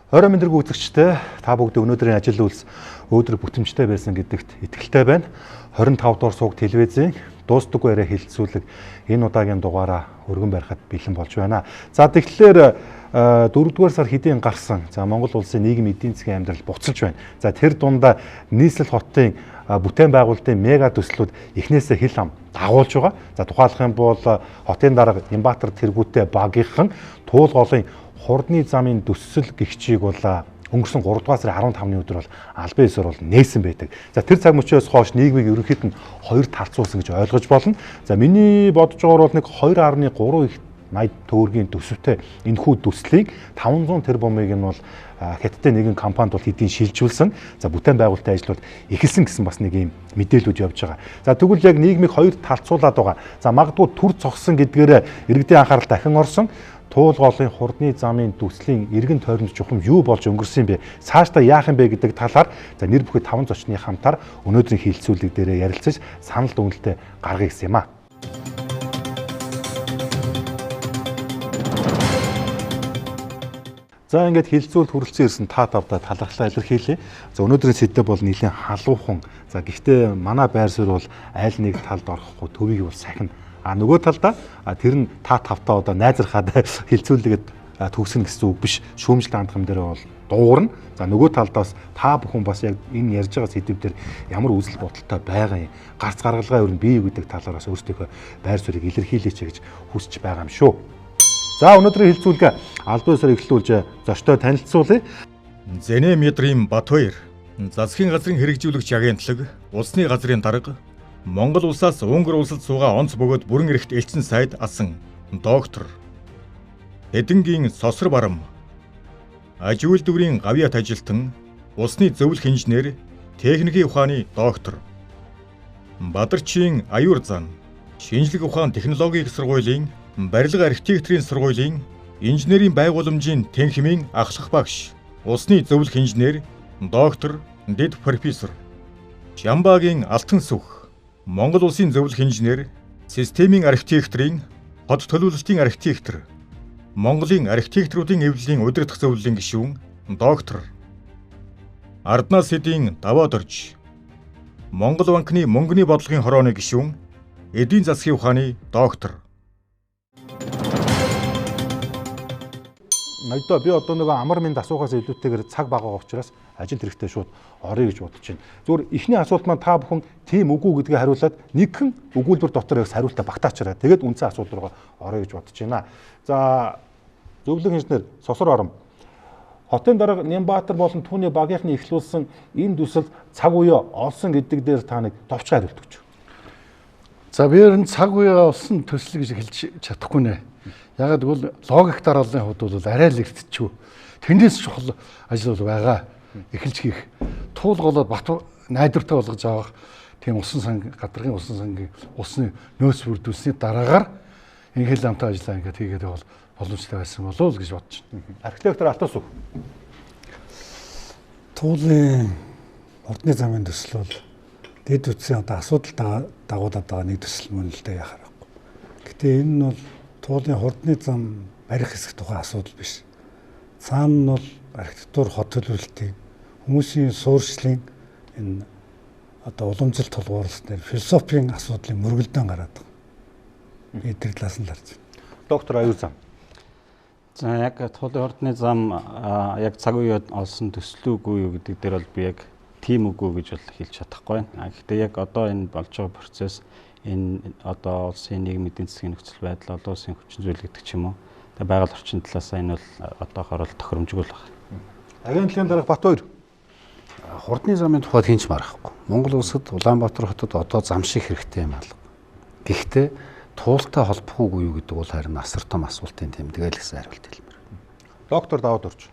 Орой мэндэргүй үзэгчтэй та бүгд өнөөдрийн ажил үйлс өөдрөг бүтэмжтэй байсан гэдэгт итгэлтэй байна. 25 дугаар сууг телевизийн дуустдаггүй яриа хэлэлцүүлэг энэ удаагийн дугаараа өргөн барихад бэлэн болж байна. За тэгэхээр 4-р сар хэдийн гарсан. За Монгол улсын нийгэм эдийн засгийн амьдрал буцалж байна. За тэр дундаа нийслэл хотын бүтээн байгуулалтын мега төслүүд эхнээсээ хил ам дагуулж байгаа. За тухайлах юм бол хотын дарга Нямбатар тэргүүтээ багийнхан Туул голын хурдны замын төсөл гихчийг бол өнгөрсөн 3 дугаар сарын 15-ны өдөр бол албан ёсоор бол нээсэн байдаг. За тэр цаг мөчөөс хойш нийгмийг ерөнхийд нь хоёр талцуулсан гэж ойлгож болно. За миний бодож байгаагаар бол нэг 2.3 их 80 төгрөгийн төсөвтэй энэхүү төслийг 500 тэрбумыг нь бол Хятадын нэгэн компанид бол хэдийн шилжүүлсэн. За бүтээн байгуулалтын ажил бол эхэлсэн гэсэн бас нэг юм мэдээлүүд явж байгаа. За тэгвэл яг нийгмийг хоёр талцуулаад байгаа. За магадгүй төр цогсон гэдгээр иргэдийн анхаарал дахин орсон. Туул голын хурдны замын төслийн эргэн тойронд чухам юу болж өнгөрсөн юм бэ? Цаашдаа яах юм бэ гэдэг талаар за нэр бүхий 5 зочны хамтаар өнөөдрийн хэлэлцүүлэг дээрээ ярилцаж санал дүгнэлтээ гаргая гэсэн юм а. За ингээд хэлэлцүүлэлт хүрэлцэн ирсэн та тавдаа талархлаа илэрхийлье. За өнөөдрийн сэдэв бол нэлээд халуухан. За гэхдээ манай байр суурь бол аль нэг талд орохгүй төвийг бол сахина. А нөгөө талдаа тэр нь та тавтаа одоо найзархаад хэлцүүлгээд төгснө гэсэн үг биш. Шүүмжлэлт хандах юм дээр бол дуугарна. За нөгөө талдаас та бүхэн бас яг энэ ярьж байгаа сэдв дээр ямар үзэл бодолтой байгаа юм. Гарц гаргалгаа ер нь бий гэдэг талаар бас өөрсдийнхөө байр суурийг илэрхийлээч гэж хүсэж байгаа юм шүү. За өнөөдрийн хэлцүүлгээ албан ёсоор эхлүүлж зочтой танилцуулъя. Зэнэ Мидрийн Батбаяр, засгийн газрын хэрэгжүүлэгч агентлаг, улсны газрын дарга, Монгол улсаас Унгар улсад суугаа онц бөгөөд бүрэн эрхт элчин сайд асан доктор Эдэнгийн Сосор Барам, аж үйлдвэрийн гавьяат ажилтан, улсны зөвлөх инженер, техникийн ухааны доктор, Бадарчийн Аюур зан, шинжлэх ухаан технологийн их сургуулийн барилга архитекторын сургуулийн инженерийн байгууламжийн тэнхимийн ахлах багш, улсны зөвлөх инженер, доктор, дэд профессор, Жамбагийн Алтан сүх, Монгол улсын зөвлөх инженер, системийн архитекторын хот төлөвлөлтийн архитектор, Монголын архитекторуудын эвлэлийн удирдах зөвлөлийн гишүүн, доктор, Арднаас эдийн Даваа Дорж, Монгол банкны мөнгөний бодлогын хорооны гишүүн, эдийн засгийн ухааны доктор. Ноёдоо би одоо нөгөө амар минь асуухаас илүүтэйгээр цаг бага учраас ажил хэрэгтэй шууд орё гэж бодож байна. Зүгээр эхний асуулт маань та бүхэн тийм үгүй гэдгээ хариулаад нэгхэн өгүүлбэр дотор яг хариултаа багтаачаарай. Тэгээд үндсэн асуулт руугаа орё гэж бодож байна. За зөвлөх инженер Сосор Ором, хотын дарга Нямбатар болон түүний багийнхны эхлүүлсэн энэ төсөл цаг үеэ олсон гэдэг дээр та нэг товчхон хариулт өгч. За би ер нь цаг үеэ олсон төсөл гэж хэлж чадахгүй нэ. Ягаад гэвэл логик дарааллын хувьд бол арай л эртчүү. Тэрнээс чухал ажил бол байгаа. Эхэлж хийх. Туул голоод бат найдвартай болгож авах тийм усан сан гадаргын усан сангийн усны нөөц бүрдүүлсний дараагаар энэ хэл амтай ажлаа ингээд хийгээд бол боломжтой байсан болов уу гэж бодож байна. Архитектор Алтан сүх. Туулын хурдны замын төсөл бол дэд үтсийн одоо асуудал дагуулад байгаа нэг төсөл мөн л дээ яхаа байхгүй. Гэтэ энэ нь бол туулын хурдны зам барих хэсэг тухай асуудал биш. Цаана нь бол архитектур хот төлөвлөлтийн хүмүүсийн суурьшлын энэ одоо уламжлалт тулгуурласнаар философийн асуудлын мөргөлдөөн гараад байгаа. Би тэр талаас нь л харж байна. Доктор Аюур зам. За яг туулын хурдны зам яг цаг үеэд олсон төсөл үгүй юу гэдэг дээр бол би яг тийм үгүй гэж бол хэлж чадахгүй байна. Гэхдээ яг одоо энэ болж байгаа процесс энэ одоо улсын нийгэм эдийн засгийн нөхцөл байдал, олон улсын хүчин зүйл гэдэг ч юм уу. Тэгээ байгаль орчин талаас энэ бол одоохоор бол тохиромжгүй л байна. Агентлагийн дарга Батбаяр. Хурдны замын тухайд хинч марахгүй. Монгол улсад Улаанбаатар хотод одоо зам шиг хэрэгтэй юм алга. Гэхдээ туултай холбох уугүй юу гэдэг бол харин асар том асуултын тэмдэглэл гэсэн хариулт хэлмээр. Доктор Даваад Дорж.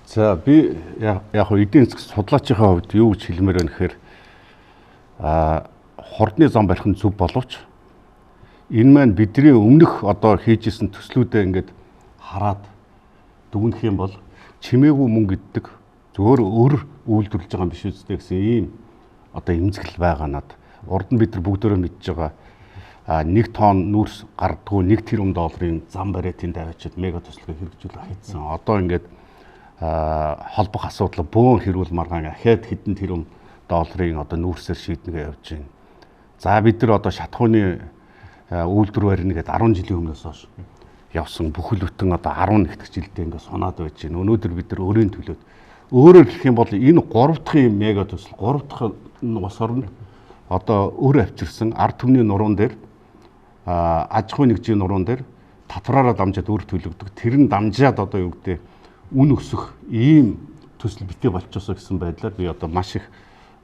За би яг хөө эдийн засгийн судлаачийн хувьд юу гэж хэлмээр байна гэхээр хурдны зам барих нь зөв боловч энэ маань бидний өмнөх одоо хийж исэн төслүүдээ ингээд хараад дүгнэх юм бол чимээгүй мөнгө иддэг зөвөр өр үйлдвэрлэж байгаа юм биш үстэй гэсэн ийм одоо эмзэглэл байгаа надад. Урд нь бид нар бүгдөө мэдж байгаа 1 тонн нүүрс гардггүй 1 тэрбум долларын зам бариад тэнд аваачаад мега төслөг хэрэгжүүлэх хийсэн. Одоо ингээд холбох асуудал бөөн хэрүүл маргаан ахиад хэдэн тэрбум долларын одоо нүүрсээр шийднэ гэж явж байна. За бид нар одоо шатхууны үйлдвэр барина гэдээ 10 жилийн өмнөөс хойш явсан бүхэл бүтэн одоо 11 дахь жилдээ ингээд сунаад байж байна. Өнөөдөр бид нар өөрийн төлөөд өөрөөр хэлэх юм бол энэ 3 дахь юм мега төсөл 3 дахь улс орнд одоо өөр авчирсан ард түмний нуруун дээр аж ахуйн нэгжийн нуруун дээр татвараараа дамжаад өөр төлөгдөг. Тэр нь дамжаад одоо юу гэдэг үн өсөх ийм төсөл битээ болчихсоо гэсэн байдлаар би одоо маш их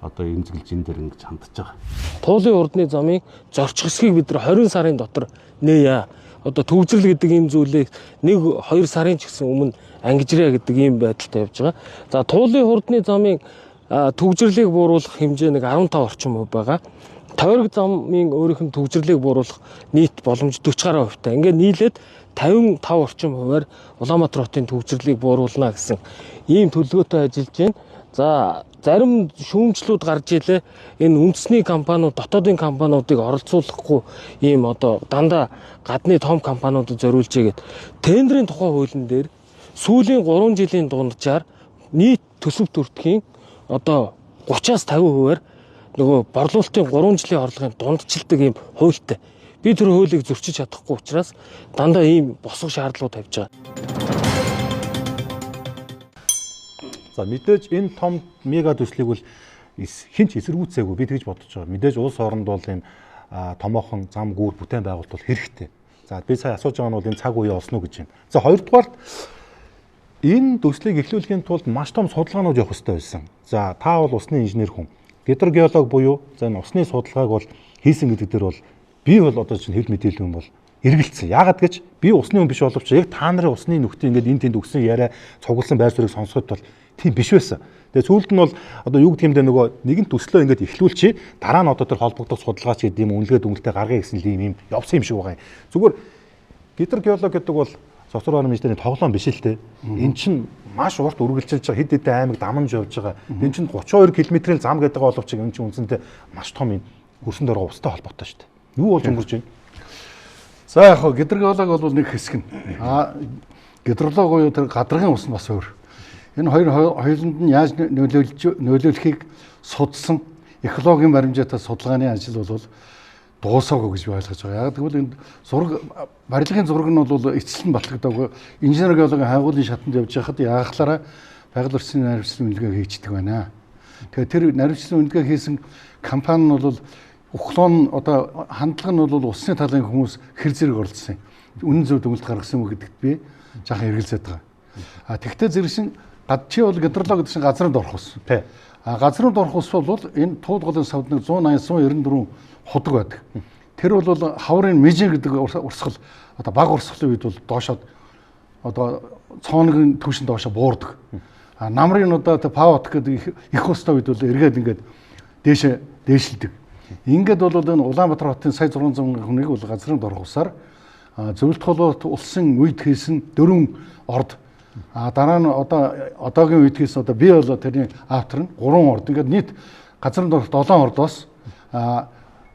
одоо эмзэглэж энэ дээр ингэж хандж байгаа. Туулын хурдны замын зорчих хэсгийг бид нар 20 сарын дотор нээе. Одоо төвжрэл гэдэг ийм зүйлийг 1-2 сарын ч гэсэн өмнө ангижраа гэдэг ийм байдалтай явж байгаа. За туулын хурдны замын төвжирлийг бууруулах хэмжээ нэг 15 орчим хувь байгаа. Тойрог замын өөрийнх нь төвжирлийг бууруулах нийт боломж 40 гаруй хувьтай. Ингээд нийлээд 55 орчим хувиар Улаанбаатар хотын төвжирлийг бууруулна гэсэн ийм төлөвлөгөөтэй ажиллаж байна. За зарим шүүмжлүүд гарч илээ. Энэ үндэсний компаниуд, дотоодын компаниудыг оролцуулахгүй ийм одоо дандаа гадны том компаниудад зориулж игээд тендерийн тухай хуулийн дээр сүүлийн 3 жилийн дунджаар нийт төсөв төртгийн одоо 30-аас 50%-аар нөгөө борлуулалтын 3 жилийн орлогын дундчилдаг ийм хуультай. Би тэр хуулийг зөрчиж чадахгүй учраас дандаа ийм босго шаардлагууд тавьж байгаа. За мэдээж энэ том мега төслийг бол хэн ч эсэргүүцээгүй би тэгж бодож байгаа. Мэдээж улс оронд бол энэ томоохон зам гүүр бүтээн байгуулалт бол хэрэгтэй. За би сая асууж байгаа нь бол энэ цаг үе олсно гэж байна. За хоёрдугаарт энэ төслийг эхлүүлэхийн тулд маш том судалгаанууд явах ёстой байсан. За та бол усны инженер хүн. Гидрогеолог буюу за энэ усны судалгааг бол хийсэн гэдэг дээр бол би бол одоо чинь хэв мэдээлэл юм бол эргэлцсэн. Яагаад гэж би усны хүн биш боловч яг та нарын усны нөхдийн ингээд энэ тэнд өгсөн яриа цугласан байр суурийг сонсоход бол тийм биш байсан. Тэгээ сүүлд нь бол одоо юу гэдэг юм бэ нөгөө нэгэн төслөө ингээд эхлүүлчихье. Дараа нь одоо тэр холбогдох судалгаач гэдэг юм үнэлгээ дүнэлтээ гаргая гэсэн л юм явсан юм шиг байгаа юм. Зүгээр гидрогеолог гэдэг бол цоцор баруун инженерийн тоглоом биш л дээ. Эн чинь маш урт үргэлжилж байгаа хэд хэдэн аймаг дамнаж явж байгаа. Эн чинь 32 км-ийн зам гэдэг боловч энэ чинь үндсэндээ маш том юм хөрсөн доргоо устай холбоотой шүү дээ. Юу болж өнгөрч байна? За яг хөө гидрогеолог бол нэг хэсэг нь. Аа гидролог буюу тэр гадаргын ус нь бас өөр. Энэ хоёр хоёуланд нь яаж нөлөөлөхийг судалсан экологийн баримжаатай судалгааны ажил бол дуусаагүй гэж би ойлгож байгаа. Яг тэгвэл энэ зураг барилгын зураг нь бол эцэслэн батлагдаагүй. Инженер геологийн хайгуулын шатанд явж байхад яахлаараа байгаль орчны наривчлан үнэлгээ хийчдэг байна. Тэгэхээр тэр наривчлан үнэлгээ хийсэн компани нь бол Ухлон одоо хандлага нь бол усны талын хүмүүс хэр зэрэг оролцсон. Үнэн зөв дүгнэлт гаргасан юм гэдэгт би жаахан эргэлзээд байгаа. А тэгтээ зэрэгшин чи бол гидролог гэдэг чинь газранд орох ус. Тий. А газранд орох ус бол энэ тууд голын савд нэг 180 194 худаг байдаг. Тэр бол хаврын межин гэдэг урсгал одоо баг урсгалын үед бол доошоод одоо цооногийн түвшин доошо буурдаг. А намрын одоо павот гэдэг их устай үед бол эргээд ингээд дээшээ дээшилдэг. Ингээд бол энэ Улаанбаатар хотын сая 600 мянган хүнийг бол газрын дорх усаар зөвлөлт холбоот улсын үед хийсэн 4 орд дараа нь одоо одоогийн үед хийсэн одоо би бол тэрний автор нь 3 орд ингээд нийт газрын дорх 7 ордоос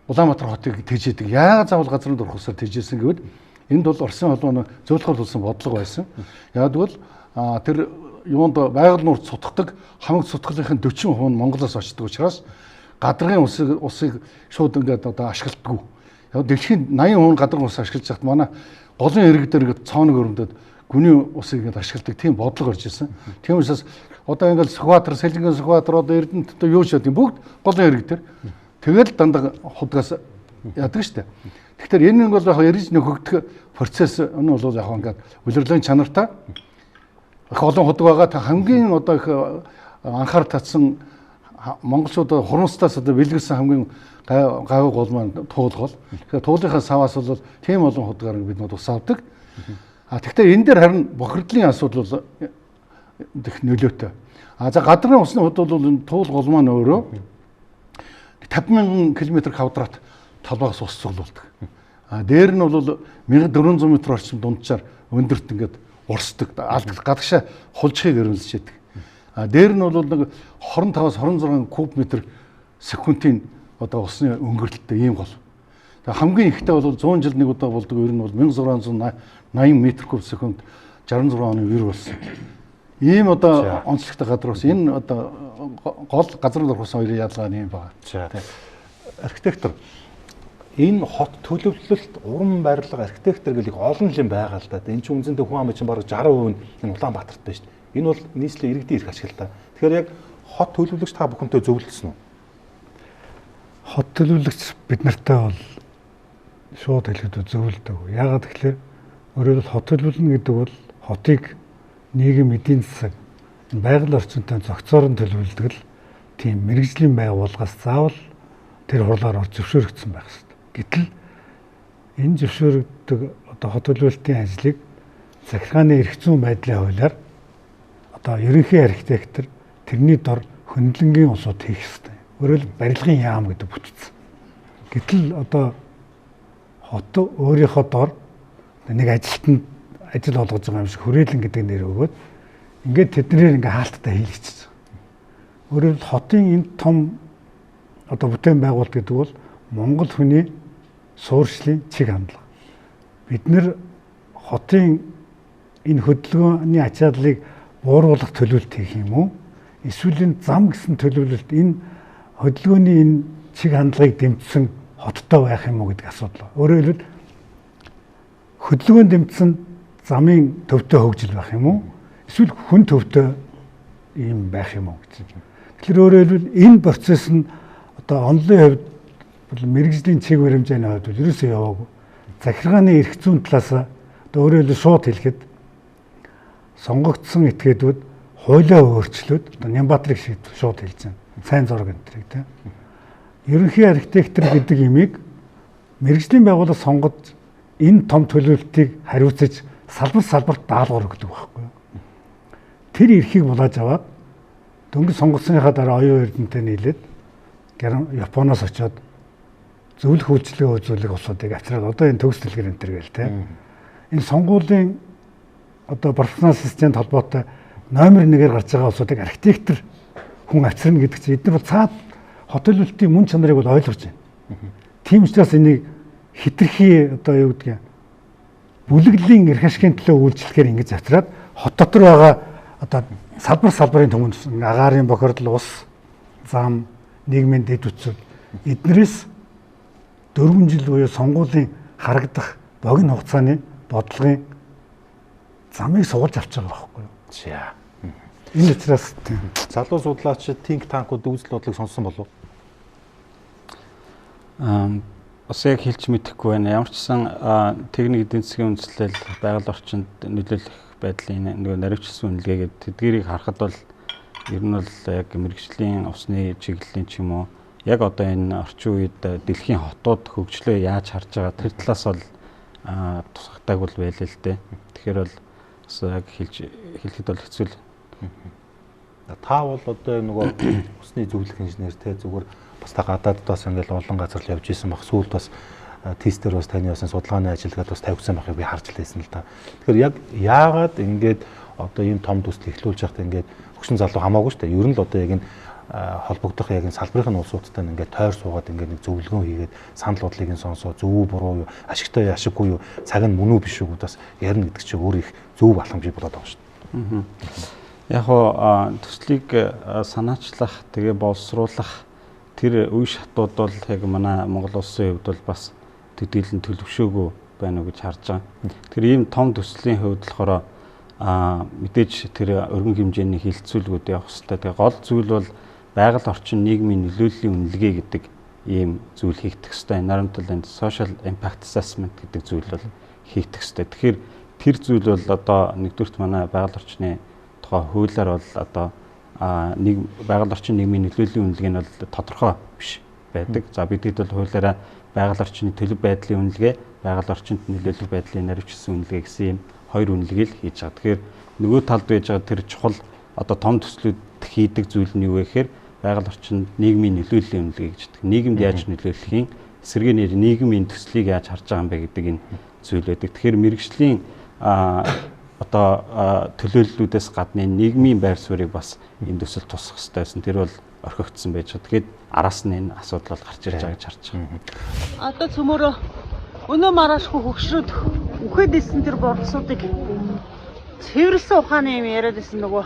Улаанбаатар хотыг тэжээдэг. Яагаад заавал газрын дорх усаар тэжээсэн гэвэл энд бол Оросын холбооны зөвлөлт холбоот улсын бодлого байсан. Яг тэгвэл тэр юунд байгаль нуур цутгадаг хамаг цутгалынхын 40% нь Монголоос очдог учраас гадаргын усыг шууд ингээд одоо ашигладаггүй. Яг дэлхийн 80% нь гадаргын ус ашиглаж байхад манай голын ирэг дээр ингээд цооног өрөмдөд гүний усыг ингээд ашигладаг тийм бодлого орж ирсэн. Тийм учраас одоо ингээд Сүхбаатар, Сэлэнгийн Сүхбаатар одоо Эрдэнэт одоо юу ч гэдэг бүгд голын ирэг дээр тэгэл дандаа худгаас яадаг штэ. Тэгэхээр энэ нэг бол яг эргэж нөхөгдөх процесс энэ бол яг ингээд улирлын чанартай их олон худаг байгаа. Хамгийн одоо их анхаар татсан монголчууд хурмстаас одоо бэлгэлсэн хамгийн гайвуу гол маань туул гол. Тэгэхээр туулынхаа саваас бол тийм олон худгаар бид над ус авдаг. А тэгвэл энэ дээр харин бохирдлын асуудал бол их нөлөөтэй. А за гадрын усны хувьд бол энэ туул гол маань өөрөө 50 мянган км квадрат толгоогоос ус цуглуулдаг. А дээр нь бол 1400 м орчим дунджаар өндөрт ингээд урсдаг. Гадагшаа хулжхыг өрнөлж яадаг. А дээр нь бол нэг 25-аас 26 куб метр секундын одоо усны өнгөрөлттэй ийм гол. Тэгээ хамгийн ихтэй бол 100 жил нэг удаа болдог ер нь бол 1680 метр куб секунд 66 оны үер болсон. Ийм одоо онцлогтой газар ус энэ одоо гол газар нурхсан хоёрын ялгаа нь юм байна. Архитектор энэ хот төлөвлөлт, уран барилга, архитектор гэл их олон юм байгаа л да. Энэ чинь үндсэндээ хүн ам чинь бараг 60% нь энэ Улаанбаатарт байна шүү дээ. Энэ бол нийслэлийн иргэдийн эрх ашиг л та. Тэгэхээр яг хот төлөвлөгч та бүхэнтэй зөвлөсөн үү? Хот төлөвлөгч бид нартай бол шууд хэлэхэд зөвлөдөг. Яагаад гэвэл өөрөөр хот төлөвлөнө гэдэг бол хотыг нийгэм, эдийн засаг, байгаль орчинтой зохицоор нь төлөвлөдөг л тийм мэргэжлийн байгууллагаас заавал тэр хурлаар зөвшөөрөгдсөн байх хэрэгтэй. Гэтэл энэ зөвшөөрөгдөг одоо хот төлөвлөлтийн ажлыг захиргааны эрх зүйн байдлын хуулиар одоо ерөнхий архитектор тэрний дор хөндлөнгийн улсууд хийх ёстой. Өөрөөр барилгын яам гэдэг бүтцэн. Гэтэл одоо хот өөрийнхөө дор нэг ажилтнанд ажил олгож байгаа юм шиг хүрээлэн гэдэг нэр өгөөд ингээд тэднээр ингээ хаалттай хийлгэчихсэн. Өөрөөр хотын энэ том одоо бүтээн байгуулалт гэдэг бол Монгол хүний суурьшлын чиг хандлага. Бид нэр хотын энэ хөдөлгөөний ачааллыг бууруулах төлөвлөлт хийх юм уу? Эсвэл энэ зам гэсэн төлөвлөлт энэ хөдөлгөөний энэ чиг хандлагыг дэмжсэн хоттой байх юм уу гэдэг асуудал. Өөрөөр хэлбэл хөдөлгөөн дэмжсэн замын төвтэй хөгжил байх юм уу? Эсвэл хүн төвтэй ийм байх юм уу гэж. Тэгэхээр өөрөөр хэлбэл энэ процесс нь одоо онлын хувьд бол мэргэжлийн чиг баримжааны хувьд бол ерөөсөө яваагүй. Захиргааны эрх зүйн талаас одоо өөрөөр хэлбэл шууд хэлэхэд сонгогдсон этгээдүүд хуулиа өөрчлөөд одоо Нямбатрыг шууд хэлж байна. Сайн зураг энэ тэрийг тийм. Ерөнхий архитектор гэдэг имийг мэргэжлийн байгууллага сонгож энэ том төлөвлөлтийг хариуцаж салбар салбарт даалгавар өгдөг байхгүй юу. Тэр эрхийг булааж аваад дөнгөж сонгогдсныхаа дараа оюун эрдэмтэн нийлээд Японоос очиод зөвлөх үйлчилгээ үзүүлэх улсуудыг авчираад одоо энэ төгс дэлгэр энэ төр гээл тийм. Энэ сонгуулийн одоо профессионал системд холбоотой номер 1-ээр гарч байгаа улсуудыг архитектор хүн авчирна гэдэг чинь эдгээр бол цаад хот төлөвлөлтийн мөн чанарыг бол ойлгож байна. Тийм учраас энийг хитрхи одоо юу гэдгийг бүлэглэлийн эрх ашигын төлөө үйлчлэхээр ингэж авчираад хот дотор байгаа одоо салбар салбарын түмэнд агаарын бохирдол, ус, зам, нийгмийн дэд бүтцүүд эднэрээс 4 жил буюу сонгуулийн харагдах богино хугацааны бодлогын замыг сугалж авч байгаа байхгүй юу? За. Энэ учраас тийм. Залуу судлаач think tank-ууд үзэл бодлыг сонссон болов уу? Бас яг хэлж мэдэхгүй байна. Ямар ч сан техник эдийн засгийн үндэслэл, байгаль орчинд нөлөөлөх байдлын нөгөө наривчлсан үнэлгээгээд тэдгэрийг харахад бол ер нь бол яг мэргэжлийн усны чиглэлийн ч юм уу яг одоо энэ орчин үед дэлхийн хотууд хөгжлөө яаж харж байгаа тэр талаас бол тусгатайг бол байлээ л дээ. Тэгэхээр бол бас яг хэлэхэд бол хэцүү л. Та бол одоо нөгөө усны зөвлөх инженер те зүгээр бас та гадаадд бас ингээл олон газар л явж исэн баг. Сүүлд бас тестер бас таны бас судалгааны ажиллагаад бас тавигдсан байхыг би харж лээсэн л та. Тэгэхээр яг яагаад ингээд одоо ийм том төсөл эхлүүлж байхад ингээд хөшин залуу хамаагүй шүү дээ. Ер нь л одоо яг энэ холбогдох яг энэ салбарын улсуудтай ингээд тойр суугаад ингээд нэг зөвлөгөө хийгээд санал бодлыг нь сонсоо зөв үү буруу юу, ашигтай ашиггүй юу, цаг нь мөн үү биш үү бас ярина гэдэг чинь өөр их зөв алхам бий болоод байгаа шүү дээ. Яг хоо төслийг санаачлах, тэгээ боловсруулах тэр үе шатууд бол яг манай Монгол улсын хувьд бол бас төдийлөн төлөвшөөгүй байна уу гэж харж байгаа. Тэгэхээр ийм том төслийн хувьд болохоор мэдээж тэр өргөн хэмжээний хилцүүлгүүд явах хэрэгтэй. Тэгээ гол зүйл бол байгаль орчин нийгмийн нөлөөллийн үнэлгээ гэдэг ийм зүйл хийгдэх хэрэгтэй. Environmental and Social Impact Assessment гэдэг зүйл бол хийгдэх хэрэгтэй. Тэгэхээр тэр зүйл бол одоо нэгдүгürt манай байгаль орчны тухай хуулиар бол одоо нэг байгаль орчин нийгмийн нөлөөллийн үнэлгээ нь бол тодорхой биш байдаг. За бидэд бол хуулиараа байгаль орчны төлөв байдлын үнэлгээ, байгаль орчинд нөлөөлөх байдлын наривчлсан үнэлгээ гэсэн ийм хоёр үнэлгээ л хийж байгаа. Тэгэхээр нөгөө талд байж байгаа тэр чухал одоо том төслүүд хийдэг зүйл нь юу вэ гэхээр байгаль орчинд нийгмийн нөлөөллийн үнэлгээ гэж байдаг. Нийгэмд яаж нөлөөлөхийг, эсрэгээр нийгмийн төслийг яаж харж байгаа юм бэ гэдэг энэ зүйл байдаг. Тэгэхээр мэргэжлийн одоо төлөөллүүдээс гадна нийгмийн байр суурийг бас энэ төсөл тусах хэрэгтэй байсан. Тэр бол орхигдсон байж байгаа. Тэгэхээр араас нь энэ асуудал бол гарч ирж байгаа гэж харж байгаа. Одоо цөмөрөө өнөө маргаашгүй хөгшрөөд үхээд исэн тэр борцуудыг Цэвэрлсэн ухааны юм яриад байсан нөгөө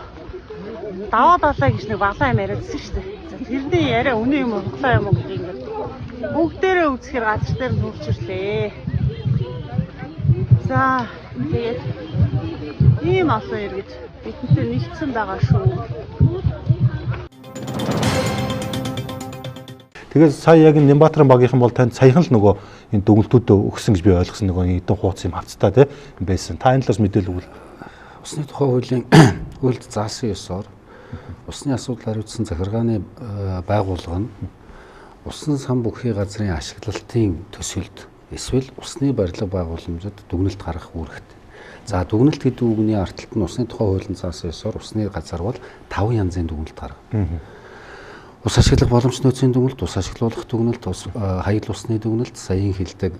даваа далаа гэж нэг балаа юм яриад байсан шүү дээ. За тэрний яриа үнэн юм уу, худлаа юм уу гэдэг ингээд бүгдээрээ үзэхээр газар дээр нь хурж ирлээ. За тэгээд ийм олон иргэд бидэнтэй нэгдсэн байгаа шүү. Тэгээд сая яг энэ Нямбатрын багийнхан бол танд саяхан л нөгөө энэ дүгнэлтүүдөө өгсөн гэж би ойлгосон нөгөө эдэн хууц юм хавцтай тий байсан. Та энэ талаас мэдээлэл өгвөл. Усны тухай хуулийн хуульд заасан ёсоор усны асуудал хариуцсан захиргааны байгууллага нь усан сан бүхий газрын ашиглалтын төсөлд эсвэл усны барилга байгууламжид дүгнэлт гаргах үүрэгтэй. За дүгнэлт гэдэг үгний ард талд нь усны тухай хуулийн заасан ёсоор усны газар бол 5 янзын дүгнэлт гаргана. Ус ашиглах боломж нөөцийн дүгнэлт, ус ашиглуулах дүгнэлт, ус хаяг усны дүгнэлт, саяын хэлдэг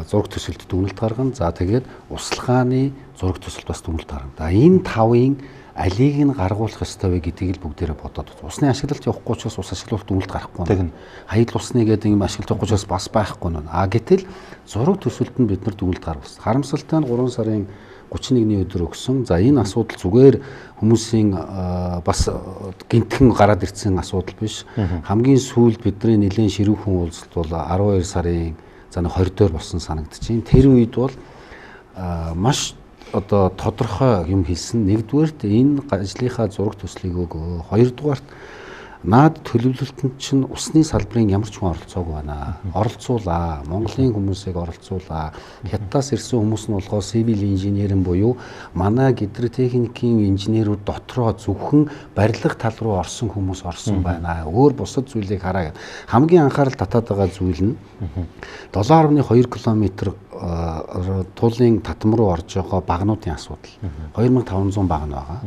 зураг төсөлд дүгнэлт гаргана. За тэгээд услахааны зураг төсөлд бас дүгнэлт гаргана. За энэ тавын алийг нь гаргуулах ёстой вэ гэдгийг л бүгдээрээ бодоод. Усны ашиглалт явахгүй учраас ус ашиглуулах дүгнэлт гарахгүй байна. Хаяг усны гэдэг юм ашиглах учраас бас байхгүй нэ. А гэтэл зураг төсөлд нь бид нар дүгнэлт гаргуулсан. Харамсалтай нь 3 сарын 31-ний өдөр өгсөн. За энэ асуудал зүгээр хүмүүсийн бас гинтхэн гараад ирсэн асуудал биш. Хамгийн сүүлд бидний нэлээд ширүүхэн уулзалт бол 12 сарын за 20 дээр болсон санагдчихээн. Тэр үед бол маш одоо тодорхой юм хэлсэн. Нэгдүгээрт энэ ажлынхаа зураг төслийг өгөө. Хоёрдугаарт наад төлөвлөлтөнд чинь усны салбарын ямар ч хүн оролцоогүй байна. Оролцуулаа. Монголын хүмүүсийг оролцуулаа. Хятадаас ирсэн хүмүүс нь болохоор civil engineering буюу манай гидротехникийн инженерүүд дотроо зөвхөн барилга тал руу орсон хүмүүс орсон байна. Өөр бусад зүйлийг хараа гэд. Хамгийн анхаарал татаад байгаа зүйл нь 7.2 км туулын татам руу орж байгаа багнуудын асуудал. 2500 багна байгаа.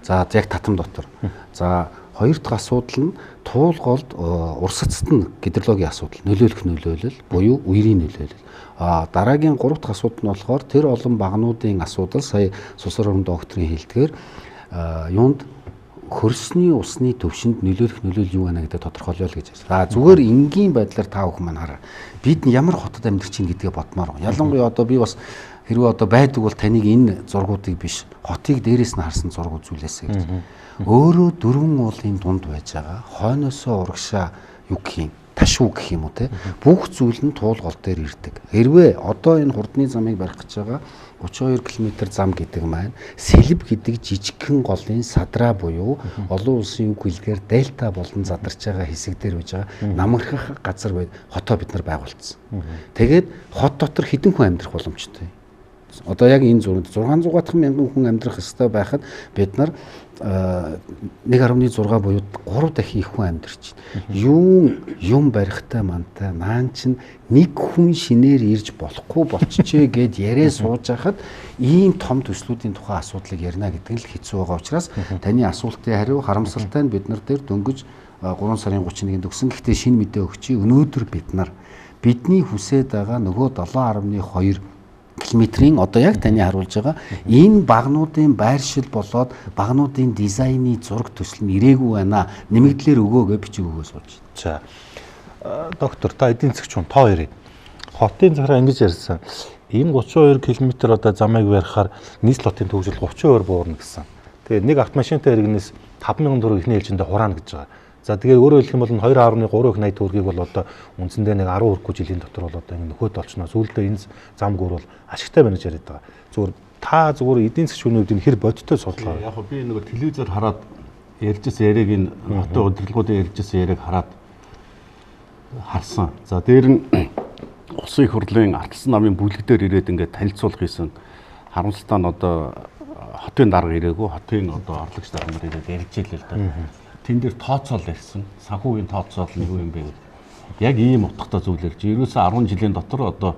За яг татам дотор. За хоёр дахь асуудал нь туул голд урсацт нь гидрологийн асуудал, нөлөөлөх нөлөөлөл буюу үерийн нөлөөлөл. А дараагийн гурав дахь асуудал нь болохоор тэр олон багнуудын асуудал сая Сусар орон докторийн хэлдгээр юунд хөрсний усны төвшөнд нөлөөлөх нөлөөлөл юу байна гэдэг тодорхойлъё л гэж байна. За зүгээр энгийн байдлаар та бүхэн маань хараа. Бид ямар хотод амьдарч байна гэдгээ бодмоор. Ялангуяа одоо би бас хэрвээ одоо байдаг бол таныг энэ зургуудыг биш хотыг дээрээс нь харсан зураг үзүүлээсэй гэж. Өөрөө дөрвөн уулын дунд байж байгаа хойноосоо урагшаа юу гэх юм ташуу гэх юм уу те бүх зүйл нь туул гол дээр ирдэг. Хэрвээ одоо энэ хурдны замыг барих гэж байгаа 32 км зам гэдэг маань сэлб гэдэг жижигхэн голын садраа буюу олон улсын үг хэлгээр дельта болон задарч байгаа хэсэг дээр байж байгаа намархах газар бай хотоо бид нар байгуулсан. Тэгээд хот дотор хэдэн хүн амьдрах боломжтой. Одоо яг энэ зурганд 600 мянган хүн амьдрах ёстой байхад бид нар 1.6 буюу 3 дахин их хүн амьдарч байна. Юун юм барихтай мантай наан чинь нэг хүн шинээр ирж болохгүй болчихжээ гэд яриа сууж байхад ийм том төслүүдийн тухай асуудлыг ярина гэдэг нь л хэцүү байгаа учраас таны асуултын хариу харамсалтай нь бид нар дээр дөнгөж 3 сарын 31-нд өгсөн. Гэхдээ шинэ мэдээ өгчий. Өнөөдөр бид нар бидний хүсээд байгаа нөгөө 7.2 километрийн одоо яг таны харуулж байгаа энэ багнуудын байршил болоод багнуудын дизайны зураг төсөл нь ирээгүй байна. Нэмэгдлэр өгөө гэж бичиг өгөө сууж. За доктор та эдийн засгч хүн тоо яриа. Хотын захираа ингэж ярьсан. Энэ 32 км одоо замыг барихаар нийслэл хотын төгжил 30% буурна гэсэн. Тэгээд нэг автомашинтай иргэнээс 5000 төгрөг эхний ээлжиндээ хураана гэж байгаа. За тэгээд өөрөөр хэлэх юм бол 2.3 их 80 төгрөгийг бол одоо үндсэндээ нэг 10 хүрэхгүй жилийн дотор бол одоо ингэ нөхөд олчно. Сүүлдээ энэ зам гүр бол ашигтай байна гэж яриад байгаа. Зүгээр та зүгээр эдийн засгийн шүүнүүдийн хэр бодиттой судалгаа. Яг би нөгөө телевизээр хараад ярьжсэн яриаг энэ хотын удирдлагуудын ярьжсэн яриаг хараад харсан. За дээр нь улсын их хурлын ардсан намын бүлэг дээр ирээд ингээд танилцуулах хийсэн. Харамсалтай нь одоо хотын дарга ирээгүй, хотын одоо орлогч дарга нар ирээд ярьж илээ л да. Тэн дээр тооцоол ярьсан. Санхүүгийн тооцоол нь юу юм бэ гэдэг. Яг ийм утгатай зүйл ярьж. Ерөөсөө 10 жилийн дотор одоо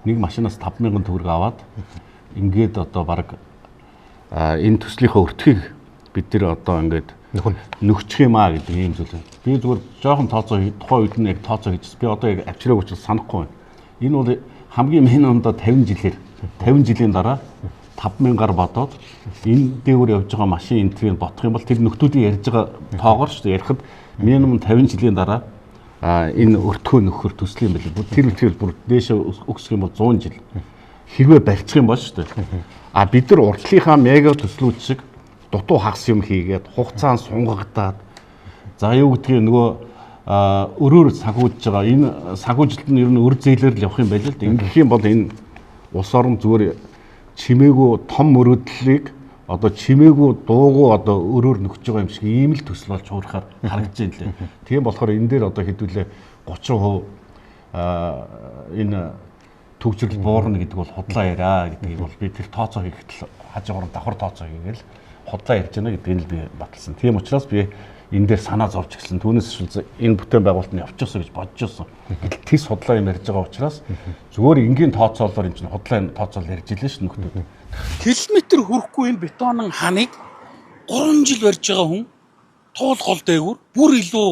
нэг машинаас 5000 төгрөг аваад ингээд одоо баг энэ төслийнхөө өртгийг бид тэр одоо ингээд нөхчих юм аа гэдэг ийм зүйл. Би зүгээр жоохон тооцоо тухайн үед нь яг тооцоо хийчихсэн. Би одоо яг авчрааг учраас санахгүй байна. Энэ бол хамгийн минимумдаа 50 жилээр 50 жилийн дараа 5000-аар бодоод энэ дээгүүр явж байгаа машин энтрийг бодох юм бол тэр нөхдүүдийн ярьж байгаа тоогоор шүү дээ ярихад минимум 50 жилийн дараа энэ өртгөө нөхөр төсөл юм билээ. Тэр үтгэл бүр дээшээ өксөх юм бол 100 жил. Хэрвээ барьчих юм бол шүү дээ. А бид нар урдлынхаа мега төслүүд шиг дутуу хагас юм хийгээд хугацаанд сунгагдаад за юу гэдгийг нөгөө өрөөр санхүүжж байгаа. Энэ санхүүжилт нь ер нь өр зээлээр л явах юм байл л да. Ингэх юм бол энэ улс орон зүгээр чимээгүй том мөрөөдлийг одоо чимээгүй дуугүй одоо өрөөр нөхөж байгаа юм шиг ийм л төсөл болж хуурахаар харагдаж байна лээ. Тийм болохоор энэ дээр одоо хэдүүлээ 30% энэ төгжрөл буурна гэдэг бол худлаа яриа гэдгийг бол би тэр тооцоо хийхэд л хажуугаар давхар тооцоо хийгээл худлаа ярьж байна гэдгийг л би баталсан. Тийм учраас би энэ дээр санаа зовж эхэлсэн. Түүнээс шүлз энэ бүтээн байгуулалт нь явчихсан гэж бодож байсан. Гэтэл тис худлаа юм ярьж байгаа учраас зүгээр энгийн тооцоолоор юм чинь худлаа тооцоол ярьж илээ ш нөхдүүд. Километр хүрэхгүй энэ бетонын ханыг 3 жил барьж байгаа хүн туул гол дээгүүр бүр илүү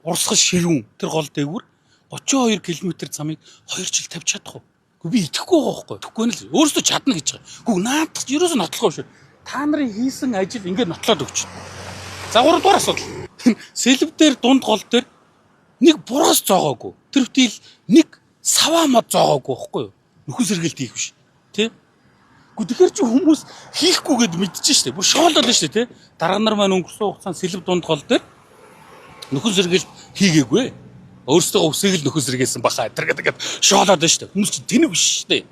урсгал ширүүн тэр гол дээгүүр 32 км замыг 2 жил тавьж чадах уу? Гэхдээ би итгэхгүй байгаа байхгүй. Тэгэхгүй нь л өөрөөсөө чадна гэж байгаа. Гэхдээ наадах ерөөсөө нотлохгүй шүү. Та нарын хийсэн ажил ингээд нотлоод өгч. За 3 дугаар асуудал. Сэлб дээр дунд гол дээр нэг бургас зоогоогүй. Тэр бүтэл нэг саваа мод зоогоогүй байхгүй юу? Нөхөн сэргэлт хийх биш. Тэ? Гэхдээ тэгэхээр чи хүмүүс хийхгүй гэд мэдчихэж штэ. Бүр шоолол штэ тэ. Дарга нар маань өнгөрсөн хугацаанд сэлб дунд гол дээр нөхөн сэргэлт хийгээгүй. Өөрсдөө үсгийг л нөхөн сэргээсэн баха. Тэр гэдэг шоолоод штэ. Хүмүүс чи тэнэг биш штэ.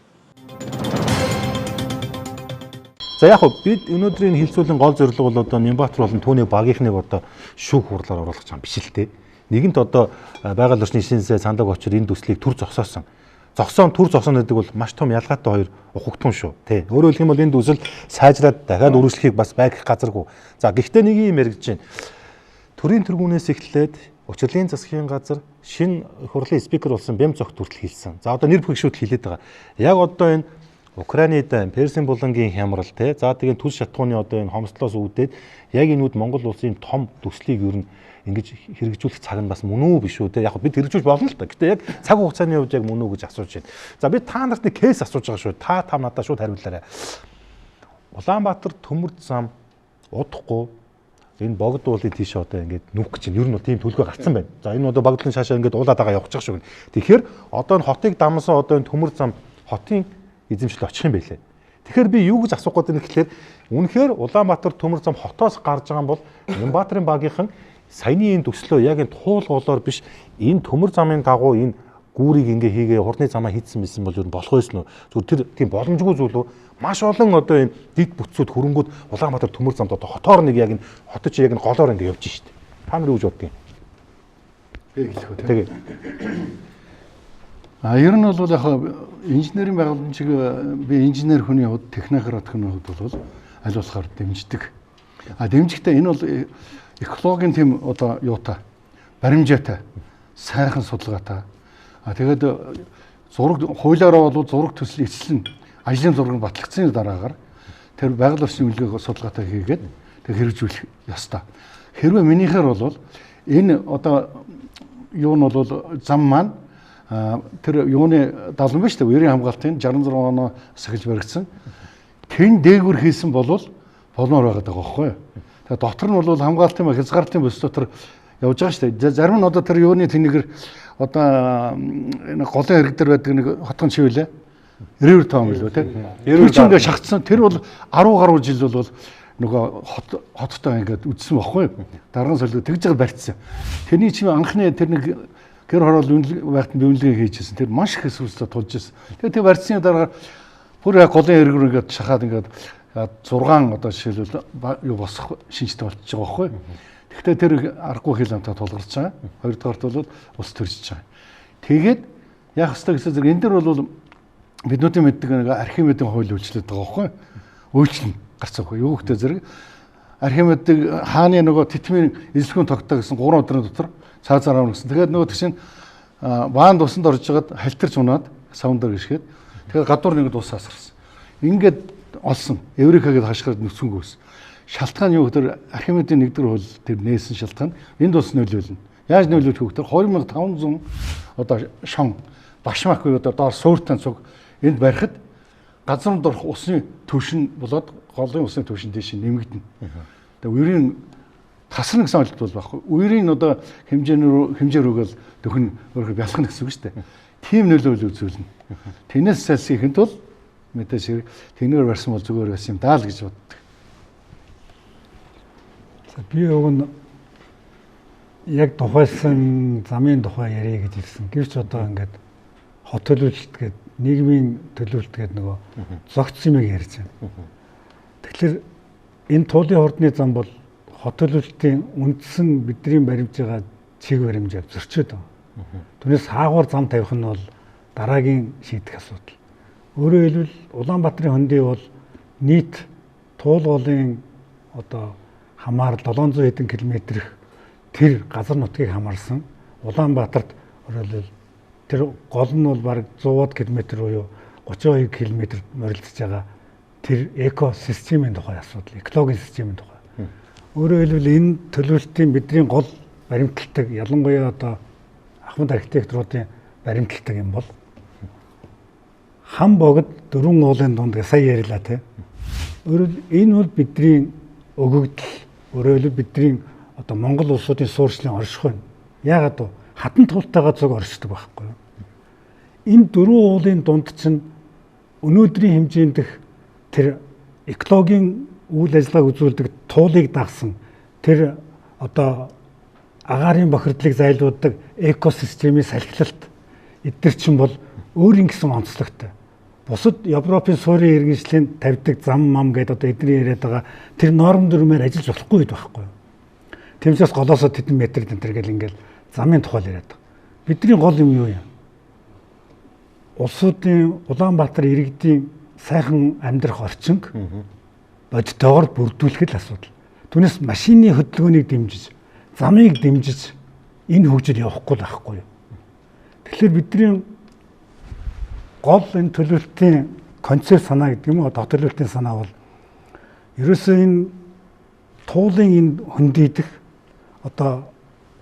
За яг хөө бид өнөөдрийн хилцүүлийн гол зорилго бол одоо Нямбатар болон түүний багийнхныг одоо шүүх хурлаар оруулах юм биш л дээ. Нэгэнт одоо байгаль орчны шинсээ сандаг очир энэ төслийг төр зогсоосон. Зогсоон төр зогсооно гэдэг бол маш том ялгаатай хоёр ухагтун шүү. Тэ. Өөрөөр хэлэх юм бол энэ төсөл сайжраад дахиад үргэлжлэхийг бас байх газаргүй. За гэхдээ нэг юм яригдж байна. Төрийн тэргүүнээс эхлээд Учирлын засгийн газар шинэ хурлын спикер болсон Бэм зогт хүртэл хэлсэн. За одоо нэр бүхшүүд хэлээд байгаа. Яг одоо энэ Украины дайн, Персийн булангийн хямрал те. За тэгээд түл шатхууны одоо энэ хомсдлоос үүдээд яг энэ үд Монгол улсын том төслийг ер нь ингэж хэрэгжүүлэх цаг нь бас мөн үү биш үү те. Яг бид хэрэгжүүлж болно л та. Гэтэ яг цаг хугацааны хувьд яг мөн үү гэж асууж байна. За би та нарт нэг кейс асууж байгаа шүү. Та там надад шууд хариулаарай. Улаанбаатар төмөр зам удахгүй энэ богд уулын тийш одоо ингээд нүх гэж байна. Ер нь бол тийм төлөвлөгөө гарцсан байна. За энэ одоо богдлын шаашаа ингээд уулаад байгаа явчих шиг. Тэгэхээр одоо энэ хотыг дамсан одоо энэ төмөр зам хотын эзэмшил очих юм байлээ. Тэгэхээр би юу гэж асуух гээд байна гэхлээр үнэхээр Улаанбаатар төмөр зам хотоос гарч байгаа юм бол Нямбатрын багийнхан саяны энэ төслөө яг энэ туул голоор биш энэ төмөр замын дагуу энэ гүүрийг ингээ хийгээ хурдны замаа хийцэн байсан бол ер нь болох байсан уу? Зүгээр тэр тийм боломжгүй зүйл үү? Маш олон одоо энэ дид бүтцүүд хөрөнгүүд Улаанбаатар төмөр замд одоо хотоор нэг яг энэ хотод чи яг энэ голоор ингээ явж штэ. Та нар юу гэж боддгийг? Би хэлэх үү? Тэгээ. А ер нь бол яг инженерийн байгууламжийг би инженер хүний хувьд технократ хүний хувьд бол аль болохоор дэмждэг. А дэмжихдээ энэ бол экологийн тийм одоо юутай баримжаатай сайхан судалгаатай. А тэгээд зураг хуулиараа бол зураг төсөл эцэслэн ажлын зураг нь батлагдсаны дараагаар тэр байгаль орчны үнэлгээг судалгаатай хийгээд тэг хэрэгжүүлэх ёстой. Хэрвээ минийхээр бол энэ одоо юу нь бол зам маань тэр юуны далан биш үү? Ерийн хамгаалтын 66 оноос эхэлж баригдсан. Тэн дээгүр хийсэн бол болмоор байгаад байгаа байхгүй юу? Тэгээ дотор нь бол хамгаалтын хязгаарлалтын бүс дотор явж байгаа шүү дээ. Зарим нь одоо тэр юуны тэнийгэр одоо энэ голын хэрэг дээр байдаг нэг хотгон чивлээ. River Town гэлөө тий. Тэр чинь ингээ шахацсан. Тэр бол 10 гаруй жил бол нөгөө хоттой ингээд үдсэн байхгүй юу? Дарган солио тэгж байгаа барьцсан. Тэрний чинь анхны тэр нэг гэр хороол үнэлгээ байхад би үнэлгээ хийжсэн. Тэр маш их эсвэрслээ тулж ирсэн. Тэгээ тэр барьцсны дараагаар бүр яг голын хэрэг рүү ингээд шахаад ингээд 6 одоо жишээлбэл юу босох шинжтэй болчихж байгаа байхгүй юу? Тэгэхдээ тэр аргагүй хил амтаа тулгарч байгаа. Хоёрдугаарт бол ус төржиж байгаа. Тэгээд яах ёстой гэсэн зэрэг энэ дэр бол биднүүдийн мэддэг нэг Архимедийн хууль үйлчлээд байгаа байхгүй юу? Үйлчлэн гарцсан байхгүй юу? Юу гэдэг зэрэг Архимедийг хааны нөгөө тэтмийн эзлэхүүн тогтоо гэсэн 3 өдрийн дотор цаазаар авна гэсэн. Тэгээд нөгөө чинь баанд усанд орж жагаад халтарч унаад савн дээр гიშгээд тэгээд гадуур нэг ус асарсан. Ингээд олсон. Эврика гэдээ хашгираад нүцгэн гүйсэн. Шалтгаан юу гэхээр Архимедийн нэгдүгээр хууль тэр нээсэн шалтгаан энд ус нөлөөлнө. Яаж нөлөөлөх вэ гэхээр 2500 одоо шон башмак буюу одоо доор сууртан цуг энд барихад газрын дорх усны түвшин болоод голын усны түвшин тийш нэмэгдэнэ. Тэгээ үерийн тасарна гэсэн ойлголт бол байхгүй. Үерийн одоо хэмжээ рүүгээл дөхөн өөрөөр бялхна гэсэн үг шүү дээ. Тийм нөлөөлөл үзүүлнэ. Тэрнээс сайлсхийн тулд Мэдээж хэрэг тэгнээр барьсан бол зүгээр байсан юм даа л гэж боддог. За би уг нь яг тухайлсан замын тухай ярия гэж ирсэн. Гэвч одоо ингээд хот төлөвлөлт гээд нийгмийн төлөвлөлт гээд нөгөө зохицсон юмыг ярьж байна. Тэгэхээр энэ туулын хурдны зам бол хот төлөвлөлтийн үндсэн бидний баримж байгаа чиг баримжаар зөрчөөд байгаа. Түүнээс хаагуур зам тавих нь бол дараагийн шийдэх асуудал. Өөрөөр хэлбэл Улаанбаатарын хөндий бол нийт туул голын одоо хамаар 700 хэдэн километрэх тэр газар нутгийг хамаарсан. Улаанбаатарт өөрөөр тэр гол нь бол бараг 100 км буюу 32 км морилдож байгаа тэр экосистемийн тухай асуудал, экологийн системийн тухай. Өөрөөр хэлбэл энэ төлөвлөлтийн бидний гол баримталдаг, ялангуяа одоо ахмад архитекторуудын баримталдаг юм бол хан богд дөрвөн уулын дунд сая ярьлаа те. Өөрөөр энэ бол бидний өгөгдөл, өөрөөр хэлбэл бидний одоо Монгол улсуудын суурьшлын оршихуй. Яагаад вэ? Хатан туултайгаа зүг оршдог байхгүй юу? Энэ дөрвөн уулын дунд чинь өнөөдрийн хэмжээндх тэр экологийн үйл ажиллагааг үзүүлдэг туулыг дагсан тэр одоо агаарын бохирдлыг зайлуулдаг экосистемийн салхилалт эдгээр чинь бол өөрийн гэсэн онцлогтой. Бусад Европын суурийн иргэншлийн тавьдаг зам мам гэдэг одоо эдний яриад байгаа тэр норм дүрмээр ажиллаж болохгүй үед байхгүй юу? Тэмцээс голоосоо тэдэн метр тентэр гэл ингээл замын тухай яриад байгаа. Бидний гол юм юу юм? Улсуудын Улаанбаатар иргэдийн сайхан амьдрах орчинг бодитойгоор бүрдүүлэх л асуудал. Түүнээс машины хөдөлгөөнийг дэмжиж, замыг дэмжиж энэ хөгжил явахгүй л байхгүй юу? Тэгэхээр бидний гол энэ төлөвлөлтийн концепт санаа гэдэг юм уу, төлөвлөлтийн санаа бол ерөөсөө энэ туулын энэ хөндийдэх одоо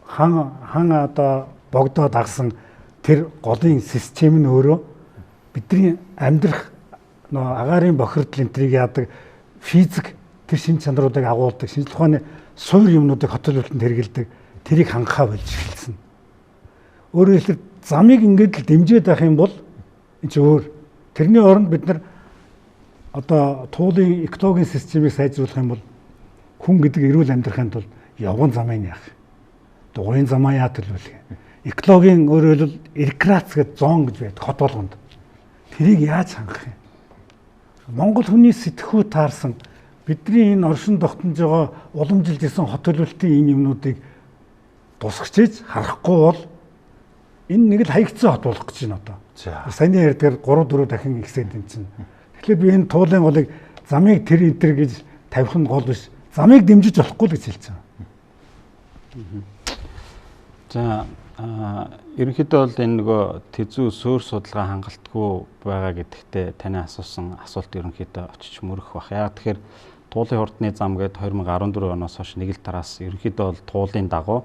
хан одоо богдоо дагсан тэр голын систем нь өөрөө бидний амьдрах нөө агаарын бохирдол энтрийг яадаг физик тэр шин чанаруудыг агуулдаг, шинжлэх ухааны суур юмнуудыг хот төлөвлөлтөнд хэрэгэлдэг тэрийг хангахаа болж эхэлсэн. Өөрөөр хэлбэл замыг ингээд л дэмжиж байх юм бол энэ чинь өөр. Тэрний оронд бид нар одоо туулын экологийн системийг сайжруулах юм бол хүн гэдэг эрүүл амьдрахын тулд явган замыг яах, дугуйн замаа яа төлөвлөх. Экологийн өөрөөр хэлбэл рекреац гэдэг зон гэж байдаг хот болгонд. Тэрийг яаж хангах юм? Монгол хүний сэтгхүү таарсан бидний энэ оршин тогтнож байгаа уламжилж исэн хот төлөвлөлтийн энэ юмнуудыг тусгачиж харахгүй бол энэ нэг л хаягдсан хот болох гэж байна одоо. Саяны ярьдгаар 3 4 дахин ихсээд энэ чинь. Тэгэхээр би энэ туулын голыг замыг тэр энэ төр гэж тавих нь гол биш. Замыг дэмжиж болохгүй л гэж хэлсэн. За ерөнхийдөө бол энэ нөгөө тэзүү сөөр судалгаа хангалтгүй байгаа гэдэгтээ таны асуусан асуулт ерөнхийдөө очиж мөрөх бах. Яг тэгэхээр туулын хурдны зам гээд 2014 оноос хойш нэг л тараас ерөнхийдөө бол туулын дагуу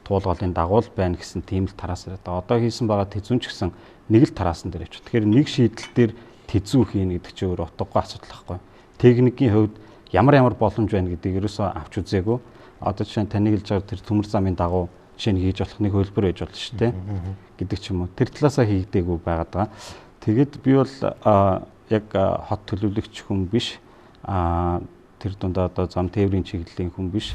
туул голын дагуу л байна гэсэн тийм л тараас яриад байгаа. Одоо хийсэн байгаа тэзүүн ч гэсэн нэг л тараасан дээр явчих. Тэгэхээр нэг шийдэл дээр тэзүү хийнэ гэдэг чинь өөр утгагүй асуудал байхгүй. Техникийн хувьд ямар боломж байна гэдгийг ерөөсөө авч үзээгүй. Одоо жишээ нь таны хэлж байгаа тэр төмөр замын дагуу жишээ нь хийж болох нэг хөлбөр байж болно шүү дээ гэдэг ч юм уу. Тэр талаасаа хийгдээгүй байгаад байгаа. Тэгэд би бол яг хот төлөвлөгч хүн биш. Тэр дундаа одоо зам тээврийн чиглэлийн хүн биш.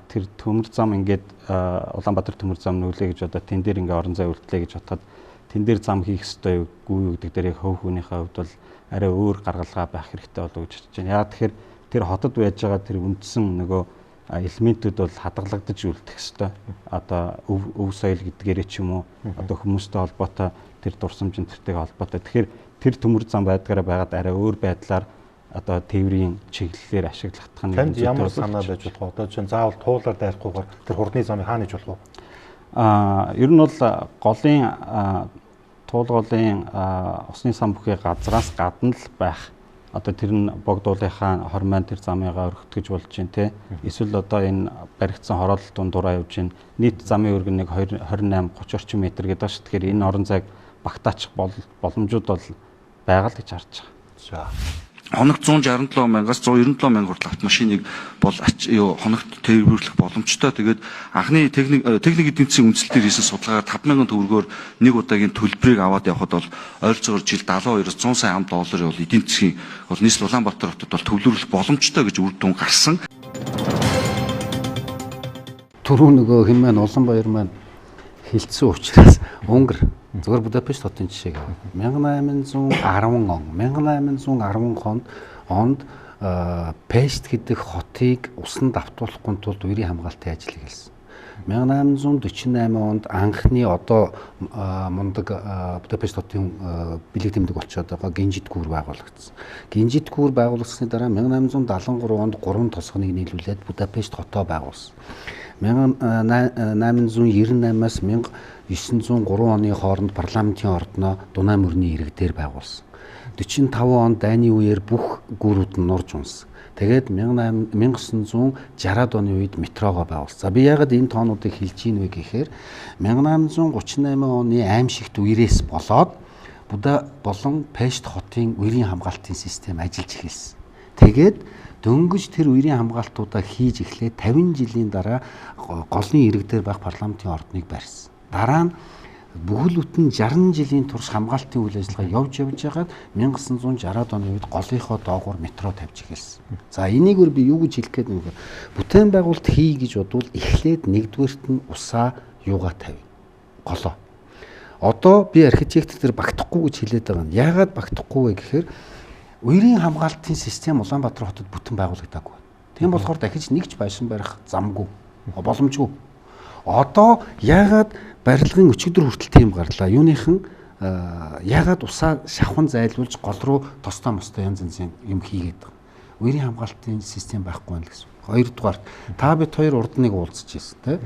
Тэр төмөр зам ингээд Улаанбаатар төмөр зам нүглээ гэж одоо тэн дээр ингээ орон зай үлдлээ гэж бодоход тэн дээр зам хийх ёстой үгүй юу гэдэг дээр яг хөв хүнийхээ хувьд бол арай өөр гаргалгаа байх хэрэгтэй болов гэж бодож байна. Яг тэгэхээр тэр хотод байж байгаа тэр үндсэн нөгөө элементүүд бол хадгалагдаж үлдэх ёстой. Одоо өв соёл гэдгээрээ ч юм уу одоо хүмүүстэй холбоотой тэр дурсамж энтертэйг холбоотой. Тэгэхээр тэр төмөр зам байдгаараа байгаад арай өөр байдлаар одоо тээврийн чиглэлээр ашиглах нь танд ямар санаа байж болох вэ? Одоо чинь заавал туулаар дайрахгүйгээр тэр хурдны замыг хаана хийж болох вэ? Ер нь бол голын туул голын усны сан бүхий газраас гадна л байх. Одоо тэр нь богдуулынхаа хормын тэр замыгаа өргөтгөж болж байна те. Эсвэл одоо энэ баригдсан хороолол дундуураа явж байна. Нийт замын өргөн нэг 28 30 орчим метр гэдэг ш. Тэгэхээр энэ орон зайг багтаачих боломжууд бол байгаа л гэж харж байгаа. За. Хоногт 167 мянгаас 197 мянга хүртэл автомашиныг бол хоногт тээвэрлэх боломжтой. Тэгээд анхны техник эдийн засгийн үндэслэлээр хийсэн судалгаагаар 5,000 төгрөгөөр нэг удаагийн төлбөрийг аваад явхад бол ойролцоогоор жил 72-оос 100 сая ам долларын бол эдийн засгийн бол нийслэл Улаанбаатар хотод бол төвлөрөх боломжтой гэж үр дүн гарсан. Түрүү нөгөө хэн маань Улаанбаяр маань хилцсэн учраас Унгар зүгээр Будапешт хотын жишээг авъя. 1810 он 1810 онд Пешт гэдэг хотыг усанд автуулахгүй тулд үерийн хамгаалтын ажлыг хийсэн. 1848 онд анхны одоо мундаг Будапешт хотын бэлэг тэмдэг болчиход байгаа Гинжит гүүр байгуулагдсан. Гинжит гүүр байгуулагдсаны дараа 1873 онд 3 тосгоныг нийлүүлээд Будапешт хотоо байгуулсан. 1898-аас 1903 оны хооронд парламентын ордноо Дунай мөрний ирэг дээр байгуулсан. 45 онд дайны үеэр бүх гүүрүүд нь нурж унсан. Тэгээд 1960-ад оны үед метрогоо байгуулсан. За би яагаад энэ тоонуудыг хэлж ийн вэ гэхээр 1838 оны аймшигт үерээс болоод Буда болон Пешт хотын үерийн хамгаалтын систем ажиллаж эхэлсэн. Тэгээд дөнгөж тэр үерийн хамгаалтуудаа хийж эхлээд 50 жилийн дараа голын ирэг дээр байх парламентын ордныг барьсан. Дараа нь бүхэл бүтэн 60 жилийн турш хамгаалтын үйл ажиллагаа явж байгаад 1960-ад оны үед голынхоо доогуур метро тавьж эхэлсэн. За энийг өөр би юу гэж хэлэх гээд байна вэ? Бүтээн байгуулалт хий гэж бодвол эхлээд нэгдүгээрт нь усаа юугаа тавь. Голоо. Одоо би архитектор дээр багтахгүй гэж хэлээд байгаа нь яагаад багтахгүй вэ гэхээр үерийн хамгаалтын систем Улаанбаатар хотод бүтэн байгуулагдаагүй. Тийм болохоор дахиж нэг ч байшин барих замгүй, боломжгүй. Одоо яагаад барилгын өчигдөр хүртэл тийм гарлаа? Юуныхан яагаад усаа шавхан зайлуулж гол руу тостой мостой янз янзын юм хийгээд байгаа. Үерийн хамгаалтын систем байхгүй байна л гэсэн. Хоёрдугаар та бид хоёр урд нэг уулзч ирсэн тий.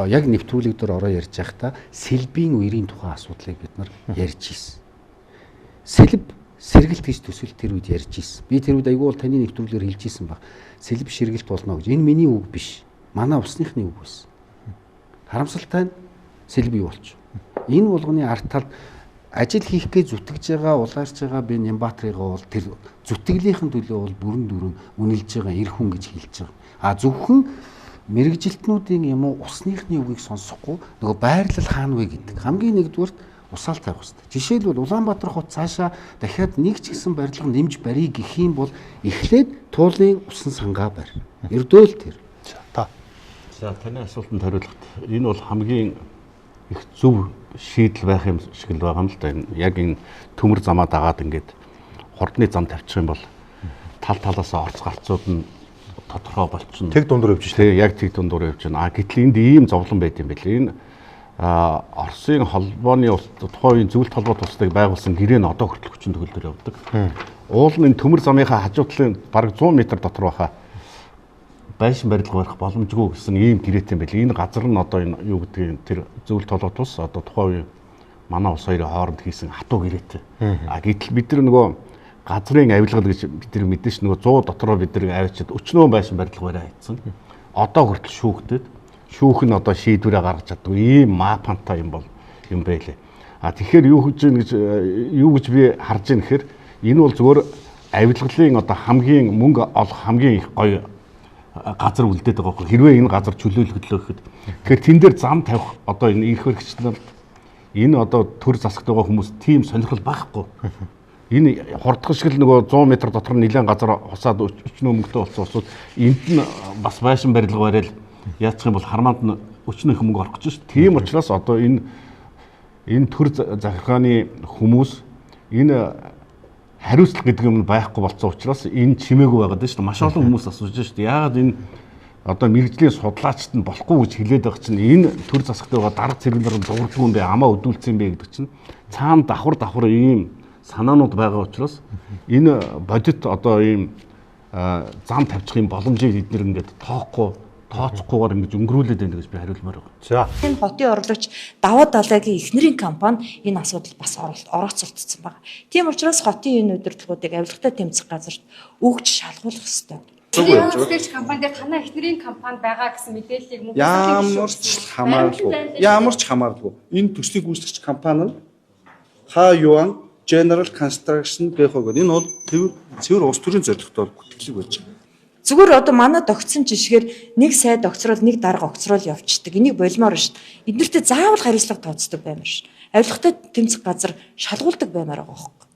Яг нэвтрүүлэг дээр ороо ярьж байхдаа сэлбийн үерийн тухай асуудлыг бид нар ярьж ирсэн. Сэлб сэргэлт гэж төсөл тэр үед ярьж ирсэн. Би тэр үед айгүй бол таны нэвтрүүлгээр хэлж ирсэн баг. Сэлб ширгэлт болно гэж. Энэ миний үг биш. Манай усныхны үг байсан. Харамсалтай нь сэлб юу болчих. Энэ болгоны арт талд ажил хийх гэж зүтгэж байгаа, улаарч байгаа би Нямбатрыгаа бол тэр зүтгэлийнхэн төлөө бол бүрэн дүрэн үнэлж байгаа эр хүн гэж хэлж байгаа. А зөвхөн мэрэгжилтнүүдийн юм уу усныхны үгийг сонсохгүй нөгөө байрлал хаана вэ гэдэг. Хамгийн нэгдүгüрт усаал тавих хэрэгтэй. Жишээлбэл Улаанбаатар хот цаашаа дахиад нэг ч гэсэн барилга нэмж барья гэх юм бол эхлээд туулын усан сангаа барь. Ердөө л тэр. Та. За таны асуултанд хариулахад энэ бол хамгийн их зөв шийдэл байх юм шиг л байгаа юм л да. Яг энэ төмөр замаа дагаад ингээд хурдны зам тавьчих юм бол тал талаас орц гарцууд нь тодорхой болчихно. Тэг дундуур явж шээ. Тий, яг тэг дундуур явж байна. А гэтэл энд ийм зовлон байд юм билээ. Энэ Оросын холбооны улс тухайн үеийн зөвлөлт холбоот улсыг байгуулсан гэрээ нь одоо хүртэл хүчин төгөлдөр явдаг. Уул нь энэ төмөр замынхаа хажуу талын бараг 100 м дотор байхаа байшин барилга барих боломжгүй гэсэн ийм гэрээтэй юм билээ. Энэ газар нь одоо энэ юу гэдгийг тэр зөвлөлт холбоот улс одоо тухайн үеийн манай улс хоёрын хооронд хийсэн хатуу гэрээтэй. А гэтэл бид нар нөгөө газрын авилгал гэж бид нар мэдэн ш нөгөө 100 дотроо бид нар авчиад өчнөө байшин барилга бариа хийцэн. Одоо хүртэл шүүхтэд шүүх нь одоо шийдвэрээ гаргаж чаддгүй ийм мапантай юм бол юм байлээ. А тэгэхээр юу гэж гэж юу гэж би харж ийн гэхээр энэ бол зүгээр авилгалын одоо хамгийн мөнгө олох хамгийн их гоё газар үлдээд байгаа байхгүй. Хэрвээ энэ газар чөлөөлөгдлөө гэхэд тэгэхээр тэн дээр зам тавих одоо энэ эрх баригч нарт энэ одоо төр засагт байгаа хүмүүс тийм сонирхол байхгүй. Энэ хурдхан шиг л нөгөө 100 м дотор нэлээд газар хусаад өчнөө мөнгөтэй болсон улсууд энд нь бас байшин барилга барайл яачих юм бол хармаанд нь өчнөө их мөнгө орох гэж шүү. Тийм учраас одоо энэ төр захиргааны хүмүүс энэ хариуцлага гэдэг юм байхгүй болсон учраас энэ чимээгүй байгаад байна шүү. Маш олон хүмүүс асууж байна шүү. Яагаад энэ одоо мэрэгжлийн судлаачид нь болохгүй гэж хэлээд байгаа чинь энэ төр засагт байгаа дарга цэрэг нар дурдгүй юм бэ, амаа өдүүлсэн юм бэ гэдэг чинь цаана давхар ийм санаанууд байгаа учраас энэ бодит одоо ийм зам тавьчих юм боломжийг эднэр ингээд тооцохгүйгээр ингэж өнгөрүүлээд байна гэж би хариулмаар байна. За. Энэ хотын орлогч Даваа Далайгийн эхнэрийн компани энэ асуудал бас орооцолдсон байна. Тийм учраас хотын энэ удирдлагуудыг авилгатай тэмцэх газарт өгч шалгуулах ёстой. Гүйцэтгэгч компани дээр танай эхнэрийн компани байгаа гэсэн мэдээллийг мөн ямар ч хамааралгүй. Ямар ч хамааралгүй. Энэ төслийг гүйцэтгэгч компани нь Ха Юан General Construction ГХ гэдэг. Энэ бол цэвэр улс төрийн зорилготой бүтгэлэг байж байгаа. Зүгээр одоо манай тогтсон жишгээр нэг сайд огцрол, нэг дарга огцрол явцдаг. Энийг болмоор шүү дээ. Эднэртээ заавал хариуцлага тооцдог баймар шүү. Авилгатай тэмцэх газар шалгуулдаг баймаар байгаа хөөхгүй.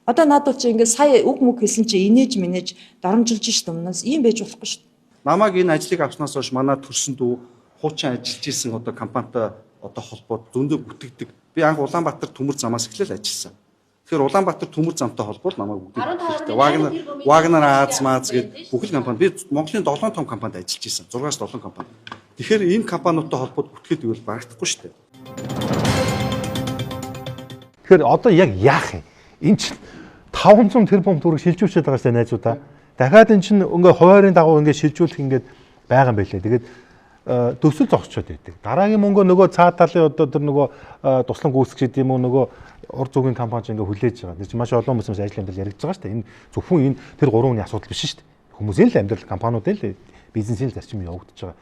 Одоо надад чи ингээд сая үг мүг хэлсэн чи инээж минээж доромжилж шүү дээ. Өмнөөс ийм байж болохгүй шүү дээ. Намайг энэ ажлыг авснаас хойш манай төрсөн дүү хуучин ажиллаж исэн одоо компанитай одоо холбоод зөндөө бүтгэдэг. Би анх Улаанбаатар төмөр замаас эхлээл ажилласан. Тэгэхээр Улаанбаатар төмөр замтай холбоод намайг бүгдийг хэрэгтэй. Вагнер Аз Маз гэдэг бүхэл компани. Би Монголын 7 том компанид ажиллаж исэн. 6-7 компани. Тэгэхээр энэ компаниудтай холбоод бүтгээд ивэл барагдахгүй шүү дээ. Тэгэхээр одоо яг яах юм? Энэ чинь 500 тэрбум төгрөг шилжүүлчихэд байгаа шүү дээ найзуудаа. Дахиад энэ чинь ингээ хуваарийн дагуу ингээ шилжүүлэх ингээд байгаа юм байлээ. Тэгээд төсөл зогсчод байдаг. Дараагийн мөнгө нөгөө цаад талын одоо тэр нөгөө туслан гүйцэтгэж гэдэг юм уу нөгөө ур зүгийн компани ч ингээ хүлээж байгаа. Тэр чинь маш олон хүмүүс ажил амьдрал яригдж байгаа шүү дээ. Энэ зөвхөн энэ тэр гурван хүний асуудал биш шүү дээ. Хүмүүсийн л амьдрал, компаниудын л бизнесийн л зарчим явагдаж байгаа.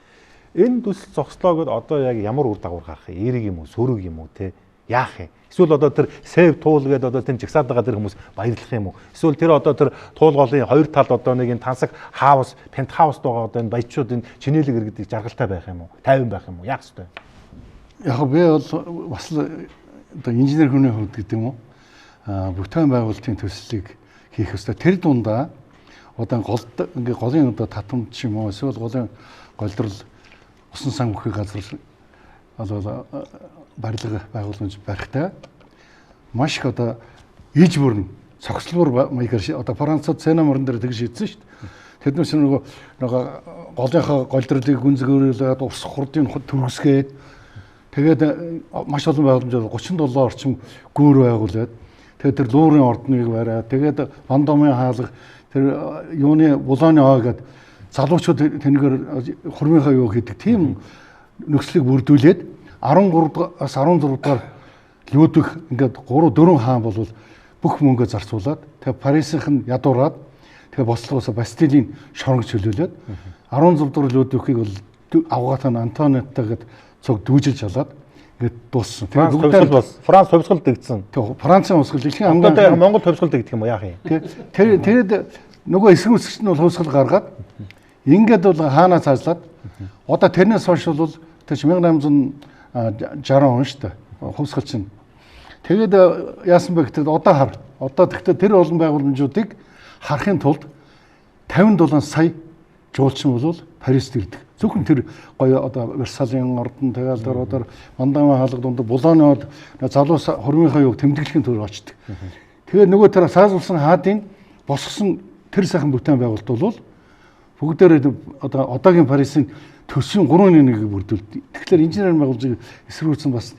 Энэ төсөл зогслоо гэд одоо яг ямар үр дагавар гарах юм? Эерэг юм уу, сөрөг юм уу те? Яах юм? Эсвэл одоо тэр сэв туул гэдэг одоо тэр жагсаад байгаа тэр хүмүүс баярлах юм уу? Эсвэл тэр одоо тэр туул голын хоёр талд одоо нэг энэ тансаг хаус, пентхаус байгаа одоо энэ баячууд энэ чинээлэг иргэдийг жаргалтай байх юм уу? Тайван байх юм уу? Яах ёстой? Яг би бол бас одоо инженер хүний хувьд гэдэг юм уу? Бүтээн байгуулалтын төслийг хийх ёстой. Тэр дундаа одоо гол ингээ голын одоо татамж юм уу? Эсвэл голын голдрол усан сан бүхий газар бол барилга байгууламж барихтай маш их одоо иж бүрэн цогцлбор маягаар одоо Францууд Сена морон дээр тэгж шийдсэн шүү дээ. Тэднээс нөгөө голынхоо голдролыг гүнзгийрүүлээд урс хурдын төрөсгээд тэгээд маш олон байгууламжаар 37 орчим гүүр байгуулад тэгээд тэр луурын ордныг бариад тэгээд Вандомын хаалга тэр юуны Булооны ой гэдэг залуучууд тэнгээр хурмынхаа юу хийдэг тийм нөхцөлийг бүрдүүлээд 13-аас 16 дугаар Людвиг ингээд 3 4 хаан бол бүх мөнгөө зарцуулаад тэгээ Парисийнх нь ядуураад тэгээ бослогоос Бастилийн шоронг чөлөөлөөд 16 дугаар Людвигийг бол авгаатай нь Антонеттайгээд цуг дүүжилж алаад ингээд дууссан. Тэгээ бүгдээр бас Франц хувьсгал дэгдсэн. Тэгээ Францын хувьсгал дэлхийн хамгийн Монгол хувьсгал дэгдэх юм уу яах юм? Тэр тэгэд нөгөө эсрэг үүсгч нь бол хувьсгал гаргаад ингээд бол хаанаа цаашлаад одоо тэрнээс хойш бол тэр 1860 он шүү дээ. Хувьсгал чинь. Тэгээд яасан бэ гэхэд одоо хар. Одоо тэгтээ тэр олон байгууламжуудыг харахын тулд 57 сая жуулчин бол Парист ирдэг. Зөвхөн тэр гоё одоо Версалийн ордон тэгэл тэр одоо Мандамын хаалга дунд Булооны залуус хурмынхаа юг тэмдэглэхийн тулд очдог. Тэгээд нөгөө тэр цаазуулсан хаадын босгосон тэр сайхан бүтээн байгуулалт бол бүгдээрээ одоо одоогийн Парисын төсвийн 3.1-ийг бүрдүүлдэг. Тэгэхээр инженерийн байгууллагыг эсрүүцэн бас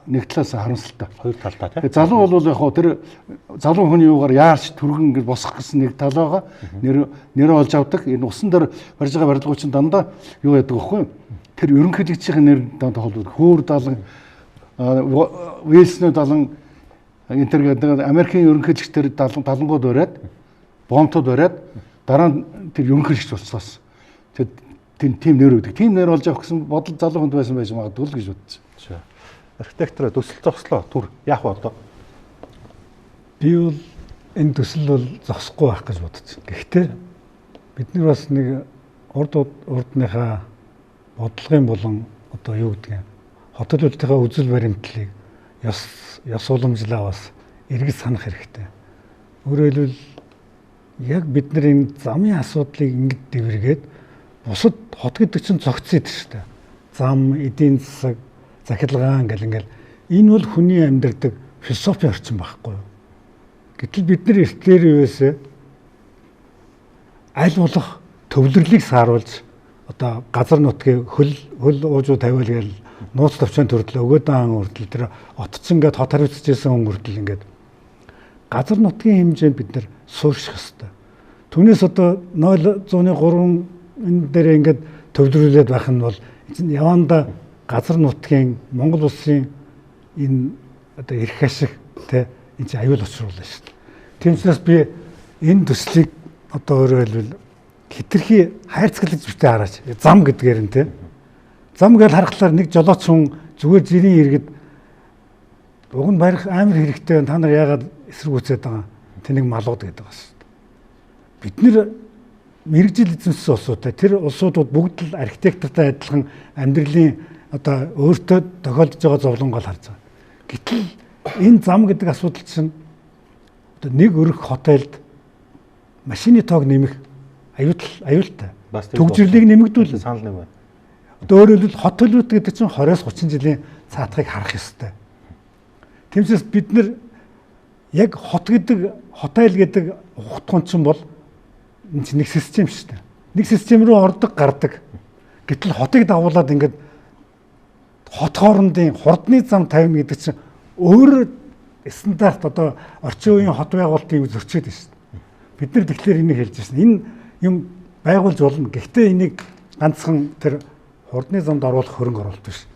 нэг талаас харамсалтай. Хоёр талдаа тийм. Залуу бол яг хоо тэр залуу хүний юугаар яарч түргэн ингэж босгох гэсэн нэг тал байгаа. Нэр олж авдаг. Энэ усан дээр барьж байгаа барилгууд чинь дандаа юу яадаг вэ? Тэр ерөнхийлөгчийн нэр дандаа холбогддог. Хөөр далан, Уэльсний далан энэ төр гэдэг Америкийн ерөнхийлөгчдэр далангууд бариад, бомтууд бариад дараа нь тэр ерөнхийлөгч болцоос. Тэр тийм нэр өгдөг. Тийм нэр олж авах гэсэн бодол залуу хүнд байсан байж магадгүй л гэж бодсон. Архитектор төсөл зогслоо. Түр яах вэ одоо? Би бол энэ төсөл бол зогсохгүй байх гэж бодож байна. Гэхдээ бид нар бас нэг урдныхаа бодлогын болон одоо юу гэдэг юм хотод үлдийнхээ үзэл баримтлалыг ёс уламжлаа бас эргэж санах хэрэгтэй. Өөрөөр хэлбэл яг бид нар энэ замын асуудлыг ингэж дэвэргээд бусад хот гэдэг чинь зогцсон идэв шүү дээ. Зам, эдийн засаг, захиргаан гэл ингээл энэ бол хүний амьдардаг философи орчин байхгүй юу? Гэтэл бид нар эртлэр юусээ аль болох төвлөрлийг сааруулж одоо газар нутгийг хөл уужуу тавиал гээл нууц товчон төрдлөө өгөөд аан хүртэл тэр отцсон ингээд хот хариуцж исэн хүн хүртэл ингээд газар нутгийн хэмжээнд бид нар суурших ёстой. Түүнээс одоо 0.3 энэ дээр ингээд төвлөрүүлээд байх нь бол явандаа газар нутгийн Монгол улсын энэ одоо эрх ашиг тэ энэ чинь аюул учруулна шүү дээ. Тийм учраас би энэ төслийг одоо өөрөөр хэлбэл хэтэрхий хайрцаглаж битээ хараач. Зам гэдгээр нь тэ. Зам гэж харахлаар нэг жолооч хүн зүгээр жирийн иргэд уг нь барих амар хэрэгтэй байна. Та нар яагаад эсэргүүцээд байгаа тэнэг малууд гэдэг байна шүү дээ. Бид нэр мэргэжил эзэмшсэн улсуудтай тэр улсуудууд бүгд л архитектортай адилхан амьдралын одоо өөртөө тохиолдож байгаа зовлонгоо харж байгаа. Гэтэл энэ зам гэдэг асуудал чинь одоо нэг өрх хотелд машины тоог нэмэх аюултай. Төгжрлийг нэмэгдүүлнэ. Санал нэг байна. Одоо өөрөөр хэлбэл хот төлөвлөлт гэдэг чинь 20-30 жилийн цаатахыг харах ёстой. Тэмцээс бид нэр яг хот гэдэг хотел гэдэг ухтгон чинь бол энэ чинь нэг систем шүү дээ. Нэг систем рүү ордог гардаг. Гэтэл хотыг дагуулад ингээд хот хоорондын хурдны зам тавина гэдэг чинь өөр стандарт одоо орчин үеийн хот байгуулалтын зөрчөөд байна шүү дээ. Бид нар тэгэхээр энийг хэлж байсан. Энэ юм байгуулж болно. Гэхдээ энийг ганцхан тэр хурдны замд оруулах хөрөнгө оруулалт биш.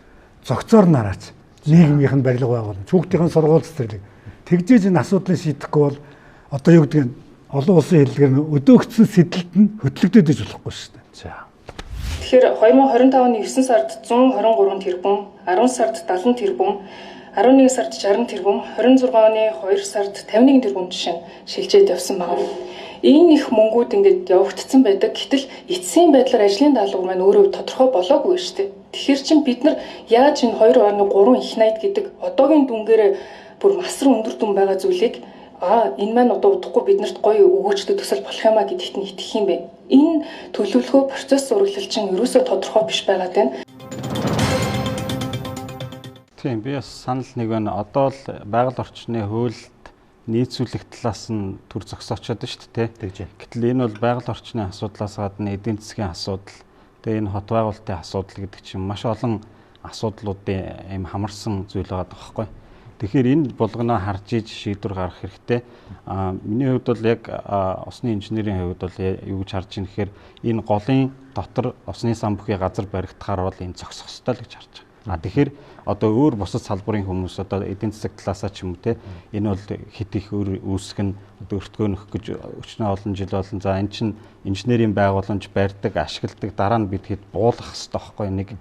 Зохицоор нь хараач. Нийгмийнх нь барилга байгуулна. Хүүхдийн сургууль цэцэрлэг. Тэгжээж энэ асуудлыг шийдэхгүй бол одоо юу гэдэг нь олон улсын хэллэгээр нь өдөөгдсөн сэдэлт нь хөтлөгдөд иж болохгүй шүү дээ. За. Тэгэхээр 2025 оны 9 сард 123 тэрбум, 10 сард 70 тэрбум, 11 сард 60 тэрбум, 26 оны 2 сард 51 тэрбум жишээ нь шилжээд явсан байна. Энэ их мөнгүүд ингээд явагдсан байдаг. Гэтэл эцсийн байдлаар ажлын даалгавар маань өөрөө тодорхой болоогүй шүү дээ. Тэгэхээр чин бид нар яаж энэ 2.3 их 80 гэдэг одоогийн дүнгээр бүр масар өндөр дүн байгаа зүйлийг энэ маань одоо удахгүй биднэрт гоё өгөөжтэй төсөл болох юм а гэдэгт нь итгэх юм бэ. Энэ төлөвлөгөө процесс зураглал чинь ерөөсөө тодорхой биш байгаад байна. Тийм, би бас санал нэг байна. Одоо л байгаль орчны хуульд нийцүүлэх талаас нь төр зогсоочод шүү дээ. Тэгж байна. Гэтэл энэ бол байгаль орчны асуудлаас гадна эдийн засгийн асуудал, тэгээ энэ хот байгуулалтын асуудал гэдэг чинь маш олон асуудлуудын юм хамарсан зүйл байгаа байхгүй. Тэгэхээр энэ болгоноо харж иж шийдвэр гаргах хэрэгтэй. Миний хувьд бол яг усны инженерийн хувьд бол юу гэж харж байна гэхээр энэ голын дотор усны сан бүхий газар баригдахаар бол энэ зогсох ёстой л гэж харж байгаа. Тэгэхээр одоо өөр бусад салбарын хүмүүс одоо эдийн засаг талаасаа ч юм уу те энэ бол хэд их өөр үүсгэн одоо өртгөөнөх гэж өчнөө олон жил олон. За энэ чинь инженерийн байгууламж барьдаг, ашигладаг, дараа нь бид хэд буулгах ёстой байхгүй нэг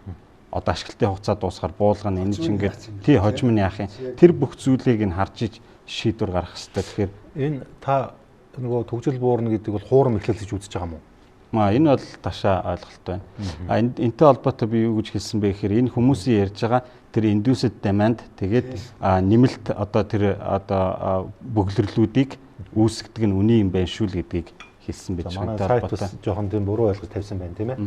одоо ашиглалтын хугацаа дуусахаар буулгана энэ чинь ингээд тий хожим нь яах юм. Тэр бүх зүйлийг нь харж иж шийдвэр гаргах ёстой. Тэгэхээр энэ та нөгөө төгжил буурна гэдэг бол хуурам эхлэл гэж үзэж байгаа юм уу? Энэ бол ташаа ойлголт байна. Энтэй холбоотой би юу гэж хэлсэн бэ гэхээр энэ хүмүүсийн ярьж байгаа тэр induced demand тэгээд нэмэлт одоо тэр одоо бөглөрлүүдийг үүсгэдэг нь үний юм байна шүү л гэдгийг хэлсэн байж байгаа. Манай сайт бас жоохон тийм буруу ойлгож тавьсан байна тийм ээ.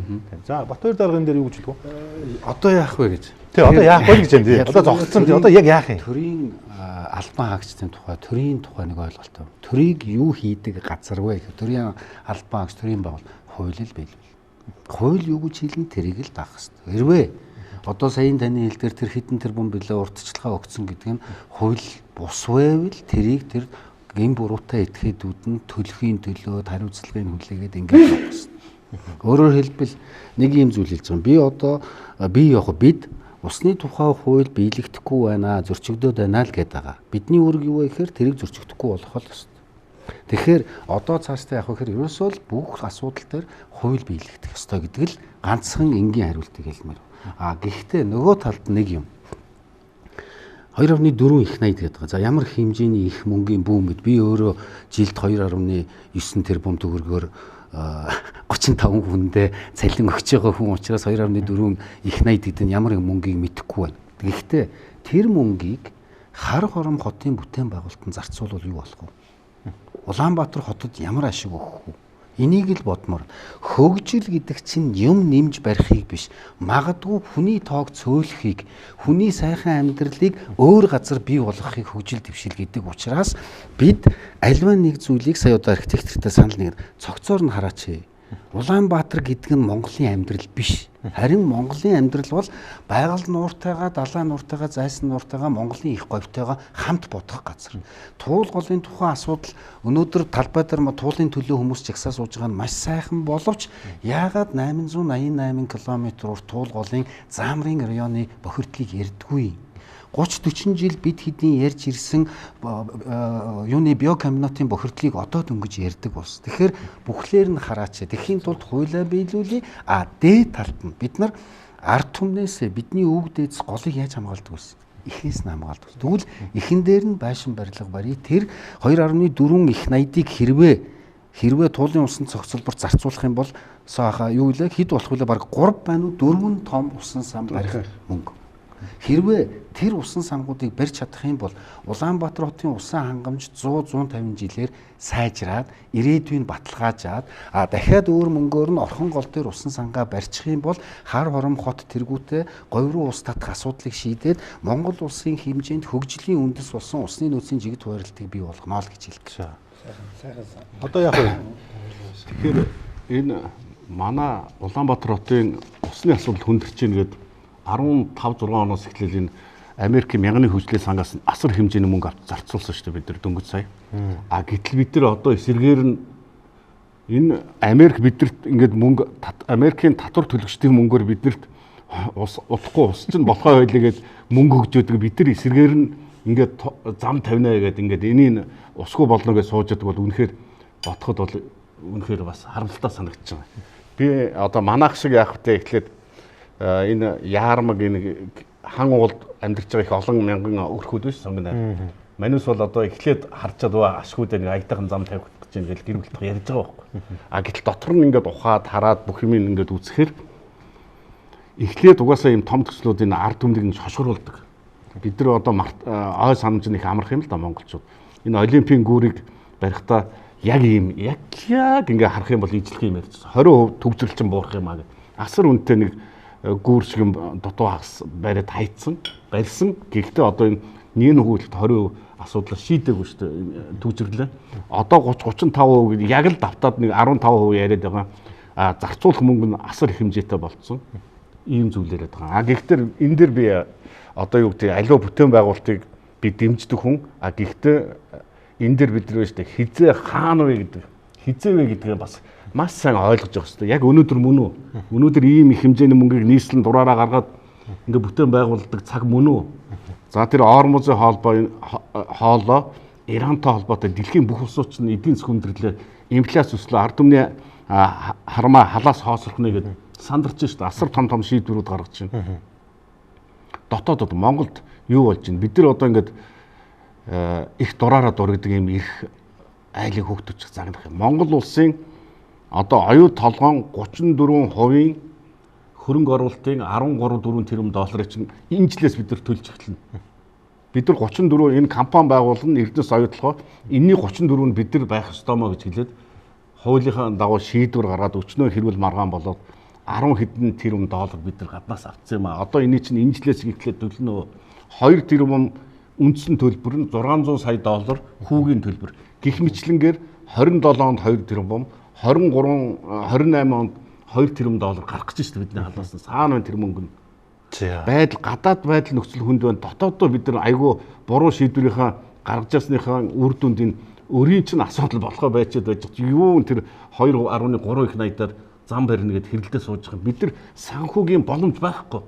За Батбаяр даргын дээр юу гэж хэлэх вэ? Одоо яах вэ гэж. Тий, одоо яах вэ гэж юм тий. Одоо зогссон тий. Одоо яг яах юм? Төрийн албан хаагчдын тухай, төрийн тухай нэг ойлголт байна. Төрийг юу хийдэг газар вэ гэхээр төрийн албан хаагч, төрийн байгуул хууль л биелвэл. Хууль юу гэж хэлнэ тэрийг л даах хэрэгтэй. Хэрвээ одоо саяын таны хэл дээр тэр хэдэн тэрбум билээ уртчилгаа өгсөн гэдэг нь хууль бус байвал тэрийг тэр гэм буруутай этгээдүүд нь төлөхийн төлөө хариуцлагыг хүлээгээд ингэж явах хэрэгтэй. Өөрөөр хэлбэл нэг юм зүйл хэлж байгаа юм. Би одоо би яг бид усны тухай хууль биелэгдэхгүй байна, зөрчигдөд байна л гэдэг байгаа. Бидний үүрэг юу вэ гэхээр тэрийг зөрчигдөхгүй болох л ёстой. Тэгэхээр одоо цаашдаа явах гэхээр ерөөсөө л бүх асуудал дээр хууль биелэгдэх ёстой гэдэг л ганцхан энгийн хариултыг хэлмээр. А гэхдээ нөгөө талд нэг юм. 2.4 их 80 гэдэг байгаа. За ямар хэмжээний их мөнгөний бүүм гэд би өөрөө жилд 2.9 тэрбум төгрөгөөр 35 хүндээ цалин өгч байгаа хүн учраас 2.4 их 80 гэдэг нь ямар мөнгийг мэдэхгүй байна. Гэхдээ тэр мөнгийг хар хором хотын бүтээн байгуулалтанд зарцуулвал юу болох вэ? Улаанбаатар хотод ямар ашиг өгөх вэ? Энийг л бодмоор. Хөгжил гэдэг чинь юм нэмж барихыг биш, магадгүй хүний тоог цөөлөхийг, хүний сайхан амьдралыг өөр газар бий болгохыг хөгжил дэвшил гэдэг учраас бид альва нэг зүйлийг сая одоо архитектортай санал нэг цогцоор нь хараач. Улаанбаатар гэдэг нь Монголын амьдрал биш. Харин Монголын амьдрал бол байгаль нууртайгаа, далайн нууртайгаа, зайсан нууртайгаа, Монголын их говьтойгоо хамт бодох газар. Туул голын тухайн асуудал өнөөдөр талбай дээр туулын төлөө хүмүүс жагсаа сууж байгаа нь маш сайхан боловч яагаад 888 км урт туул голын Заамрын районы бохирдлыг ярьдгүй? 30-40 жил бид хэдийн ярьж ирсэн юуны биокомбинатын бохирдлыг одоо дөнгөж ярьдаг улс. Тэгэхээр бүхлээр нь хараач. Тэхийн тулд хуулиа биелүүлье. А дээд талд нь бид нар ард түмнээс бидний өвөг дээдс голыг яаж хамгаалдаг вэ? Эхнээс нь хамгаалдаг. Тэгвэл эхэн дээр нь байшин барилга барья. Тэр 2.4 их 80-ыг хэрвээ туулын усан цогцолбор зарцуулах юм бол юу вэ? Хэд болох вэ? Бараг 3 байна уу? 4 том усан сан барих мөнгө. Хэрвээ тэр усан сангуудыг барьж чадах юм бол Улаанбаатар хотын усан хангамж 100-150 жилээр сайжраад ирээдүйн баталгаажаад дахиад өөр мөнгөөр нь Орхон гол дээр усан сангаа барьчих юм бол хар хором хот тэргүүтээ говь руу ус татах асуудлыг шийдээд Монгол улсын хэмжээнд хөгжлийн үндэс болсон усны нөөцийн жигд хуваарлтыг бий болгоно л гэж хэлдэг. Одоо яг вэ? Тэгэхээр энэ манай Улаанбаатар хотын усны асуудал хүндэрч байна гэдэг 15 6 оноос эхлээл энэ Америкийн мянганы хөгжлийн сангаас асар хэмжээний мөнгө авч зарцуулсан шүү дээ бид нар дөнгөж сая. А гэтэл бид нар одоо эсэргээр нь энэ Америк бидэрт ингээд мөнгө Америкийн татвар төлөгчдийн мөнгөөр бидэрт ус утахгүй ус чинь болохоо байлээ гэд мөнгө өгж өгдөг, бид нар эсэргээр нь ингээд зам тавина гэд ингээд энийг усгүй болно гэж сууж яадаг бол үнэхээр бодоход бол үнэхээр бас харамсалтай санагдаж байгаа. Би одоо манайх шиг яах вэ эхлээд энэ яармаг энэ хан уулд амьдарч байгаа их олон мянган өрхүүд биш сонгоноор. Манус бол одоо эхлээд харчаад ба ашгүйдээ нэг аятайхан зам тавих гэж юм гэл гэр бүлтэх ярьж байгаа байхгүй. А гэтэл дотор нь ингээд ухаад хараад бүх юм ингээд үзэхээр эхлээд угаасаа ийм том төслүүд энэ ард түмнийг ингэж хошгоруулдаг. Бид нар одоо ой санамж нь их амарх юм л да монголчууд. Энэ олимпийн гүүрийг барихтаа яг ийм яг ингээ харах юм бол ижлэх юм ярьж 20% төгжрэлчин буурах юм аа гэх. Асар үнэтэй нэг гүүр шиг юм дутуу хагас бариад хайцсан, барьсан. Гэхдээ одоо энэ нэг хүүлэлт 20% асуудлаа шийдээгүй шүү дээ төгжрлээ. Одоо 30 35% яг л давтаад нэг 15% яриад байгаа. А зарцуулах мөнгө нь асар их хэмжээтэй болцсон. Ийм зүйл яриад байгаа. А гэхдээ энэ дэр би одоо юу гэдэг аливаа бүтээн байгуулалтыг би дэмждэг хүн. А гэхдээ энэ дэр бид нар шүү дээ хизээ хаана вэ гэдэг, хизээ вэ гэдгээ бас маш сайн ойлгож явах хэрэгтэй. Яг өнөөдөр мөн үү? Өнөөдөр ийм их хэмжээний мөнгийг нийслэн дураараа гаргаад ингээ бүтээн байгуулдаг цаг мөн үү? За тэр Ормузын холбоо хоолоо Ирантай холбоотой дэлхийн бүх улсууд чинь эдийн засгийн хүндрэлээ, инфляц өслөө, ард түмний хармаа халаас хоосрох нэ гэдэг сандарч шүү дээ. Асар том том шийдвэрүүд гаргаж байна. Дотоодод Монголд юу болж байна? Бид нар одоо ингээд их дураараа дургдаг юм их айлын хөгтөчих загнах юм. Монгол улсын одоо оюу толгоон 34%-ийн хөрөнгө оруулалтын 13.4 тэрбум долларыг чинь энэ жилээс бид нар төлж эхэлнэ. Бид нар 34 энэ компани байгуулна Эрдэнэс оюу толгой энэний 34 нь бид нар байх ёстой мó гэж хэлээд хуулийнхаа дагуу шийдвэр гаргаад өчнөө хэрүүл маргаан болоод 10 хэдэн тэрбум доллар бид нар гаднаас авцсан юм а. Одоо эний чинь энэ жилээс эхлээд төлнө. 2 тэрбум үндсэн төлбөр нь 600 сая доллар хүүгийн төлбөр. Гэх мэтлэнгээр 27 онд 2 тэрбум, 23 28 онд 2 тэрбум доллар гарах гэж шүү дээ бидний халаас нь. Саана тэр мөнгө нь. Байдал гадаад байдал нөхцөл хүнд байна. Дотооддоо бид нар айгүй буруу шийдвэрийнхаа гаргаж ясныхаа үр дүнд энэ өрийн чинь асуудал болохоо байчаад байж байгаа. Юу тэр 2.3 их 80-аар зам барина гэд хэрэлдээ сууж байгаа. Бид нар санхүүгийн боломж байхгүй.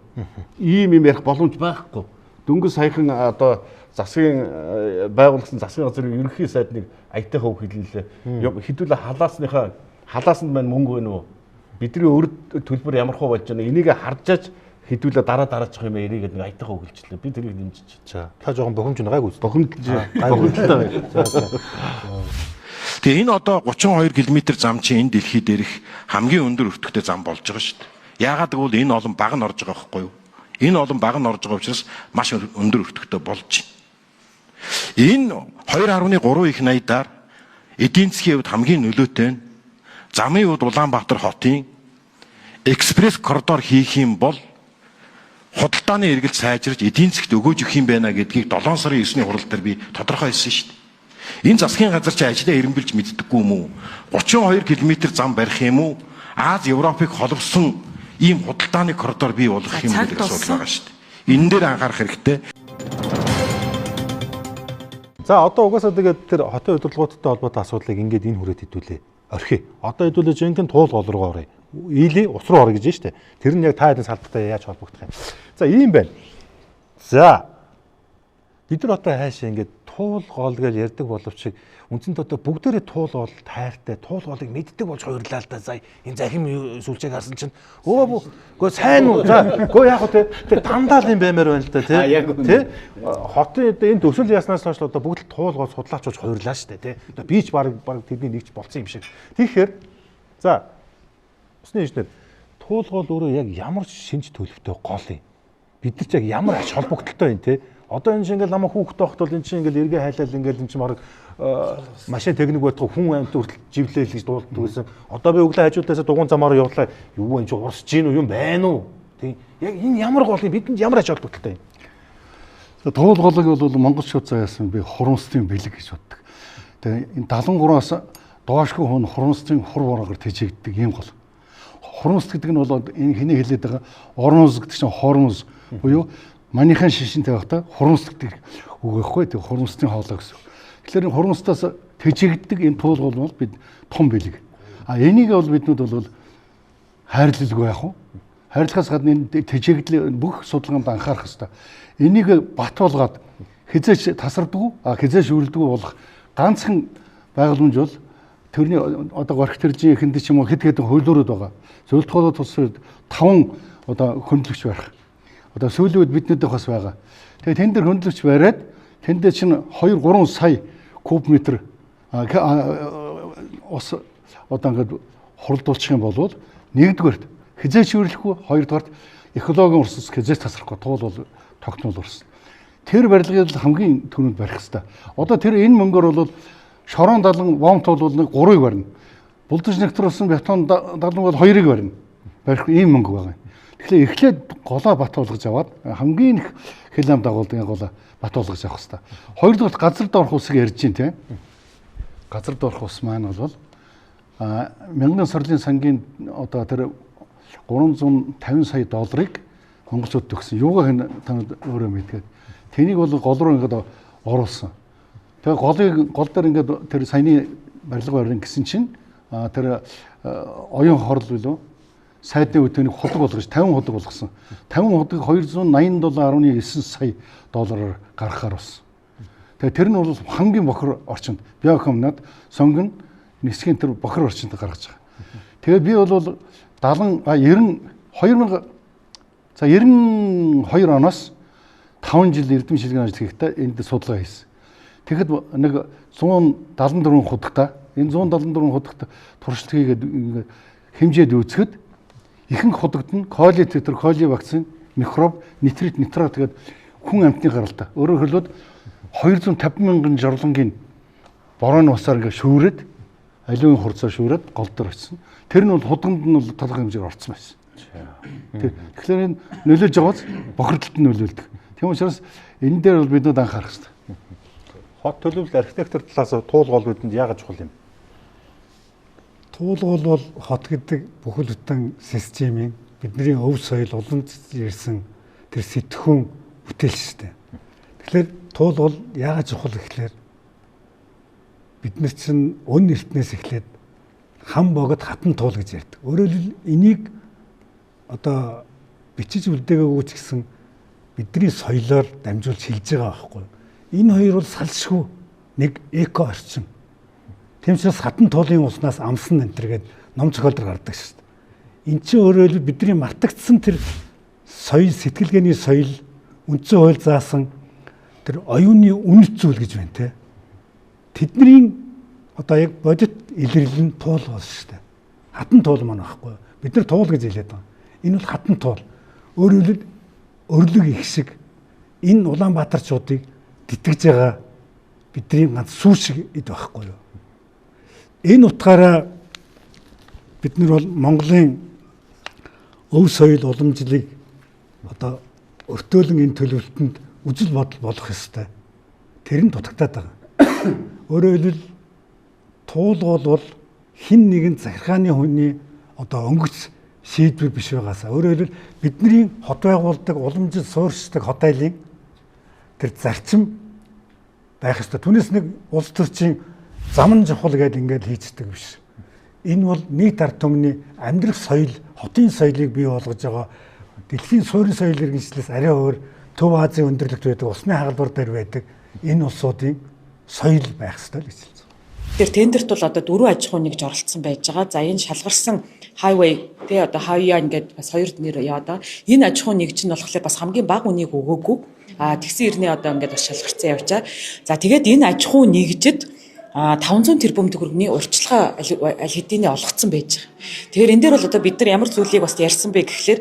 Ийм юм ярих боломж байхгүй. Дөнгөж саяхан одоо засгийн байгуулсан засгийн газрын ерөнхий сайд нэг аятайхан үг хэллээ. Хэдүүлээ халаасныхаа халаасанд маань мөнгө байна уу? Бидний өр төлбөр ямар хөө болж байна? Энийг харжаач хэдүүлээ дараа дараачих юм эрийгээд нэг аятайхан үг хэлчихлээ. Би тэрийг дэмжиж. За та жоохон бухимж гайгүй. Бухимдалтай байна. Тэгээ энэ одоо 32 км зам чинь энэ дэлхий дээрх хамгийн өндөр өртөгтэй зам болж байгаа шүү дээ. Яагаад гэвэл энэ олон баг нь орж байгаа байхгүй юу? Энэ олон баг нь орж байгаа учраас маш өндөр өртөгтэй болж байна. Энэ 2.3 их 80-аар эдийн засгийн хувьд хамгийн нөлөөтэй нь замын хувьд Улаанбаатар хотын экспресс коридор хийх юм бол худалдааны эргэлт сайжирч эдийн засгт өгөөж өгөх юм байна гэдгийг 7 сарын 9-ний хурал дээр би тодорхой хэлсэн шүү дээ. Энэ засгийн газар чи ажлаа эренбэлж мэддэггүй юм уу? 32 км зам барих юм уу? Аз Европыг холбосон ийм худалдааны коридор бий болгох юм гэдэг асуудал байгаа шүү дээ. Энэ дээр анхаарах хэрэгтэй. За одоо угаасаа тэгээд тэр хотын удирдлагуудтай холбоотой асуудлыг ингээд энэ хүрээд хэдүүлээ. Орхи. Одоо хэдүүлээ жинхэнэ туул гол руу оръё. Ийлээ ус руу орё гэж байна шүү дээ. Тэр нь яг та хэдэн салбартай яаж холбогдох юм. За ийм байна. За бид нар одоо хайшаа ингээд Туул гол гэж ярьдаг боловч үндсэнд одоо бүгдээрээ туул гол тайртай, туул голыг мэддэг болж хувирлаа л да. За энэ захим сүлжээг харсан чинь өө сайн уу? За гоо яг уу те дандаа л юм баймаар байна л да тий. Тэ хотын энэ төсөл яснаас хойш одоо бүгд л туул гол судлаач болж хувирлаа шүү дээ тий. Одоо би ч баг тэдний нэг ч болцсон юм шиг. Тэгэхээр за усны инженер туул гол өөрөө яг ямар шинж төлөвтэй гол юм? Бид нар ч яг ямар ач холбогдолтой юм те? Одоо энэ чинь ингээл намайг хүүхэд байхад бол энэ чинь ингээл эргээ хайлал ингээл энэ чинь бараг машин техник байтугай хүн амьд хүртэл живлээл гэж дуулдаг байсан. Одоо би өглөө хажуудаасаа дугуйн замаар явлаа. Юу энэ чинь урсж гин үү юм байна уу? Тийм. Яг энэ ямар гол юм? Бидэнд ямар ач холбогдолтой юм? Туул голыг бол монголчууд заяасан би хурамсдын бэлэг гэж боддог. Тэгээ энэ 73-аас доошгүй хүн хурамсдын хур бороогаар тэжээгддэг ийм гол. Хурамс гэдэг нь бол энэ хэний хэлээд байгаа ормоз гэдэг чинь хормоз буюу манийхан шишинтэй байхдаа хурамс гэдэг үг байхгүй тэг хурамсны хоолой гэсэн. Тэгэхээр энэ хурамстаас тэжээгддэг энэ туул гол бол бид том бэлэг. А энийг бол биднүүд бол хайрлалгүй яах вэ? Хайрлахаас гадна энэ тэжээгдэл бүх судалгаанд анхаарах хэрэгтэй. Энийг бат болгоод хизээч тасардгүй, хизээч үрэлдэггүй болох ганцхан байгууламж бол тэрний одоо горхтэржийн эхэнд ч юм уу хэд хэдэн хуулиурууд байгаа. Зөвлөлт хоолой тус 5 одоо хөндлөгч барих. Одоо сүүлийн үед биднийдэх бас байгаа. Тэгээ тэн дээр хөндлөгч бариад тэндээ чинь 2 3 сая куб метр ус одоо ингээд хуралдуулчих юм бол нэгдүгээрт хизээч үрлэхгүй, хоёрдугаарт экологийн урсгал хизээч тасрахгүй, туул бол тогтмол урсгал. Тэр барилгыг хамгийн түрүүнд барих хэрэгтэй. Одоо тэр энэ мөнгөөр бол шорон далан вомт бол нэг 3-ыг барина. Булдаж нэгтруулсан бетон далан бол 2-ыг барина. Барих ийм мөнгө байгаа юм. Тэгэхээр эхлээд голоо бат болгож аваад хамгийн их хил ам дагуулдаг голоо бат болгож авах хэрэгтэй. Хоёрдугаар газар доорх усыг ярьж байна тийм. Газар доорх ус маань бол мянган сорлын сангийн одоо тэр 350 сая долларыг монголчууд төгсөн. Юугаа хэн танад өөрөө мэдгээд. Тэнийг бол гол руу ингээд оруулсан. Тэгээ голыг гол дээр ингээд тэр саяны барилга барина гэсэн чинь тэр оюун хорл билүү сайдны үетэнийг худаг болгож 50 худаг болгосон. 50 худаг 287.9 сая доллараар гаргахаар болсон. Тэгээ тэр нь бол хамгийн бохир орчинд биокомнад сонгон нисгийн тэр бохир орчинд гаргаж байгаа. Тэгээ би бол 92 оноос 5 жил эрдэм шилжлийн ажил хийхдээ энд судалгаа хийсэн. Тэгэхэд нэг 174 худагта энэ 174 худагт туршилт хийгээд хэмжээд үүсгэхэд ихэнх худагт нь коли тетр, коли вакцин, микроб, нитрит, нитрат гэдэг хүн амьтны гаралтай. Өөрөөр хэлбэл 250 мянган жорлонгийн борооны усаар ингээд шүүрээд аливын хурцаар шүүрээд гол дээр очсон. Тэр нь бол худамд нь бол тодорхой хэмжээгээр орцсон байсан. Тэгэхээр энэ нөлөөлж байгаас бохирдолд нь нөлөөлдөг. Тийм учраас энэ дээр бол биднүүд анхаарах хэрэгтэй. Хот төлөвлөл архитектор талаас туул гол бидэнд яагаад чухал юм? Туул гол бол хот гэдэг бүхэл бүтэн системийн бидний өв соёл уламж ирсэн тэр сэтгхүүн бүтээл шүү дээ. Тэгэхээр туул гол яагаад чухал гэхлээр бид нар чинь өн эртнээс эхлээд хам богод хатан туул гэж ярьдаг. Өөрөөр хэлбэл энийг одоо бичиж үлдээгээгүй ч гэсэн бидний соёлоор дамжуулж хэлж байгаа байхгүй юу? Энэ хоёр бол салшгүй нэг эко орчин. Тийм учраас хатан туулын уснаас амсан энэ төр гээд ном зохиол дэр гардаг шүү дээ. Энд чинь өөрөөр хэлбэл бидний мартагдсан тэр соёл, сэтгэлгээний соёл, үндсэн хууль заасан тэр оюуны үнэт зүйл гэж байна те. Тэдний одоо яг бодит илэрлэл нь туул болсон шүү дээ. Хатан туул маань байхгүй юу? Бид нар туул гэж хэлээд байгаа. Энэ бол хатан туул. Өөрөөр хэлбэл өрлөг их шиг энэ Улаанбаатарчуудыг тэтгэж байгаа бидний ганц сүү шиг эд байхгүй юу? Энэ утгаараа бид нар бол Монголын өв соёл уламжлалыг одоо өртөөлөн энэ төлөвлөлтөнд үзэл бодол болох ёстой. Тэр нь дутагдаад байгаа. Өөрөөр хэлбэл туулгуул бол хэн нэгэн захиргааны хүний одоо өнгөц шийдвэр биш байгаасаа. Өөрөөр хэлбэл бидний хот байгуулдаг, уламжлал суурьшдаг хот айлын тэр зарчим байх ёстой. Түүнээс нэг улс төрчийн зам нь чухал гэдээ ингээд хийцдэг биш. Энэ бол нийт ард түмний амьдрах соёл, хотын соёлыг бий болгож байгаа дэлхийн суурин соёл иргэншлээс арай өөр Төв Азийн өндөрлөгт байдаг, усны хагалбар дээр байдаг Энэ улсуудын соёл байх ёстой л гэж хэлсэн. Тэр тендерт бол одоо 4 аж ахуй нэгж оролцсон байж байгаа. За энэ шалгарсан highway тий одоо highway ингээд бас хоёр нэр яваад байгаа. Энэ аж ахуй нэгж нь болохоор бас хамгийн бага үнийг өгөөгүй. А тэгсэн ирнэ одоо ингээд бас шалгарсан явж байгаа. За тэгээд энэ аж ахуй нэгжид 500 тэрбум төгрөгийн урьдчилгаа аль хэдийнэ олгоцсон байж байгаа. Тэгэхээр энэ дээр бол одоо бид нар ямар зүйлийг бас ярьсан бэ гэхлээр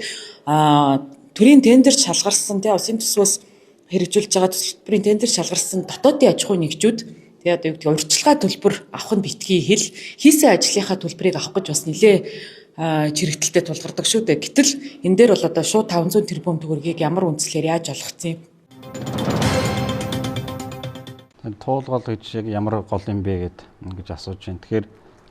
төрийн тендерт шалгарсан тий улсын төсвөөс хэрэгжүүлж байгаа төсвөрийн тендер шалгарсан дотоодын аж ахуй нэгжүүд тий одоо юу гэдэг урьдчилгаа төлбөр авах нь битгий хэл хийсэн ажлынхаа төлбөрийг авах гэж бас нэлээ чирэгдэлтэй тулгардаг шүү дээ. Гэтэл энэ дээр бол одоо шууд 500 тэрбум төгрөгийг ямар үндслээр яаж олгоцсон юм? Туулгол гэж яг ямар гол юм бэ гэд ингэж асууж байна. Тэгэхээр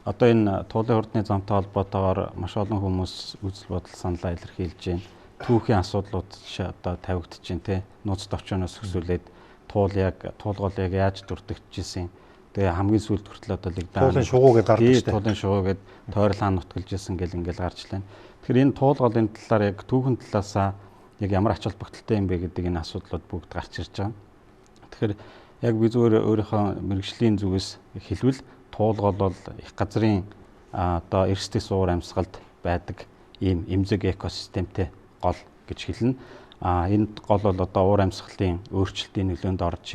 одоо энэ туулын хурдны замтай холбоотойгоор маш олон хүмүүс үзэл бодол саналаа илэрхийлж байна. Түүхийн асуудлууд одоо тавигдж байна те. Нууц товчооноос өсвөлээд туулгол яг яаж дүрдэгчжсэн. Тэгээ хамгийн сүүлд хүртэл одоо лигдаа туулын шугуу гэдээ гардаг шүү дээ. Туулын шугуу гэд тойрол хаан нутгалж исэн гэл ингээл гарч лээ. Тэгэхээр энэ туулголын талаар яг түүхэн талаасаа яг ямар ач холбогдолтой юм бэ гэдэг энэ асуудлууд бүгд гарч ирж байгаа. Тэгэхээр яг би зүгээр өөрийнхөө мэргэжлийн зүгээс хэлбэл туулгол бол их газрын одоо эрсдэл суур амьсгалд байдаг ийм эмзэг экосистемтэй гол гэж хэлнэ. Энэ гол бол одоо уур амьсгалын өөрчлөлтийн нөлөөнд орж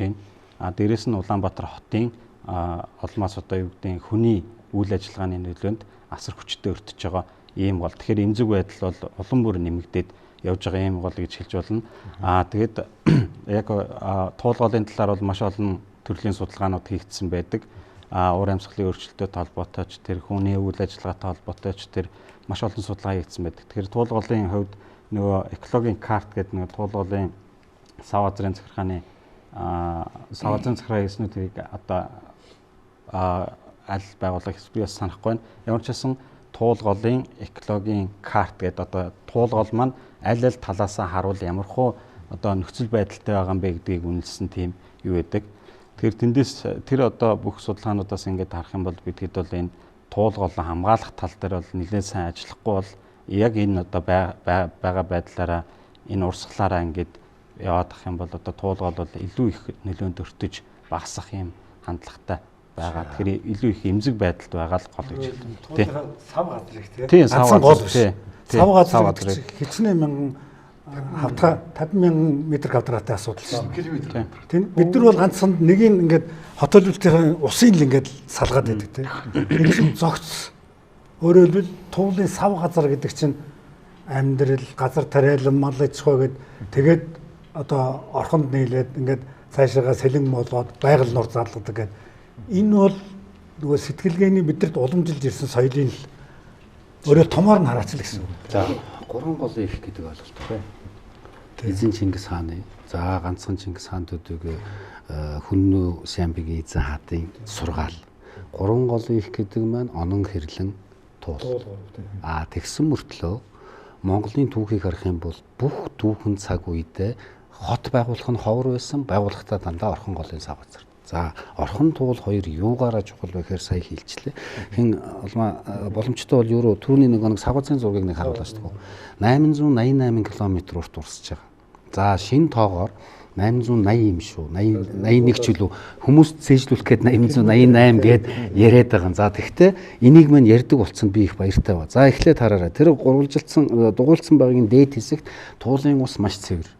байна. Дээрээс нь Улаанбаатар хотын олмоос одоо юу гэдгийг хүний үйл ажиллагааны нөлөөнд асар хүчтэй өртөж байгаа ийм гол. Тэгэхээр эмзэг байдал бол улам бүр нэмэгдээд явж байгаа ийм гол гэж хэлж болно. Тэгээд яг туулголын талаар бол маш олон төрлийн судалгаанууд хийгдсэн байдаг. Уур амьсгалын өөрчлөлттэй холбоотой ч тэр хүний үйл ажиллагаатай холбоотой ч тэр маш олон судалгаа хийгдсэн байдаг. Тэгэхээр туулголын хувьд нөгөө экологийн карт гэдэг нөгөө туулголын сав газрын захиргааны сав газрын захиргаа хийснүүдийг одоо аль байгууллага хийсэн би бас санахгүй байна. Ямар ч байсан туулголын экологийн карт гэдэг одоо туулгол маань аль аль талаасаа харуул ямархуу одоо нөхцөл байдалтай байгаа юм бэ гэдгийг үнэлсэн тийм юу байдаг. Тэгэхээр тэндээс тэр одоо бүх судалгаануудаас ингээд харах юм бол бидгэд бол энэ туулголоо хамгаалах тал дээр бол нэлээд сайн ажиллахгүй бол яг энэ одоо байгаа байдлаараа энэ урсгалаараа ингээд яваад ах юм бол одоо туулгол бол илүү их нөлөөнд өртөж багасах юм хандлагатай байгаа. Тэгэхээр илүү их эмзэг байдалд байгаа л гол гэж хэлнэ. Туулгын сав газрыг тийм сав гол биш. Сав газар хичнээн мянган хавтга 50 мянган метр квадратын асуудал шүү дээ. Тийм бид нар бол ганцхан нэг нь ингээд хотолболтын усын л ингээд салгаад байдаг тийм. Энэ чинь зогц. Өөрөөр хэлбэл туулын сав газар гэдэг чинь амьдрал, газар тариалан, мал аж ахуй гэд тэгээд одоо орхонд нийлээд ингээд цаашаага сэлэн болоод байгаль нур залгадаг гэд. Энэ бол нөгөө сэтгэлгээний бидэрт уламжилж ирсэн соёлын л өөрөө томоор нь хараач л гэсэн үг. За гурван гол их гэдэг ойлголт байна. Эзэн Чингис хааны, за ганцхан Чингис хаан төдийгүй хүннүү Сямбигийн эзэн хаадын сургаал. Гурван гол их гэдэг маань онон хэрлэн туул. Тэгсэн мөртлөө Монголын түүхийг харах юм бол бүх түүхэн цаг үедээ хот байгуулах нь ховор байсан, байгуулахдаа дандаа орхон голын сав газар. За орхон туул хоёр юугаараа чухал вэ гэхээр сая хэлчлээ. Хэн улмаа боломжтой бол юу түүний нэг сав газрын зургийг нэг харуулж байгаа. 888 км урт урсж байгаа. За шин тоогоор 880 юм шүү. 81 ч үлээ хүмүүс цээжлүүлэх гээд 888 гээд яриад байгаа. За тэгвэл энийг мань ярьдаг болцсон би их баяртай ба. За эхлээд хараарай. Тэр гурвалжилсан дугуйлсан багийн дээд хэсэгт туулын ус маш цэвэр.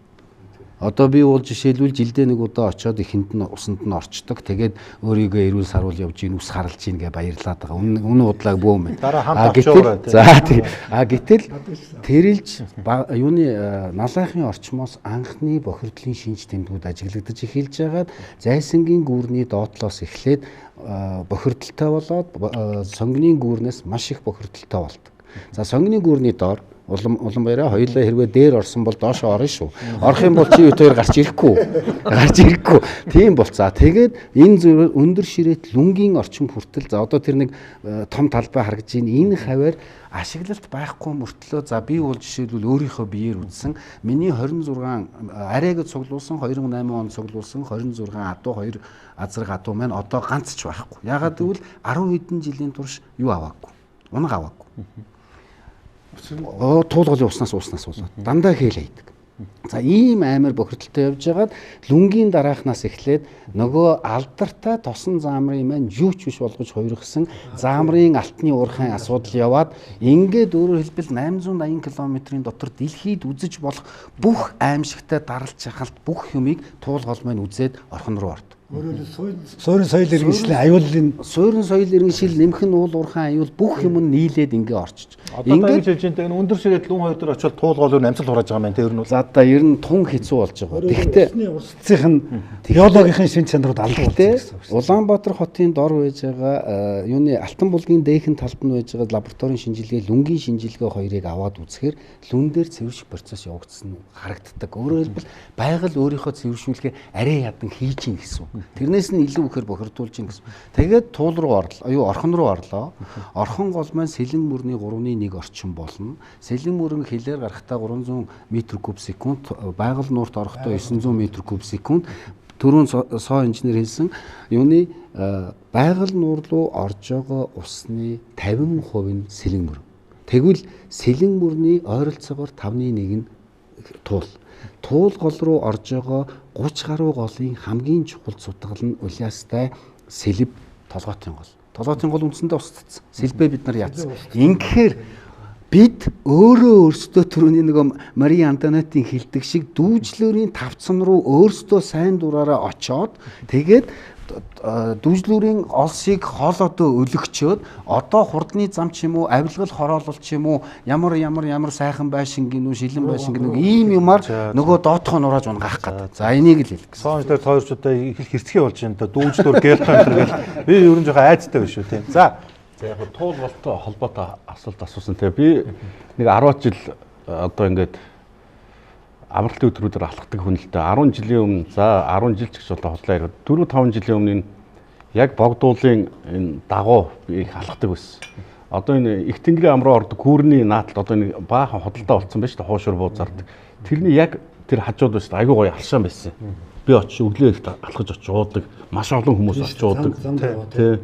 Одоо би бол жишээлбэл жилдээ нэг удаа очиод ихэнд нь усанд нь орчдөг. Тэгээд өөрийгөө эрүүл саруул явж ийн ус харалж ийн гэж баярлаад байгаа. Үнэн удлааг бөө мэн. Дараа хамт очиорой. За тий. Гэтэл тэрэлж юуны налайхын орчмоос анхны бохирдлын шинж тэмдгүүд ажиглагдаж эхэлж байгаад зайсангийн гүүрний доотлоос эхлээд бохирдолтой болоод сонгоны гүүрнээс маш их бохирдолтой болдог. За сонгоны гүүрний доор Улам баяраа хоёулаа хэрвээ дээр орсон бол доошоо орно шүү. Орох юм бол чи хоёр гарч ирэхгүй. Гарч ирэхгүй. Тийм болцаа. Тэгээд энэ зүйл өндөр ширээт лүнгийн орчин хүртэл за одоо тэр нэг том талбай харагдаж байна. Энэ хаваар ашиглалт байхгүй мөртлөө за би бол жишээлбэл өөрийнхөө биеэр үзсэн. Миний 26 арайг цуглуулсан 2008 онд цуглуулсан 26 адуу 2 азраг адуу маань одоо ганц ч байхгүй. Ягаад гэвэл 10 хэдэн жилийн турш юу аваагүй. Унаг аваагүй. Туулгалын уснаас болоод дандаа хэл хайдаг. За ийм амар бохирдолтой явж байгаад лүнгийн дараахнаас эхлээд нөгөө алдартай тосон заамрын маань юу ч биш болгож хуйргасан заамрын алтны уурхайн асуудал яваад ингээд өөрөөр хэлбэл 880 км-ийн дотор дэлхийд үзэж болох бүх аимшигтай даралт шахалт бүх юмыг туул гол маань үзээд орхон руу ордог. Өөрөөр суурин соёл иргэншлийн аюулын суурин соёл иргэншил нэмэх нь уул уурхайн аюул бүх юм нь нийлээд ингээ орчиж. Ингээд хэлж энэ өндөр ширэт лүн хоёр дээр очиод туул гол нь амьсгал хурааж байгаа юм байна те ер нь. За одоо ер нь тун хэцүү болж байгаа. Тэгэхдээ урсцынх нь биологийн шин чанарууд алга болсон гэсэн. Улаанбаатар хотын дор байж байгаа юуны Алтан булгийн дээхэн талд нь байж байгаа лабораторийн шинжилгээ, лүнгийн шинжилгээ хоёрыг аваад үзэхээр лүн дээр цэвэрших процесс явагдсан харагддаг. Өөрөөр хэлбэл байгаль өөрийнхөө цэвэршүүлгээ арай ядан хийж ийн гэсэн. Тэрнээс нь илүү ихээр бохирдуулж ийн гэсэн. Тэгээд туул руу орлоо, юу орхон руу орлоо. Орхон гол маань сэлэн мөрний 3.1 орчим болно. Сэлэн мөрөн хилээр гарахдаа 300 м3 секунд, байгаль нуурт орохдоо 900 м3 секунд. Түрүүн соо инженер хэлсэн юуны байгаль нуур руу орж байгаа усны 50% нь сэлэн мөрөн. Тэгвэл сэлэн мөрний ойролцоогоор 5.1 нь туул. Туул гол руу орж байгаа 30 гаруй голын хамгийн чухал цутгал нь Улиастай сэлб толгойтын гол. Толгойтын гол үндсэндээ устдсан. Сэлбээ бид нар яатсан. Ингэхээр бид өөрөө өөрсдөө түрүүний нөгөө Мари Антонеттийн хэлдэг шиг дүүжлүүрийн тавцан руу өөрсдөө сайн дураараа очоод тэгээд дүүжлүүрийн олсыг хоолойдоо өлөгчөөд одоо хурдны зам ч юм уу, авилгал хороолол ч юм уу, ямар ямар ямар сайхан байшин гинүү, шилэн байшин гинүү ийм юмар нөгөө доотхоо нурааж унгаах гэдэг. За энийг л хэлэх гэсэн. Соонж дээр хоёр ч одоо их хэрцгий болж байна да. Дүүжлүүр гэлтон энэ гэл би ер нь жоохон айцтай биш үү тийм. За За яг туул голтой холбоотой асуулт асуусан те. Би нэг 10 жил одоо ингээд амралтын өдрүүдээр алхдаг хүн л дээ. 10 жилийн өмнө за 10 жил ч гэж болоо хотлоо яриад 4 5 жилийн өмнө энэ яг богдуулын энэ дагуу би их алхдаг байсан. Одоо энэ их тэнгэрийн ам руу ордог гүүрний нааталд одоо нэг баахан худалдаа болцсон байж та хуушур буу зардаг. Тэрний яг тэр хажууд байсан айгүй гоё алшаан байсан. Би очиж өглөө их алхаж очиж уудаг. Маш олон хүмүүс очиж уудаг. Тэ.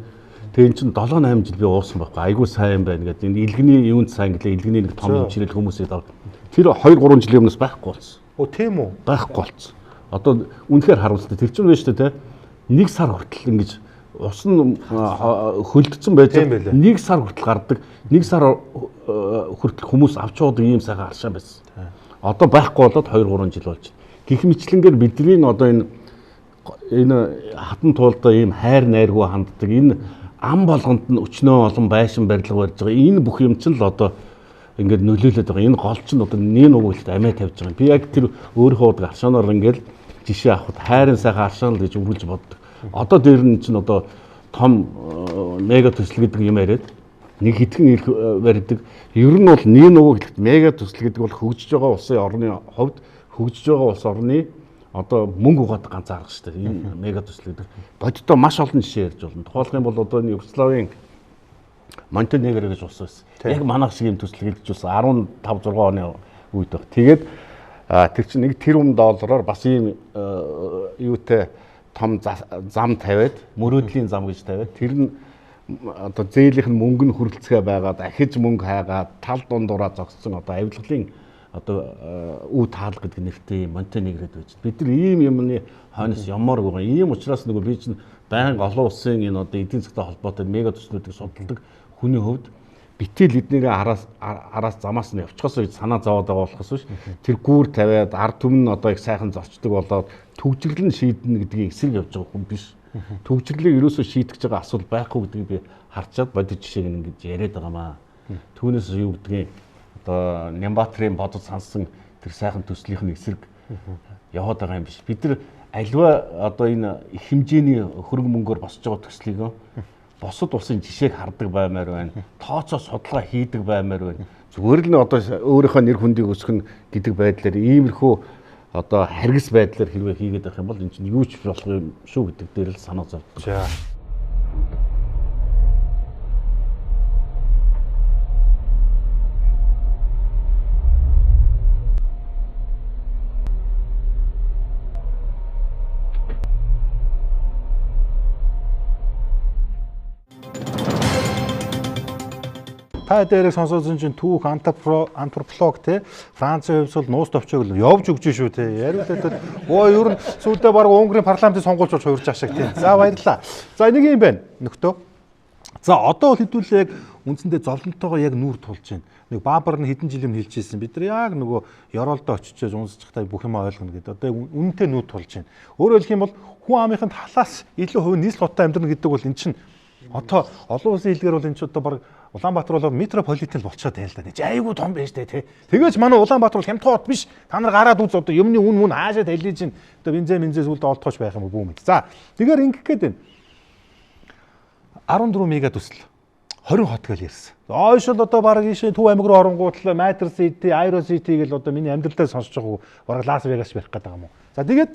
Тэгээ эн чинь 7 8 жил би уусан байхгүй. Айгүй сайн байна гэдэг. Энэ илгэний юунд сайн гэлээ илгэний нэг том хэмжирэл хүмүүсийг дав. Тэр 2 3 жилийн өмнөөс байхгүй болсон. Оо тийм үү? Байхгүй болсон. Одоо үнэхээр харамсалтай. Тэр чинь байна шүү дээ, тэ. Нэг сар хүртэл ингэж ус нь хөлдсөн байж нэг сар хүртэл гардаг. Нэг сар хүртэл хүмүүс авч явдаг ийм сайхан аршаан байсан. Одоо байхгүй болоод 2 3 жил болж. Гэх мэтлэнгээр бидний одоо энэ хатан туулдаа ийм хайр найргүй ханддаг. Энэ ам болгонд нь өчнөө олон байшин барилга барьж байгаа. Энэ бүх юм чинь л одоо ингээд нөлөөлөд байгаа. Энэ гол чинь одоо нэг нүгэлт амиа тавьж байгаа. Би яг тэр өөрийнхөө удаг аршаанаар ингээд жишээ авахд хайрын сайхан аршаан л гэж үргэлж боддог. Одоо дээр нь чинь одоо том мега төсөл гэдэг юм яриад нэг хитгэн ирэх барьдаг. Ер нь бол нэг нүгэлт мега төсөл гэдэг бол хөгжиж байгаа улсын орны хувьд хөгжиж байгаа улс орны одоо мөнгө угаадаг ганц арга шүү дээ. Энэ мега төсөл гэдэг. Бодитоо маш олон жишээ ярьж болно. Тухайлх юм бол одоо энэ Югославийн Монтенегро гэж улс байсан. Яг манайх шиг юм төсөл хэлж байсан 15 6 оны үед баг. Тэгээд тэр чинь нэг тэрбум доллараар бас ийм юутай том зам тавиад, мөрөөдлийн зам гэж тавиад тэр нь одоо зээлийнх нь мөнгө нь хүрэлцгээ байгаад ахиж мөнгө хайгаад тал дундураа зогссон одоо авилгалын одоо үе таал гэдэг нэртэй Монтенегрод байж. Бид нар ийм юмны хойноос ямаар байгаа. Ийм учраас нөгөө би чинь байнга олон улсын энэ одоо эдийн засгтай холбоотой мега төслүүдийг судалдаг хүний хувьд битэл эднэрээ араас замаас нь явчихосоо гэж санаа зовоод байгаа болохоос биш. Тэр гүүр тавиад ард түмэн нь одоо их сайхан зорчдог болоод төгжрөл нь шийднэ гэдгийг эсрэг явж байгаа хүн биш. Төгжрлийг ерөөсөө шийтгэж байгаа асуудал байхгүй гэдгийг би харчаад бодит жишээг ингэж яриад байгаамаа. Түүнээс юу гэдгийг одоо Нямбатрын бодож сансан тэр сайхан төслийнх нь эсрэг яваад байгаа юм биш. Бид нар альва одоо энэ их хэмжээний хөрөнгө мөнгөөр босч байгаа төслийг бусад улсын жишээг хардаг баймаар байна. Тооцоо судалгаа хийдэг баймаар байна. Зүгээр л одоо өөрийнхөө нэр хүндийг өсгөн гэдэг байдлаар иймэрхүү одоо харгас байдлаар хэрвээ хийгээд байх юм бол энэ чинь юу ч болох юм шүү гэдэг дээр л санаа зовдөг. За. Та дээрээ сонсоосон чинь түүх антрополог те Францын хувьсвал нуус товчоог л явж өгч шүү те. Яриулаад өө ер нь сүүлдээ баг Унгарын парламентын сонгуульч болж хувирч ах шиг те. За баярлалаа. За нэг юм байна нөхдөө. За одоо бол хэдүүлээ яг үндсэндээ зовлонтойгоо яг нүүр тулж байна. Нэг Баабар нь хэдэн жил юм хэлж ирсэн. Бид нар яг нөгөө ёроолдоо очиж унсчихтай бүх юм ойлгоно гэдэг. Одоо яг үнэнтэй нүүр тулж байна. Өөрөөр хэлэх юм бол хүн амынхын талаас илүү хувь нийслэл хоттой амьдрна гэдэг бол эн чинь одоо олон улсын хэлгээр бол эн чинь одоо баг Улаанбаатар бол метрополитен болчиход байна л да. Айгуу том байж тээ тий. Тэгээж манай Улаанбаатар бол хямдхан хот биш. Та нар гараад үз одоо юмны үн мөн хаашаа талиж чинь одоо бензин бензин сүлд олдохооч байх юм уу бүү мэд. За тэгэхээр ингэх гээд байна. 14 мега төсөл 20 хот гэл ярьсан. Ойшол одоо баг ийшээ Төв аймаг руу оронгууд л Matter City, Aero City гэл одоо миний амьдралдаа сонсож байгаа баг Лас Вегас барих гэдэг юм уу. За тэгээд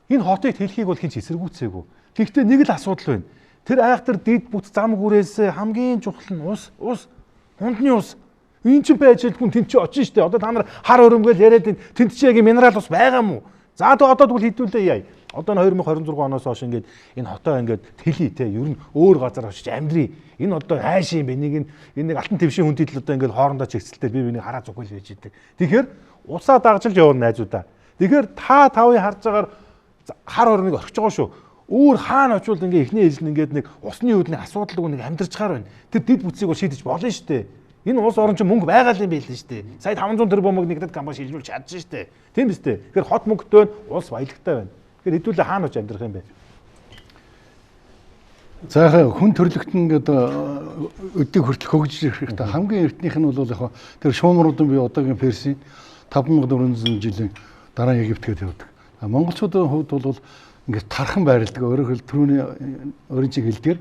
энэ хотыг тэлхийг бол хинч эсэргүүцээгүй. Гэхдээ нэг л асуудал байна. Тэр айхтар дид бүт зам гүрээс хамгийн чухал нь ус, ус, хундны ус. Энэ чинь байж хүн тэнд чи очиж штэ. Одоо та нар хар өрөмгөл яриад энэ тэнд чи яг минерал ус байгаа юм уу? За одоо тэгвэл хэдүүлээ яа. Одоо 2026 оноос хойш ингээд энэ хотоо ингээд тэлий те ер нь өөр газар очиж амьдрий. Энэ одоо хайш юм бэ? Нэг энэ нэг алтан твшийн хүндэтэл одоо ингээд хоорондоо чигсэлтэй би бинийг хараа зүгэл байж идэг. Тэгэхээр усаа дагжилж явна найзуудаа. Тэгэхээр та тавыг харж байгаагаар хар өрөмийг орхиж байгаа шүү. Өөр хаана очивол ингээ эхний ээлжин ингээд нэг усны үүдний асуудалгүй нэг амьдарчгаар байна. Тэр дид бүтцийг бол шийдэж болно шүү дээ. Энэ улс орон чинь мөнгө байгаа юм байл л шүү дээ. Сая 500 тэрбумыг нэг дэд компани шилжүүлж чадж шүү дээ. Тийм биз дээ. Тэгэхээр хот мөнгөтэй байна, улс баялагтай байна. Тэгэхээр хэдүүлээ хаана очиж амьдрах юм бэ? За яг хүн төрлөختөн ингээд өдийг хүртэл хөгжиж ирэх хэрэгтэй. Хамгийн эртнийх нь бол яг тэр шуумруудын бие одоогийн Персийн 5400 жилийн дараа Египтэд явдаг. Монголчуудын хувьд бол ингээд тархан байрладаг. Өөрөөр хэлбэл түрүүний өөрийн чиг хэлдгээр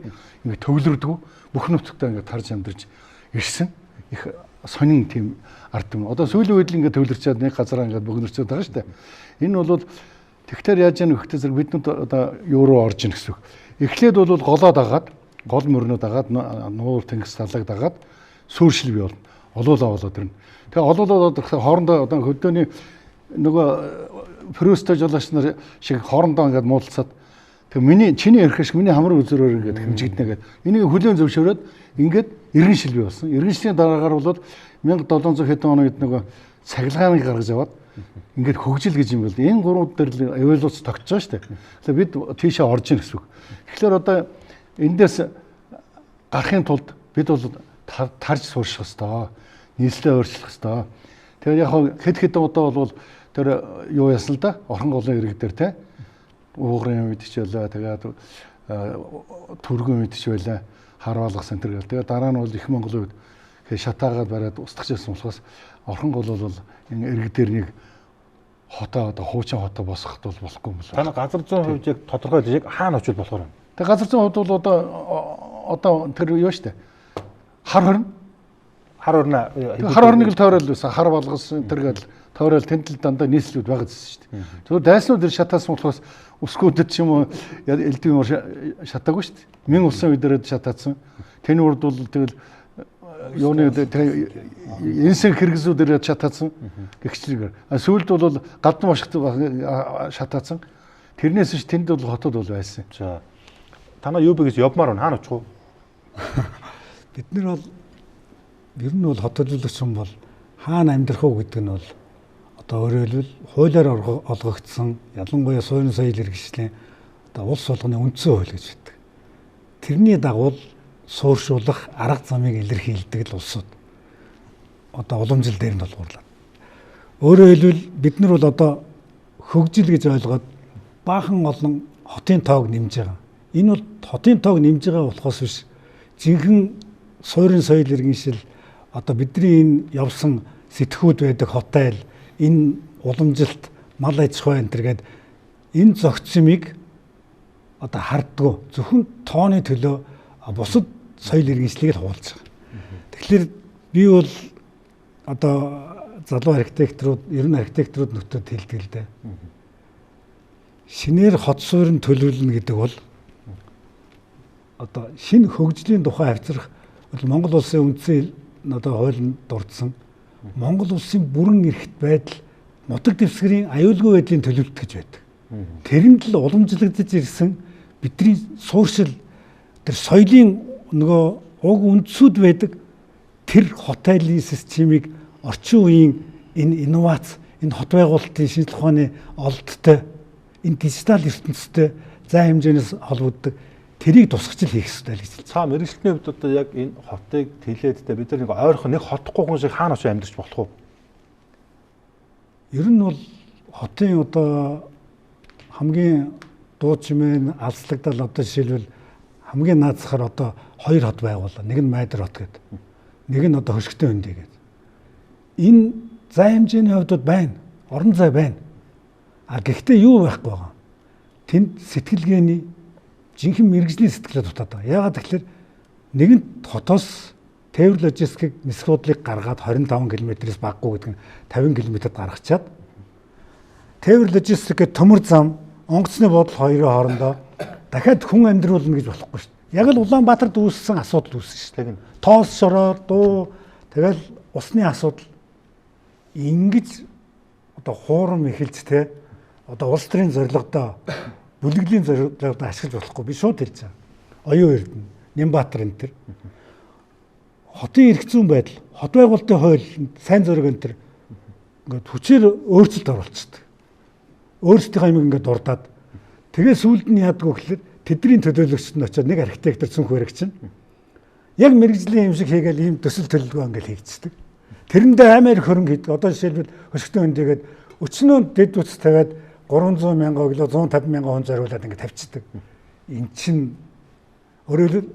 ингээд төвлөрдөг. Бүх нутагтаа ингээд тарж амьдарч ирсэн. Их сонин тийм ард юм. Одоо сүүлийн үед л ингээд төвлөрчөөд нэг газараа ингээд богинорчоод байгаа шүү дээ. Энэ бол тэгэхээр яаж яах вэ гэхээр биднүүд одоо юу руу орж ийн гэсэн үг. Эхлээд бол голоо дагаад, гол мөрнөө дагаад, нуур тэнгис талаг дагаад сүршил бий болно. Олуулаа болоод ирнэ. Тэгээ олуулаа болоод ирэхээр хоорондоо одоо хөдөөний нөгөө Прүстэй жолооч нар шиг хоорондоо ингээд муудалцаад тэг миний чиний эрх шиг миний хамрын үзрээр ингээд хэмжигдэнэ гэдэг. Энийг хүлээн зөвшөөрөөд ингээд иргэн шил бий болсон. Иргэн шилийн дараагаар бол 1700 хэдэн оны үед нөгөө цахилгааныг гаргаж аваад ингээд хөгжил гэж юм бол энэ гурван дээр л эволюц тогтож байгаа шүү дээ. Тэгэхээр бид тийшээ орж ийн гэсэн үг. Тэгэхээр одоо эндээс гарахын тулд бид бол тарж суурших ёстой. Нийслэлээ өөрчлөх ёстой. Тэгэхээр яг хэд хэдэн удаа бол тэр юу ясан л да орхон голын ирэг дээр те уугрын үед ч байлаа, тэгээд түргэн үед ч байлаа, харуулга центр гэл. Тэгээд дараа нь бол их Монголын үед шатаагаад бариад устгах гэсэн болохоос орхон гол бол энэ ирэг дээр нэг хотоо одоо хуучин хотоо босгоход бол болохгүй юм байна. Та нар газар зүйн хувьд яг тодорхой яг хаана очивол болохоор байна? Тэгээд газар зүйн хувьд бол одоо тэр юу штэ хар хорно. Хар хорно. Хар хорныг л тойрол байсан. Хар болгосон тэр гэл тойрол тэнд л дандаа нийслэлүүд байгаа гэсэн шүү дээ. Зөвхөн дайснууд ир шатаасан болохоос өсгүүдэд ч юм уу элдвийн мөр шатаагүй шүү дээ. Мин улсын үе дээрээ шатаацсан. Тэний урд бол тэгэл юуны энсэн хэрэгзүүд ирээд шатаацсан гэгчлэгээр. Сүүлд бол гадна бошигт шатаацсан. Тэрнээс биш тэнд бол хотод бол байсан. За. Танаа юу бэ гэж явмаар байна. Хаана очих вэ? Бид нар бол ер нь бол хотолжуулагч хүн бол хаана амьдрах уу гэдэг нь бол одоо өөрөөр хэлбэл хуулиар олгогдсон ялангуяа суурин соёл иргэншлийн одоо улс болгоны үндсэн хууль гэж байдаг. Тэрний дагуу сууршуулах арга замыг илэрхийлдэг л улсууд одоо уламжил дээр нь тулгуурлаа. Өөрөөр хэлбэл бид нар бол одоо хөгжил гэж ойлгоод баахан олон хотын тоог нэмж байгаа. Энэ бол хотын тоог нэмж байгаа болохоос биш жинхэнэ суурин соёл иргэншил одоо бидний энэ явсан сэтгхүүд байдаг хотел энэ уламжилт мал аж ахуй энэ төр гээд энэ зохицмыг одоо харддаггүй зөвхөн тооны төлөө бусад соёл иргэншлийг л хуулж байгаа. Тэгэхээр би бол одоо залуу архитекторууд, ер нь архитекторууд нөтөд хэлдэг л дээ. Шинээр хот суурин төлөвлөнө гэдэг бол одоо шинэ хөгжлийн тухай хавцрах бол Монгол улсын үндсэн одоо хуулинд дурдсан Монгол улсын бүрэн эрхт байдал нутаг дэвсгэрийн аюулгүй байдлын төлөвлөлт гэж байдаг. Тэрэнд л уламжлагдаж ирсэн бидний сууршил тэр соёлын нөгөө уг үндсүүд байдаг Тэр хотелийн системийг орчин үеийн энэ инновац, энэ хот байгуулалтын шинжлэх ухааны олдтой, энэ дижитал ертөнцтэй зай хэмжээнээс холбогддог тэрийг тусгачил хийх ёстой л гэж. Цаа мэргэжилтний хувьд одоо яг энэ хотыг тэлээд тэ бид нар нэг ойрхон нэг хотгүй хүн шиг хаана очиж амьдарч болох вэ? Ер нь бол хотын одоо хамгийн дуу чимээ алслагдал одоо жишээлбэл хамгийн наацхаар одоо хоёр хот байгууллаа. Нэг нь Майдар хот гэдэг. Нэг нь одоо Хөшгөтөн хөндий гэдэг. Энэ зай хэмжээний хувьд байна. Орон зай байна. А гэхдээ юу байхгүй байгаа? Тэнд сэтгэлгээний жинхэнэ мэргэжлийн сэтгэлээ дутаад байгаа. Яагаад гэвэл нэгэнт хотоос тээвэр логистикийг нисэх буудлыг гаргаад 25 км-ээс багагүй гэдэг нь 50 км-д гаргачаад тээвэр логистик гэх төмөр зам онгоцны буудал хоёрын хоорондоо дахиад хүн амьдруулна гэж болохгүй шүү дээ. Яг л Улаанбаатарт үүссэн асуудал үүссэн шүү дээ. Тоос шороо, дуу, тэгэл усны асуудал ингэж одоо хуурам эхэлж те одоо улс төрийн зорилгодоо бүлэглэлийн зорилгодоо ашиглаж болохгүй. Би шууд хэлж байгаа. Оюун Эрдэнэ, Нямбатар энэ төр хотын эрх зүйн байдал, хот байгуулалтын хууль, сайн зориг энэ төр ингээд хүчээр өөрчлөлт оруулцдаг. Өөрсдийнхөө юмыг ингээд дурдаад тэгээ сүүлд нь яадаг вэ гэхээр тэдний төлөөлөгчд нь очиод нэг архитектор цүнх баригч нь яг мэргэжлийн юм шиг хийгээл ийм төсөл төлөвлөгөө ингээд хийгддэг. Тэрэндээ амар хөрөнгө хийдэг. Одоо жишээлбэл Хөшгөтөн хөндийгээд өчнөө дэд үц тавиад 300 мянга өглөө 150 мянган хүн зориулаад ингээд тавьчихдаг. Эн чинь өөрөөр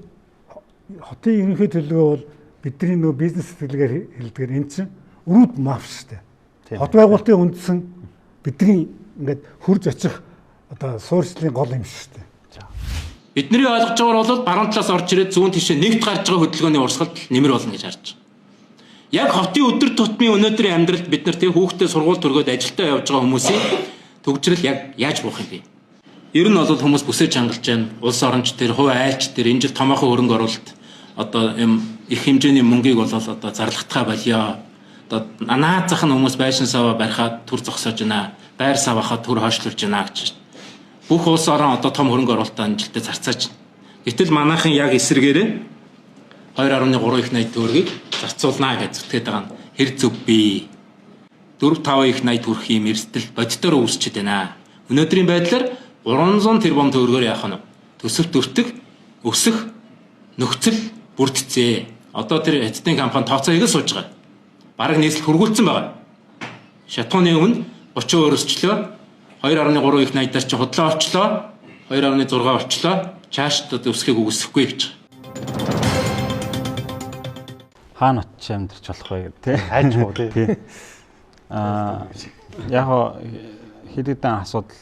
хотын ерөнхий төлөвлөгөө бол бидний нөө бизнес сэтгэлгээр хэлдгээр эн чинь өрүүд маф шүү дээ. Хот байгуулалтын үндсэн бидний ингээд хурж очих одоо суурьчлалын гол юм шүү дээ. Бидний ойлгож байгаагаар бол баруун талаас орж ирээд зүүн тишээ нэгт гарч байгаа хөдөлгөөний урсгалд нэмэр болно гэж харж байгаа. Яг хотын өдөр тутмын өнөөдрийн амьдралд бид нар тийм хүүхдээ сургууль төргөөд ажилдаа явж байгаа хүмүүсийн төгжрөл яг яаж буух юм бэ? Ер нь бол хүмүүс бүсээ чангалж байна. Улс оронч дээр, хувь айлч дээр энэ жил томоохон хөрөнгө оруулалт одоо юм их хэмжээний мөнгийг бол одоо зарлахтаа болёо. Одоо наад зах нь хүмүүс байшин саваа барихаад төр зогсоож байна. Байр саваахаа төр хойшлуулж байна гэж. Бүх улс орон одоо том хөрөнгө оруулалтаа энэ жилдээ зарцааж. Гэтэл манайхан яг эсрэгээрээ 2.3 их 80 төгрөгийг зарцуулнаа гэж зүтгээд байгаа нь хэр зөв бэ? 4 5 их 80 хүрэх юм эрсдэл бодитоор үүсчихэд байна. Өнөөдрийн байдлаар 300 тэрбум төгрөгөөр яах нь төсөвт өртөх өсөх нөхцөл бүрдцээ. Одоо тэр Хятадын компани тооцоо хийгээ сууж байгаа. Бараг нийслэл хөргүүлсэн байгаа. Шатууны өмнө 30 өрсчлөө 2.3 их 80-аар чи худлаа олчлоо 2.6 олчлоо чааш өсөхийг үгүйсэхгүй гэж. Хаана очиж амьдарч болох вэ гэдэг тий. Хайж уу тий. Яг хэд хэдэн асуудал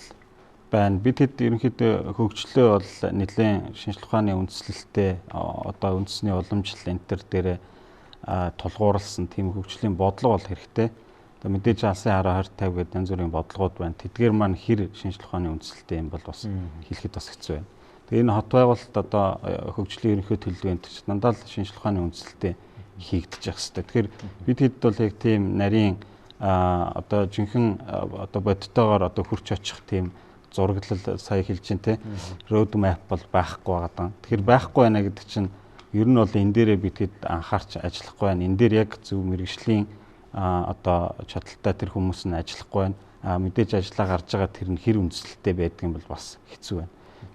байна. Бид хэд ерөнхийдөө хөгжлөө бол нэлээд шинжлэх ухааны үндслэлтэй одоо үндэсний уламжлал энэ төр дээрээ тулгуурласан тийм хөгжлийн бодлого бол хэрэгтэй. Одоо мэдээж алсын хараа 20 50 гэдэг янз бүрийн бодлогууд байна. Тэдгээр маань хэр шинжлэх ухааны үндслэлтэй юм бол бас хэлэхэд бас хэцүү байна. Тэгээ энэ хот байгуулалт одоо хөгжлийн ерөнхий төлөвлөгөө энэ төр дандаа л шинжлэх ухааны үндслэлтэй хийгдэж явах хэрэгтэй. Тэгэхээр бид хэд бол яг тийм нарийн одоо жинхэнэ одоо бодтойгоор одоо хурц очих тийм зураглал сая хэлж чинь те road map бол байхгүй байгаа даа. Тэгэхээр байхгүй байна гэдэг чинь ер нь бол энэ дээрээ бид хэд анхаарч ажиллахгүй байна. Энэ дээр яг зөв мэрэгжлийн одоо чадaltaй тэр хүмүүс нь ажиллахгүй байна. Мэдээж ажиллаа гарч байгаа тэр нь хэр үндсэлтэй байдаг юм бол бас хэцүү байна.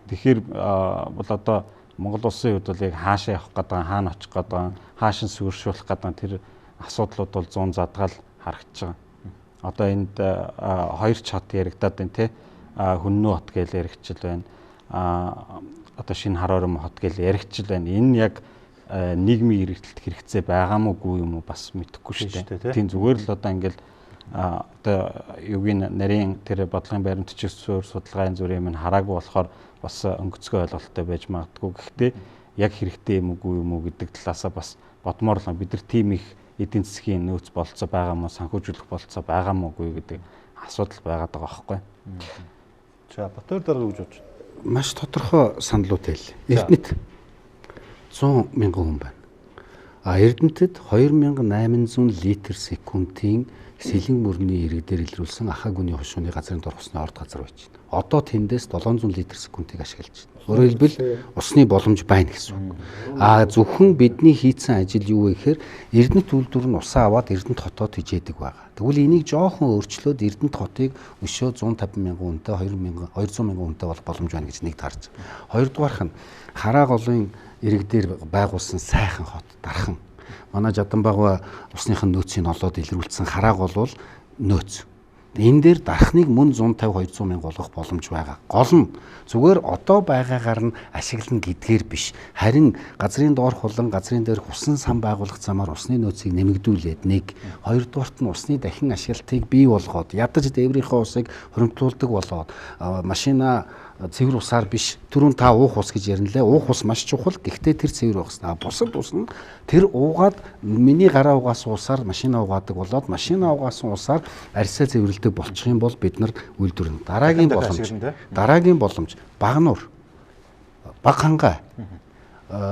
Тэгэхээр бол одоо Монгол улсын хувьд бол яг хаашаа явах гэдэг, хаана очих гэдэг, хаашин сүршүүлэх гэдэг тэр асуудлууд бол 100 задгаал харагдаж байгаа. Одоо энд хоёр чат яригадаад байна те. Хүннүү хот гэж яригдчил байна. Одоо шинэ Харором хот гэж яригдчил байна. Энэ яг нийгмийн эргэлтэлт хэрэгцээ байгаа мó үгүй юм уу бас мэдэхгүй шүү дээ. Тийм зүгээр л одоо ингээл одоо юугийн нарийн тэр бодлогын баримт бичиг суурь судалгаа энэ зүрийн юм хараагүй болохоор бас өнгөцгөө ойлголттой байж магадгүй. Гэхдээ яг хэрэгтэй юм үгүй юм уу гэдэг талаасаа бас бодмоор л бид нар тийм их эдийн засгийн нөөц болцоо байгаа мó санхүүжүүлэх болцоо байгаа мó үгүй гэдэг асуудал байгаад байгаа байхгүй. За Батөр дарга гэж бодож байна. Маш тодорхой саналууд хэл. Эрдэнэт 100 мянган хүн байна. А Эрдэнэтэд 2800 литр секундын сэлэн мөрний ирэг дээр илрүүлсэн ахаа гүний хушууны газрын дор усны орд газар байж байна. Одоо тэндээс 700 литр секундыг ашиглаж байна. Өөрөөр хэлбэл усны боломж байна гэсэн үг. А зөвхөн бидний хийцэн ажил юу вэ гэхээр Эрдэнэт үйлдвэр нь усаа аваад Эрдэнэт хотоо тижээдэг байгаа. Тэгвэл энийг жоохон өөрчлөөд Эрдэнэт хотыг өшөө 150 мянган хүнтэй 200 мянган хүнтэй болох боломж байна гэж нэгт харж байна. Хоёрдугаарх нь Хараа голын ирэг дээр байгуулсан сайхан хот Дархан. Манай Жаданбагва усных нь нөөцийг олоод илрүүлсэн Хараа гол бол нөөц. Энэ дээр Дархныг мөн 150 200 мянга болгох боломж байгаа. Гол нь зүгээр одоо байгаагаар нь ашиглана гэдгээр биш. Харин газрын доорх болон газрын дээрх усан сан байгуулах замаар усны нөөцийг нэмэгдүүлээд нэг, хоёрдугаарт нь усны дахин ашиглалтыг бий болгоод ядаж дээврийнхээ усыг хуримтлуулдаг болоод машина цэвэр усаар биш. Түрүүн та уух ус гэж ярина лээ. Уух ус маш чухал. Гэхдээ тэр цэвэр байх ёстой. Бусад ус нь тэр уугаад миний гараа угаасан усаар машина угаадаг болоод машина угаасан усаар арьсаа цэвэрлэдэг болчих юм бол бид нар үйлдвэрлэнэ. Дараагийн боломж. Дараагийн боломж Багануур. Баг хангай.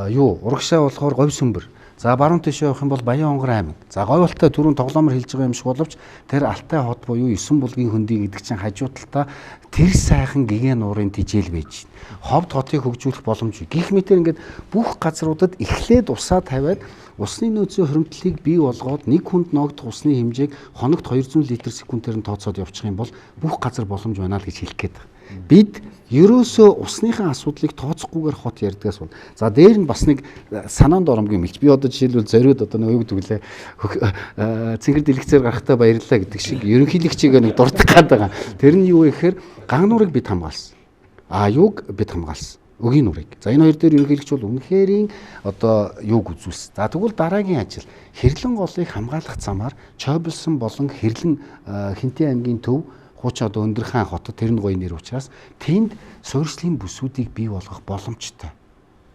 Юу, урагшаа болохоор говь сүмбэр. За баруун тийшээ явах юм бол Баян-Онгор аймаг. За Говьалтай түрүүн тоглоомор хэлж байгаа юм шиг боловч тэр Алтай хот буюу 9 булгийн хөндий гэдэг чинь хажуу талдаа тэр сайхан гигэн нуурын тижэл байж байна. Ховд хотыг хөгжүүлэх боломж. Гэх мэтэр ингээд бүх газруудад эхлээд усаа тавиад усны нөөцийн хуримтлалыг бий болгоод нэг хүнд ногдох усны хэмжээг хоногт 200 литр секундээр нь тооцоод явчих юм бол бүх газар боломж байна л гэж хэлэх гээд байна. Бид ерөөсөө усныхаа асуудлыг тооцохгүйгээр хот ярьдгаас бол. За дээр нь бас нэг санаанд оромгүй мэлч. Би одоо жишээлбэл зориуд одоо нэг юу гэдэг лээ. Цэнгэр дэлгэцээр гарахтаа баярлалаа гэдэг шиг ерөнхийлөгчийг нэг дурдах гээд байгаа. Тэр нь юу вэ гэхээр Ганнуурыг бид хамгаалсан. А юуг бид хамгаалсан? Өгийн нуурыг. За энэ хоёр дээр ерөнхийлөгч бол үнэхэрийн одоо юуг үзүүлсэн. За тэгвэл дараагийн ажил Хэрлэн голыг хамгаалах замаар Чойболсон болон Хэрлэн Хинтээ аймгийн төв хуучин одоо Өндөрхаан хотод тэр нь гоё нэр учраас тэнд суурьшлийн бүсүүдийг бий болгох боломжтой.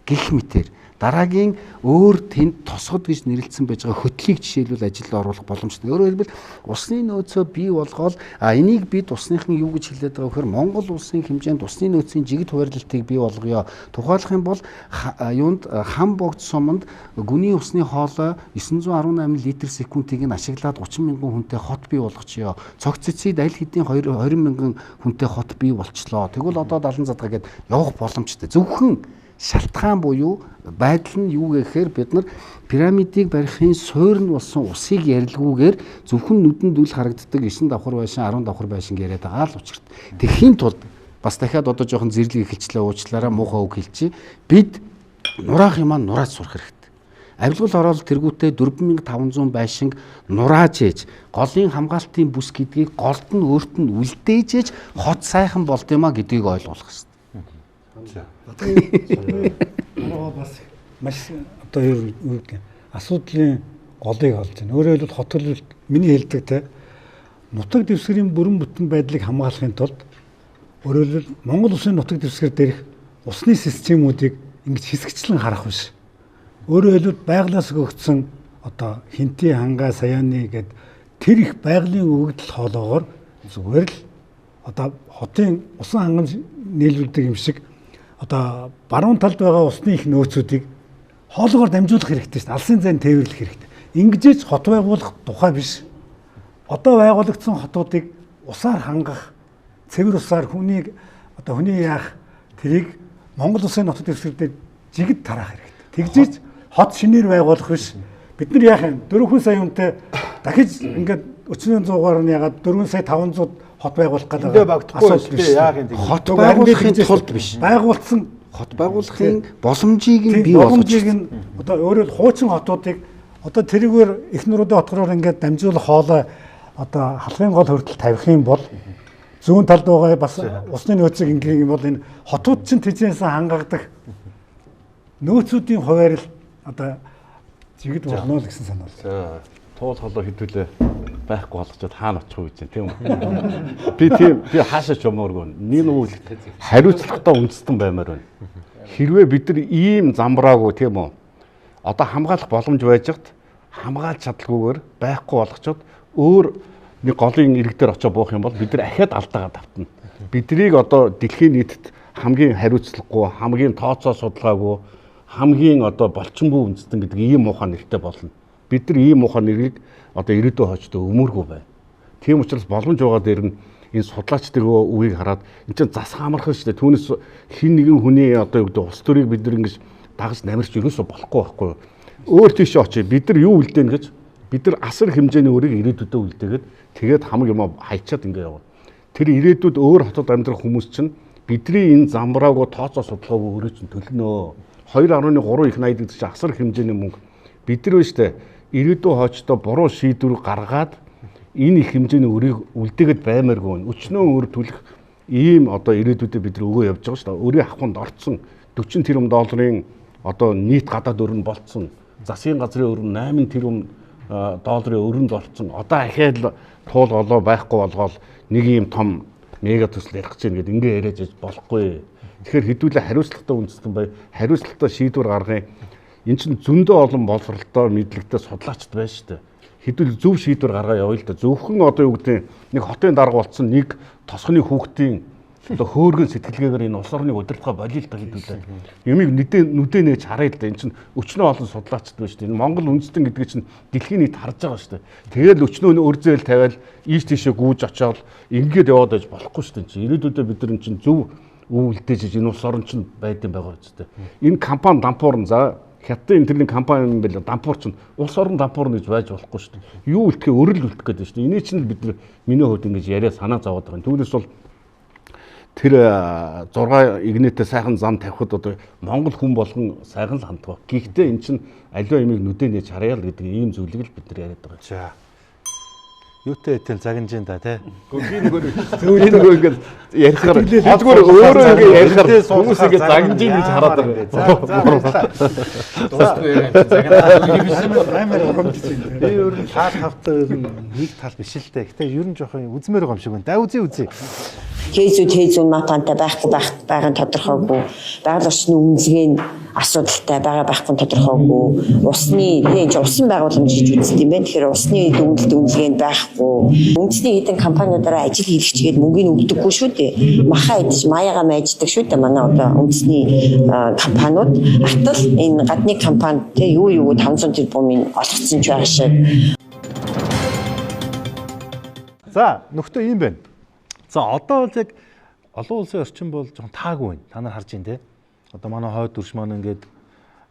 Гэх мэтэр дараагийн өөр тэнд тосгод гэж нэрлэлсэн байж байгаа хөтлийг жишээлбэл ажилд оруулах боломжтой. Өөрөөр хэлбэл усны нөөцөө бий болгоол энийг бид усныхан юу гэж хэлээд байгаа вэхээр Монгол улсын хэмжээнд усны нөөцийн жигд хуваарлалтыг бий болгоё. Тухайлах юм бол юунд Хам богд суманд гүний усны хоолой 918 литр секундыг нь ашиглаад 30 мянган хүнтэй хот бий болгочихё. Цогц цэцэд аль хэдийн 20 мянган хүнтэй хот бий болчлоо. Тэгвэл одоо 70 задгаа гээд явах боломжтой. Зөвхөн шалтгаан буюу байдал нь юу гэхээр бид нар пирамидыг барихын суурь нь болсон усыг ярилгүйгээр зөвхөн нүдэнд үл харагддаг 9 давхар байшин 10 давхар байшин яриад байгаа л учирт. Тэгэхийн тулд бас дахиад одоо жоохон зэрлэг эхэлчлээ уучлаарай муухай үг хэлчихье. Бид нураах юмаа нурааж сурах хэрэгтэй. Авилгал оролт тэргүүтээ 4500 байшинг нурааж ээж голын хамгаалтын бүс гэдгийг голд нь өөрт нь үлдээж ээж хот сайхан болд юм а гэдгийг ойлгох хэрэгтэй. Одоо бас маш одоо юу гэдэг асуудлын голыг олж байна. Өөрөөр хэлбэл хот төлөвлөлт миний хэлдэг те нутаг дэвсгэрийн бүрэн бүтэн байдлыг хамгаалахын тулд өөрөөр хэлбэл Монгол улсын нутаг дэвсгэр дээрх усны системүүдийг ингэж хэсэгчлэн харах биш. Өөрөөр хэлбэл байгалиас өгөгдсөн одоо Хинти хангаа саяаны гэд тэр их байгалийн өгөгдөл хоолоогоор зүгээр л одоо хотын усан хангамж нийлүүлдэг юм шиг одоо баруун талд байгаа усны их нөөцүүдийг хоолоогоор дамжуулах хэрэгтэй шүү дээ. Алсын зайн тээвэрлэх хэрэгтэй. Ингэж хот байгуулах тухай биш. Одоо байгуулагдсан хотуудыг усаар хангах, цэвэр усаар хүнийг одоо хүний яах тэрийг Монгол улсын нутаг дэвсгэр дээр жигд тараах хэрэгтэй. Тэгжиж хот шинээр байгуулах биш. Бид нар яах юм? 4 сая хүнтэй дахиж ингээд өчнөө 100-аар нь ягаад 4 сая 500 хот байгуулах гэдэг асуудал биш. Хот байгуулахын тулд биш. Байгуулсан хот байгуулахын боломжийг нь бий болгож одоо өөрөөр хуучин хотуудыг одоо тэрүүгээр их нуруудын отгороор ингээд дамжуулах хоолой одоо халахын гол хүртэл тавих юм бол зүүн талд байгаа бас усны нөөцийг ингэх юм бол энэ хотууд чинь тэжээсэн хангагдах нөөцүүдийн хуваарлал одоо жигд болно л гэсэн санаа. Туул холоо хэдүүлээ байхгүй болгочоод хаана очих вэ гэж тийм үү? Би тийм би хаашаа ч юмооргүй. Нэг нүг хариуцлагатай үндэстэн баймаар байна. Хэрвээ бид нар ийм замбраагүй тийм үү? Одоо хамгаалах боломж байж хат хамгаалж чадалгүйгээр байхгүй болгочоод өөр нэг голын ирэг дээр очиж буух юм бол бид нар ахиад алдаагаа давтна. Биднийг одоо дэлхийн нийтэд хамгийн хариуцлагагүй, хамгийн тооцоо судалгаагүй, хамгийн одоо болчингүй үндэстэн гэдэг ийм муухай нэртэй болно. Бид нар ийм муухай нэрийг одоо ирээдүйн хойчдоо өмөргүй байна. Тийм учраас боломж байгаа дээр нь энэ судлаачдын үгийг хараад энэ чинь зас хамархан шүү дээ. Түүнээс хин нэгэн хүний одоо юу гэдэг улс төрийг бид нар ингэж дагаж намирч ерөөсөө болохгүй байхгүй юу. Өөр тийшээ очие. Бид нар юу үлдээнэ гэж бид нар асар хэмжээний өрийг ирээдүйдээ үлдээгээд тэгээд хамаг юмаа хайчаад ингэ явна. Тэр ирээдүйд өөр хотод амьдрах хүмүүс чинь бидний энэ замбраагүй тооцоо судалгаагүй өрөө чинь төлнө. 2.3 их 80 гэдэг чинь асар хэмжээний мөнгө. Бид нар биш үү? Ирээдүйн хойчдоо буруу шийдвэр гаргаад энэ их хэмжээний өрийг үлдээгээд баймааргүй. Өчнөө өр төлөх ийм одоо ирээдүйдээ бид нар өгөө явж байгаа шүү дээ. Өрийн авахунд орцсон 40 тэрбум долларын одоо нийт гадаад өрн болцсон. Засгийн газрын өрн 8 тэрбум долларын өрөнд орцсон. Одоо ахиад туул олоо байхгүй болгоол нэг ийм том мега төсөл ярих гэж байна гэдэг ингээ яриад яж болохгүй. Тэгэхээр хэдүүлээ хариуцлагатай үндэстэн бай, хариуцлагатай шийдвэр гаргая. Эн чинь зөндөө олон боловсролтой мэдлэгтэй судлаачд байна шүү дээ. Хэдүүл зөв шийдвэр гаргаа явъя л да. Зөвхөн одоо юу гэдэг нэг хотын дарга болцсон нэг тосгоны хүүхдийн одоо хөөргөн сэтгэлгээгээр энэ улс орныг удирдахаа болио л да хэдүүлээ. Юмыг нүдэ нээж харъя л да. Эн чинь өчнөө олон судлаачд байна шүү дээ. Энэ Монгол үндэстэн гэдэг чинь дэлхийн нийт харж байгаа шүү дээ. Тэгэл өчнөө өр зээл тавиал ийш тийшээ гүйж очиод ингээд яваад байж болохгүй шүү дээ. Эн чинь ирээдүйдээ бид нар эн чинь зөв өвлдөж энэ улс орн чинь байд юм байгаа үстэй. Энэ компани дампуурн за Хятадын энэ төрлийн компани юм байл дампуур чинь улс орон дампуурна гэж байж болохгүй шүү дээ. Юу үлдэхээ өрөл үлдэх гэдэг шүү дээ. Эний чинь бид нар миний хувьд ингэж яриа санаа зовоод байгаа юм. Түүнээс бол тэр 6 игнэтэй сайхан зам тавихад одоо Монгол хүн болгон сайхан л ханддаг. Гэхдээ эн чинь аливаа юмыг нүдэ нээж харъя л гэдэг ийм зүйлийг л бид нар яриад байгаа. За. Юутай итэл загинжин да тий. Би нөгөө ингээд ярихаар зүгээр өөрөө ингээд ярихаар хүмүүс ингээд загинжин гэж хараад байгаа. За баярлалаа. Дуустгүй юм чи загинжин амар урамжиж байна. Би ер нь тал тавтай ер нь нэг тал биш л дээ. Гэтэ ер нь жоохон үзмээр байгаа юм шиг байна. Да үзье үзье. Кейзүү тейзүү матантай байхгүй байх байгаа нь тодорхойгүй. Байгаль орчны үнэлгээ нь асуудалтай байгаа байхгүй нь тодорхойгүй. Усны тийм ч усан байгууламж гэж үздэг юм байна. Тэгэхээр усны дүгнэлт үнэлгээ нь байхгүй. Үндэсний хэдэн компаниудаараа ажил хийлгчгээд мөнгөний өгдөггүй шүү дээ. Маха идэж маяга майждаг шүү дээ. Манай одоо үндэсний компаниуд атал энэ гадны компани тий юу юу 500 тэрбумын олгоцсон ч байгаа шиг. За нөхдөө ийм байна. За одоо бол яг олон улсын орчин бол жоохон таагүй байна. Та нар харж байна те. Одоо манай хойд дүрш маань ингээд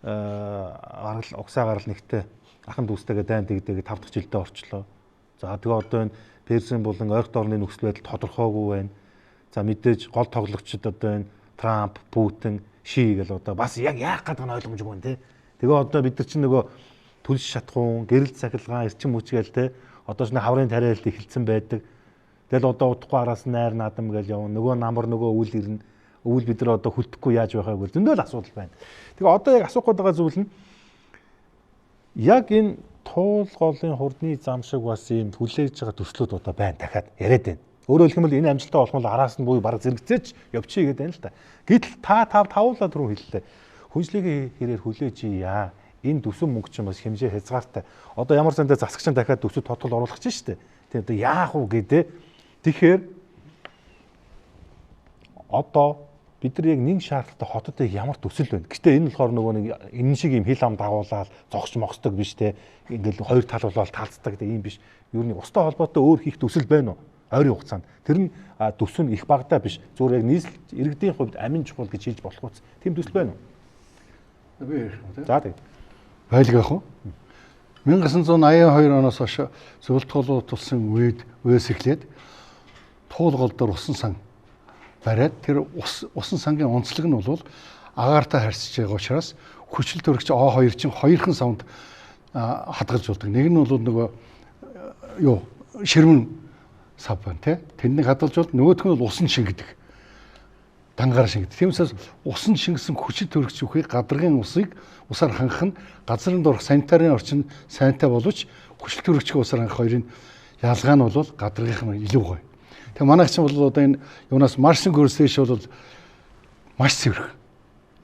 гарал угсаа гарал нэгтээ ахын дүүстэйгээ дайн дэгдэгээ 5 дахь жилдээ орчлоо. За тэгээ одоо энэ Персийн болон ойрхон орны нөхцөл байдал тодорхойгүй байна. За мэдээж гол тоглогчид одоо энэ Трамп, Путин, Ши гэл одоо бас яг яах гэдэг нь ойлгомжгүй байна те. Тэгээ одоо бид нар чинь нөгөө төлс шатхуун, гэрэл цахилгаан, эрчим хүч гээл те. Одоо ч хаврын тариалт эхэлсэн байдаг. Тэгэл одоо удахгүй араас найр наадам гэж явна. Нөгөө намар нөгөө өвөл ирнэ. Өвөл бид нар одоо хүлдэхгүй яаж байхаа гэвэл зөндөө л асуудал байна. Тэгээ одоо яг асуух гээд байгаа зүйл нь яг энэ туул голын хурдны зам шиг бас ийм хүлээж байгаа төслүүд одоо байна дахиад яриад байна. Өөрөөр хэлэх юм бол энэ амжилттай болох нь араас нь буюу бараг зэрэгцээч явчихъя гэдэг юм л та. Гэтэл та тавуулаа түрүү хэллээ. Хүнслэгийн хэрээр хүлээж яа. Энэ төсөн мөнгө чинь бас хэмжээ хязгаартай. Одоо ямар сандаа засагч нь дахиад төсөд тодтол оруулах чинь шүү дээ. Тийм одоо яах вэ гэдэг. Тэгэхээр одоо бид нар яг нэг шаардлагатай хотод яг ямар төсөл байна. Гэтэ энэ болохоор нөгөө нэг энэ шиг юм хил ам дагуулаад зогсч могсдог биш те. Ингээл хоёр тал болоод талцдаг те ийм биш. Ер нь устай холбоотой өөр хийх төсөл байна уу? Ойрын хугацаанд. Тэр нь төсөв нь их багадаа биш. Зүгээр яг нийслэл иргэдийн хувьд амин чухал гэж хэлж болох үс. Тийм төсөл байна уу? Би ярих юм те. За тэг. Байлг яах вэ? 1982 оноос хойш зөвлөлт толгой тулсан үед үеэс эхлээд туул гол дээр усан сан бариад тэр усан сангийн онцлог нь бол агаартай харьцаж байгаа учраас хүчил төрөгч О2 чинь хоёрхан савнд хадгалж болдог. Нэг нь бол нөгөө юу ширмэн сав байна тий. Тэнднийг хадгалж бол нөгөөх нь бол усан шингэдэг. Дангаар шингэдэг. Тийм учраас усан шингэсэн хүчил төрөгч үхийг гадаргын усыг усаар хангах нь газрын дорх санитарын орчин сайнтай боловч хүчил төрөгчийн усаар хангах хоёрын ялгаа нь бол гадаргынх нь илүү гоё. Тэгээ манайх чинь бол одоо энэ юунаас Марсын хөрсөөш бол маш цэвэрхэн.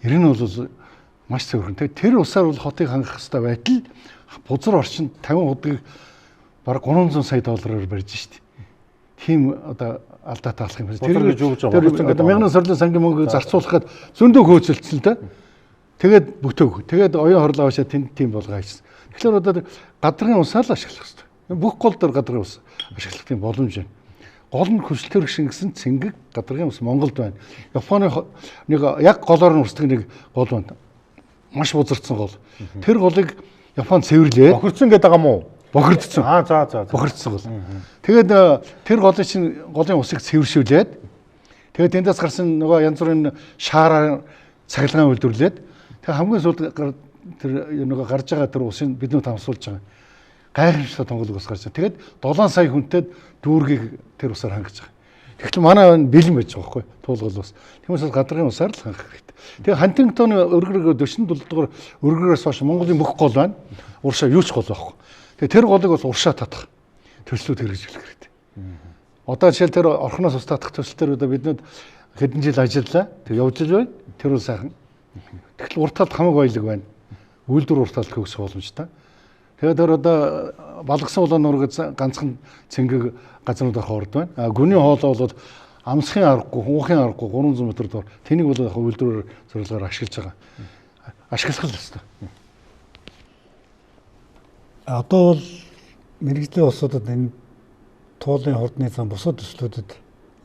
Ер нь бол маш цэвэрхэн. Тэгээ тэр усаар бол хотыг хангах хэрэгтэй байтал бузар орчинд 50 худгийг бараг 300 сая доллараар барьж штт. Тийм одоо алдаатай болох юм байна. Тэр гэж юу гэж байгаа юм. Тэр одоо мянган сорлын сангийн мөнгөийг зарцуулахад зөндөө хөөцөлдсөн л дээ. Тэгээд бүтөг. Тэгээд оюун хорлоо аваашаа тэнд тийм болгоо хийсэн. Тэгэхээр одоо гадрын усаа л ашиглах хэрэгтэй. Бүх гол дээр гадрын ус ашиглах тийм боломж байна. Гол нь хүчлэлтэр шингэсэн цэнгэг гадрын ус Монголд байна. Японы нэг яг голоор нь урсдаг нэг гол байна. Маш бузарцсан гол. Тэр голыг Япон цэвэрлээд бохирдсон гэдэг байгаа юм уу? Бохирдсон. Аа за за. Бохирдсон гол. Тэгээд тэр голын чинь голын усыг цэвэршүүлээд тэгээд тэндээс гарсан нөгөө янз бүрийн шаараар цахилгаан үйлдвэрлээд тэгээд хамгийн сүүлд тэр нөгөө гарч байгаа тэр усыг бидний тамсуулж байгаа. Гайхамшигтай тунгалаг ус гарч байгаа. Тэгээд 7 сая хүнтэй дүүргийг тэр усаар хангаж байгаа. Тэгэхээр манай бэлэн байж байгаа байхгүй туулгал ус. Тиймээс гадрын усаар л хангах хэрэгтэй. Тэгээ Хантингтоны өргөрөг 47 дугаар өргөрөөс хойш Монголын бүх гол байна. Уршаа юу ч гол байхгүй. Тэгээ тэр голыг бол уршаа татах төслүүд хэрэгжүүлэх хэрэгтэй. Одоо жишээл тэр орхноос ус татах төсөл дээр одоо биднүүд хэдэн жил ажиллалаа. Тэр явж л байна. Тэр бол сайхан. Тэгтэл урт талд хамаг баялаг байна. Үйлдвэр урт талд хөгжих боломжтой. Тэгээд тэр одоо балгасан улаан нуурыг ганцхан цэнгэг газруудаар хоорд байна. А гүний хоолой бол амсахын аргагүй, хуухын аргагүй 300 м доор тэнийг бол яг үйлдвэрээр зорилгоор ашиглаж байгаа. Ашиглах л ёстой. Одоо бол мэргэжлийн улсуудад энэ туулын хурдны зам бусад төслүүдэд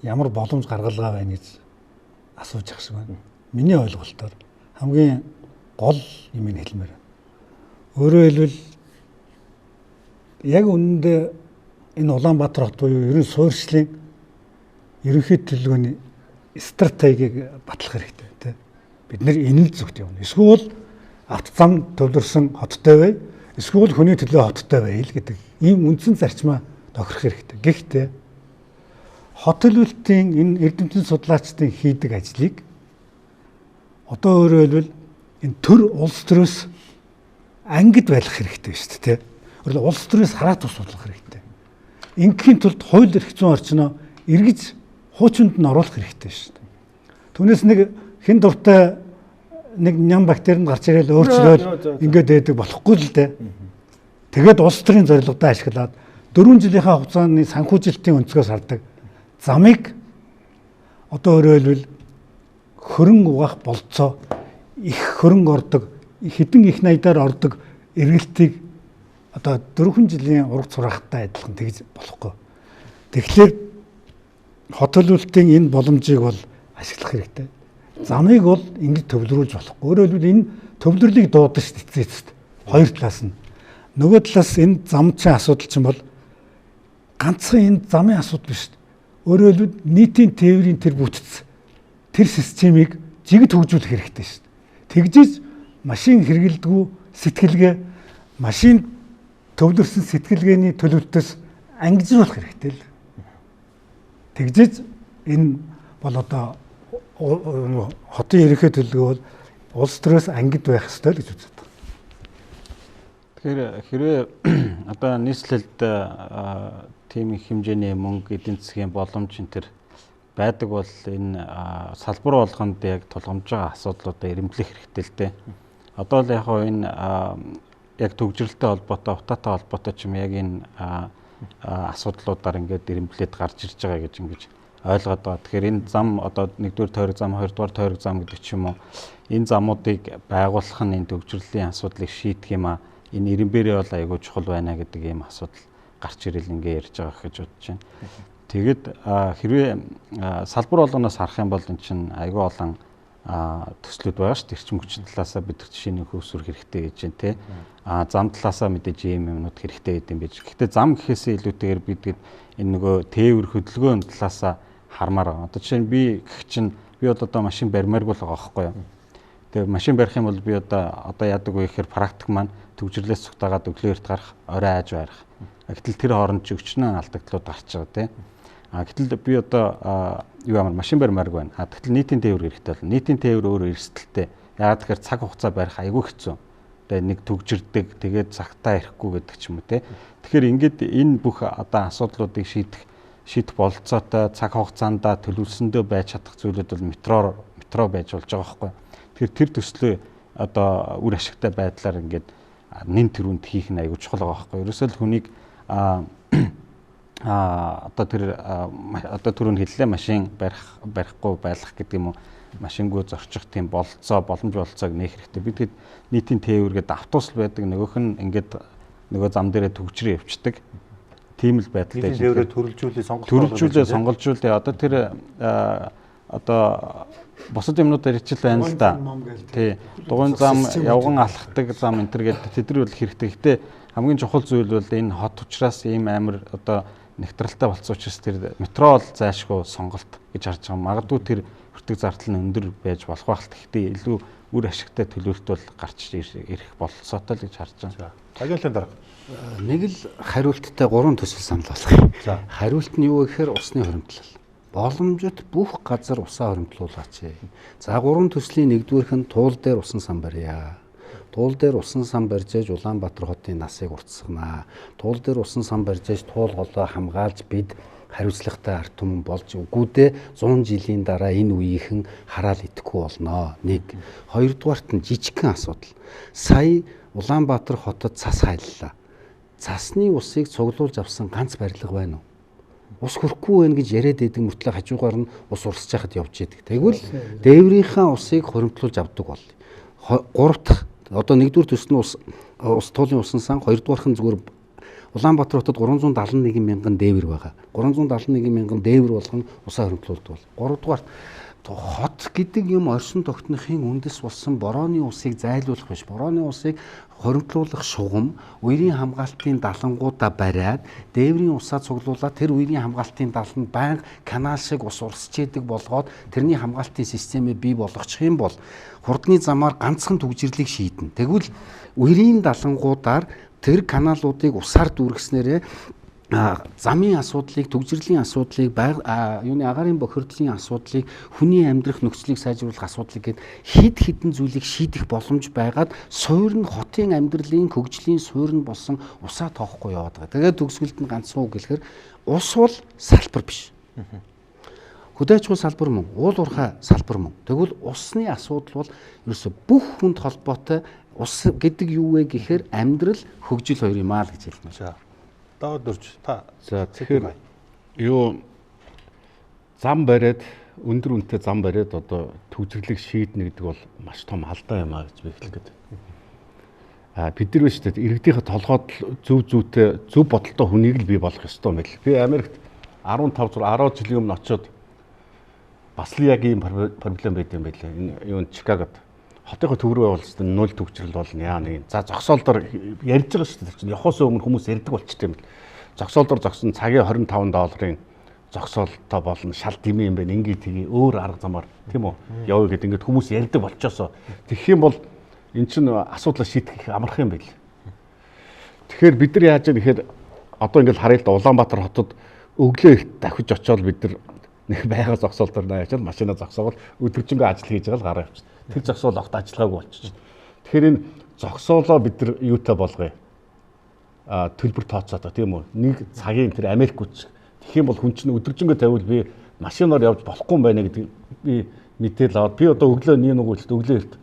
ямар боломж гаргалгаа байна гэж асууж ах шиг байна. Миний ойлголтоор хамгийн гол юм ин хэлмээр байна. Өөрөөр хэлбэл яг үнэндээ энэ Улаанбаатар хот буюу ерөн суурьшлын ерөнхий төлөвлөгөөний стратегийг батлах хэрэгтэй тий. Бид нэр энэ л зүгт явна. Эсвэл автозам төвлөрсөн хоттой бай, эсвэл хүний төлөө хоттой бай л гэдэг ийм үндсэн зарчмаа тохирох хэрэгтэй. Гэхдээ хот төлөвлөлтийн энэ эрдэмтэн судлаачдын хийдэг ажлыг одоо өөрөөр хэлбэл энэ төр улс төрөөс ангид байх хэрэгтэй шүү дээ тий. Өөрөөр улс төрөөс хараат ус судлах хэрэгтэй. Ингээхийн тулд хууль эрх зүйн орчноо эргэж хуучинд нь оруулах хэрэгтэй шүү дээ. Түүнээс нэг хэн дуртай нэг ням бактери нь гарч ирэл өөрчлөөл ингээд байдаг болохгүй л дээ. Тэгээд улс төрийн зорилгодоо ашиглаад 4 жилийнхаа хугацааны санхүүжилтийн өнцгөөс хардаг замыг одоо өөрөөр хэлбэл хөрөнгө угаах болцоо их хөрөнгө ордог хэдэн их найдаар ордог эргэлтийг одоо 4 жилийн ургац хураахтай адилхан тэгж болохгүй. Тэгэхээр хот төлөвлөлтийн энэ боломжийг бол ашиглах хэрэгтэй. Замыг бол ингэж төвлөрүүлж болохгүй. Өөрөөр хэлбэл энэ төвлөрлийг дуудана шүү дээ эцэст. Хоёр талаас нь. Нөгөө талаас энэ зам чинь асуудал чинь бол ганцхан энэ замын асуудал биш. Өөрөөр хэлбэл нийтийн тээврийн тэр бүтц тэр системийг жигд хөгжүүлэх хэрэгтэй шүү дээ. Тэгжиж машин хэрэглэдэггүй сэтгэлгээ машин төвлөрсөн сэтгэлгээний төлөвлөлтөөс ангижруулах хэрэгтэй л. Тэгжиж энэ бол одоо хотын ерөнхий төлөвлөгөө бол улс төрөөс ангид байх ёстой л гэж үздэг. Тэгэхээр хэрвээ одоо нийслэлд тийм их хэмжээний мөнгө эдийн засгийн боломж энэ төр байдаг бол энэ салбар болгонд яг тулгамж байгаа асуудлуудаа эрэмблэх хэрэгтэй л дээ. Одоо л яг хоо энэ яг төгжрэлтэй холбоотой, утаатай холбоотой ч юм яг энэ асуудлуудаар ингээд эрэмблээд гарч ирж байгаа гэж ингэж ойлгоод байгаа. Тэгэхээр энэ зам одоо 1-р тойрог зам, 2-р тойрог зам гэдэг ч юм уу энэ замуудыг байгуулах нь энэ төгжрлийн асуудлыг шийдэх юм а. Энэ эрэмбэрээ бол айгүй чухал байна гэдэг ийм асуудал гарч ирэл ингээ ярьж байгаа гэж бодож байна. Тэгэд хэрвээ салбар болгоноос харах юм бол эн чинь айгүй олон төслүүд байгаа шүү дээ. Эрчим хүчин талаасаа бид нар жишээний хөөсвөр хэрэгтэй гэж байна те. А зам талаасаа мэдээж ийм юмнууд хэрэгтэй гэдэг юм байж. Гэхдээ зам гэхээсээ илүүтэйгээр бид энэ нөгөө тээвэр хөдөлгөөн талаасаа хармаар байгаа. Одоо жишээ нь би гэх чинь би бол одоо машин барьмааргүй л байгаа байхгүй юу. Тэгээ машин барих юм бол би одоо яадаг вэ гэхээр практик маань төгжрлээс цугтаагаад өглөө эрт гарах, орой айж барих. Гэтэл тэр хооронд ч өчнөө алдагдлууд гарч байгаа тийм. А гэтэл би одоо юу ямар машин барьмааргүй байна. А гэтэл нийтийн тээвэр хэрэгтэй болно. Нийтийн тээвэр өөрөө эрсдэлтэй. Яагаад тэгэхээр цаг хугацаа барих айгүй хэцүү. Тэгээ нэг төгжирдэг, тэгээд цагтаа ирэхгүй гэдэг ч юм уу те. Тэгэхээр ингээд энэ бүх одоо асуудлуудыг шийдэх бололцоотой цаг хугацаанд төлөвлөсөндөө байж чадах зүйлүүд бол метро байж болж байгаа байхгүй. Тэгэхээр тэр төслөө одоо үр ашигтай байдлаар ингээд нэн тэрүүнд хийх нь айгүй чухал байгаа байхгүй. Ерөөсөө л хүнийг одоо тэр одоо түрүүнд хэллээ машин барихгүй байлгах гэдэг юм уу. машингүү зорчих тийм бололцоо, боломж бололцоог нээх хэрэгтэй. Бид хэд нийтийн тээвэр гэдэг автобус байдаг, нөгөөх нь ингээд нөгөө зам дээрээ төгжрөө явцдаг. Тийм л байдалтай. Нийтийн тээврээ төрөлжүүлээ сонголт төрөлжүүлээ сонголжуулээ. Одоо тэр одоо бусад юмнууд ярьж л байна л да. Тий. Дугуйн зам, явган алхдаг зам энэ төр гэдэг тэдний бол хэрэгтэй. Гэтэ хамгийн чухал зүйл бол энэ хот учраас ийм амар одоо нэгтралтай болцсон учраас тэр метро бол зайлшгүй сонголт гэж харж байгаа. Магадгүй тэр хүртэг зардал нь өндөр байж болох байх л. Гэхдээ илүү үр ашигтай төлөөлөлт бол гарч ирэх бололцоотой л гэж харж байгаа. Агентлын дарга. Нэг л хариулттай гурван төсөл санал болгох юм. Хариулт нь юу гэхээр усны хуримтлал. Боломжит бүх газар усаа хуримтлуулаач. За гурван төслийн нэгдүгээрх нь туул дээр усан сан барья. Туул дээр усан сан барьж ээж Улаанбаатар хотын насыг уртсгана. Туул дээр усан сан барьж ээж туул голоо хамгаалж бид хариуцлагатай ард түмэн болж үгүйдээ 100 жилийн дараа энэ үеийнхэн хараал идэхгүй болно. Нэг. Хоёрдугаарт нь жижигхэн асуудал. Сая Улаанбаатар хотод цас хайллаа. Цасны усыг цуглуулж авсан ганц барилга байна уу? Ус хөрөхгүй байх гэж яриад байдаг мөртлөө хажуугаар нь ус урсж хахад явж идэг. Тэгвэл дээврийнхаа усыг хуримтлуулж авдаг бол. Гурав дахь одоо нэгдүгээр төс нь ус туулын усан сан, хоёрдугаарх нь зүгээр Улаанбаатар хотод 371 мянган дээвэр байгаа. 371 мянган дээвэр болгон усаа хуримтлуулдаг бол. Гуравдугаарт хот гэдэг юм оршин тогтнохын үндэс болсон борооны усыг зайлуулах биш. Борооны усыг хоримтлуулах шугам үерийн хамгаалтын далангуудаа бариад дээврийн усаа цуглуулаад тэр үерийн хамгаалтын даланд байнга канал шиг ус урсч идэг болгоод тэрний хамгаалтын системээ бий болгочих юм бол хурдны замаар ганцхан түгжрэрлийг шийднэ. Тэгвэл үерийн далангуудаар тэр каналуудыг усаар дүүргэснээрээ замын асуудлыг, түгжрэлийн асуудлыг, юуны агаарын бохирдлын асуудлыг, хүний амьдрах нөхцөлийг сайжруулах асуудлыг гээд хэд хэдэн зүйлийг шийдэх боломж байгаад суур нь хотын амьдралын хөгжлийн суур нь болсон усаа тоохгүй яваад байгаа. Тэгээд төгсгөлд нь ганцхан үг хэлэхээр ус бол салбар биш. Хөдөө аж ахуй салбар мөн, уул уурхай салбар мөн. Тэгвэл усны асуудал бол ерөөсө бүх хүнд холбоотой ус гэдэг юу вэ гэхээр амьдрал, хөгжил хоёр юм аа л гэж хэлнэ. За. Даваад дөрж та. За тэгэхээр юу зам бариад өндөр үнэтэй зам бариад одоо түгжрэрлийг шийднэ гэдэг бол маш том алдаа юм а гэж би хэлэх гээд. А бид нар биш үү иргэдийнхээ толгойд зөв зүйтэй зөв бодолтой хүнийг л бий болгох ёстой юм байл. Би Америкт 15 6 10 жилийн өмнө очиод бас л яг ийм проблем байд юм байлээ. Энэ юу Чикагод хотынхоо төв рүү явуулсан нөл түгжрэл болно яа нэг. За зогсоолдор ярьж байгаа шүү дээ. Чинь явахаас өмнө хүмүүс ярьдаг болчтой юм бэл. Зогсоолдор зогсон цагийн 25 долларын зогсоолтой болно. Шал дэмий юм байна. Ингээ тгий өөр арга замаар тийм үү? Явъя гэд ингээд хүмүүс ярьдаг болчоосоо. Тэгэх юм бол эн чинь асуудлаа шийдэх их амарх юм байл. Тэгэхээр бид нар яаж юм гэхээр одоо ингээд харъя л да Улаанбаатар хотод өглөө эрт давхиж очиод бид нар нэг байга зогсоолдор наачаал машина зогсоогол өдөржингөө ажил хийж байгаа л гараа явчихна. Тэр зогсоол огт ажиллагаагүй болчих. Тэгэхээр энэ зогсоолоо бид нар юутай болгоё? А төлбөр тооцоодоо тийм үү? Нэг цагийн тэр Америк үуч. Тэгэх юм бол хүн чинь өдөржингөө тавиул би машинаар явж болохгүй юм байна гэдэг би мэдээлэл аваад би одоо өглөө нэг нүгэл өглөө эрт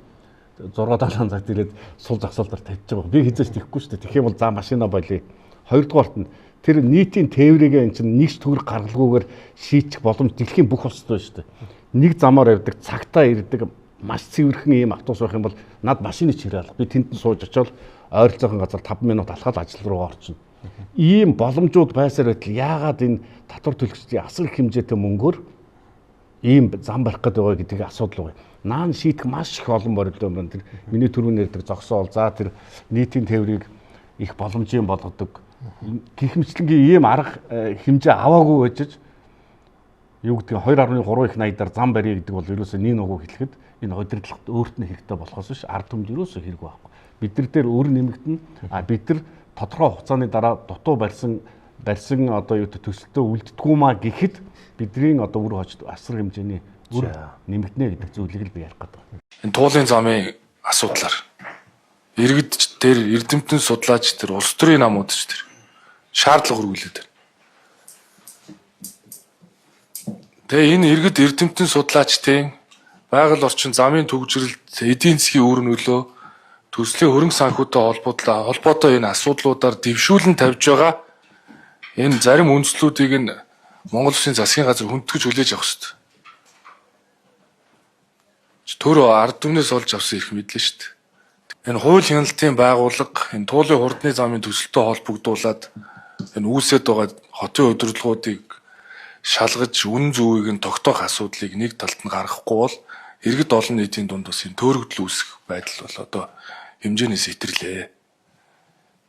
6 7 цагт ирээд сул зогсоолдор тавьж байгаа. Би хизээч тэхгүй шүү дээ. Тэгэх юм бол за машина болиё. Хоёрдугаарт нь тэр нийтийн тээврийг эн чинь нэг ч төгрөг гаргалгүйгээр шийдэх боломж дэлхийн бүх улсад байна шүү дээ. Нэг замаар явдаг, цагтаа ирдэг маш цэвэрхэн ийм автобус байх юм бол над машины ч хэрэг алга. Би тэнд нь сууж очиод ойролцоогын газар 5 минут алхаад ажил руугаа орчихно. Ийм боломжууд байсаар байтал яагаад энэ татвар төлөгчдийн асар их хэмжээтэй мөнгөөр ийм зам барих гээд байгаа гэдэг асуудал байгаа. Наан шийдэх маш их олон проблем байна. Тэр миний түрүүн ярьдаг зогсоол, за тэр нийтийн тээврийг их боломжийн болгодог. Гэх мэтлэнгийн ийм арга хэмжээ аваагүй байж юу гэдэг 2.3 их найдаар зам барья гэдэг бол ерөөсөө нэг нүгүү хэлэхэд энэ удирдлагт өөрт нь хэрэгтэй болохоос биш ард түмэнд ерөөсөө хэрэг байхгүй. Бид нар дээр өөр нэмэгдэнэ. А бид нар тодорхой хугацааны дараа дутуу барьсан одоо юу гэдэг төсөлтөө үлддэггүй маа гэхэд бидний одоо үр хожид асар хэмжээний үр нэмэгдэнэ гэдэг зүйлийг л би ярих гэдэг. Энэ туулын замын асуудлаар иргэд дээр эрдэмтэн судлаач тэр улс төрийн намууд ч тэр шаардлага өргүүлээд байна. Тэгээ энэ иргэд эрдэмтэн судлаачдын байгаль орчин замын түгжрэлт эдийн засгийн үр нөлөө төслийн хөрөнгө санхүүтэй холбоотой энэ асуудлуудаар дэвшүүлэн тавьж байгаа энэ зарим үндслүүдийг нь Монгол Улсын засгийн газар хүндэтгэж хүлээж авах хэрэгтэй. Төр ард түмнээс олж авсан эрх мэдэл шүү дээ. Энэ хууль хяналтын байгууллага энэ туулын хурдны замын төсөлтөй холбогдуулаад энэ үүсээд байгаа хотын удирдлагуудыг шалгаж үнэн зөвийг нь тогтоох асуудлыг нэг талд нь гаргахгүй бол иргэд олон нийтийн дунд бас энэ төөрөгдөл үүсэх байдал бол одоо хэмжээнээс итэрлээ.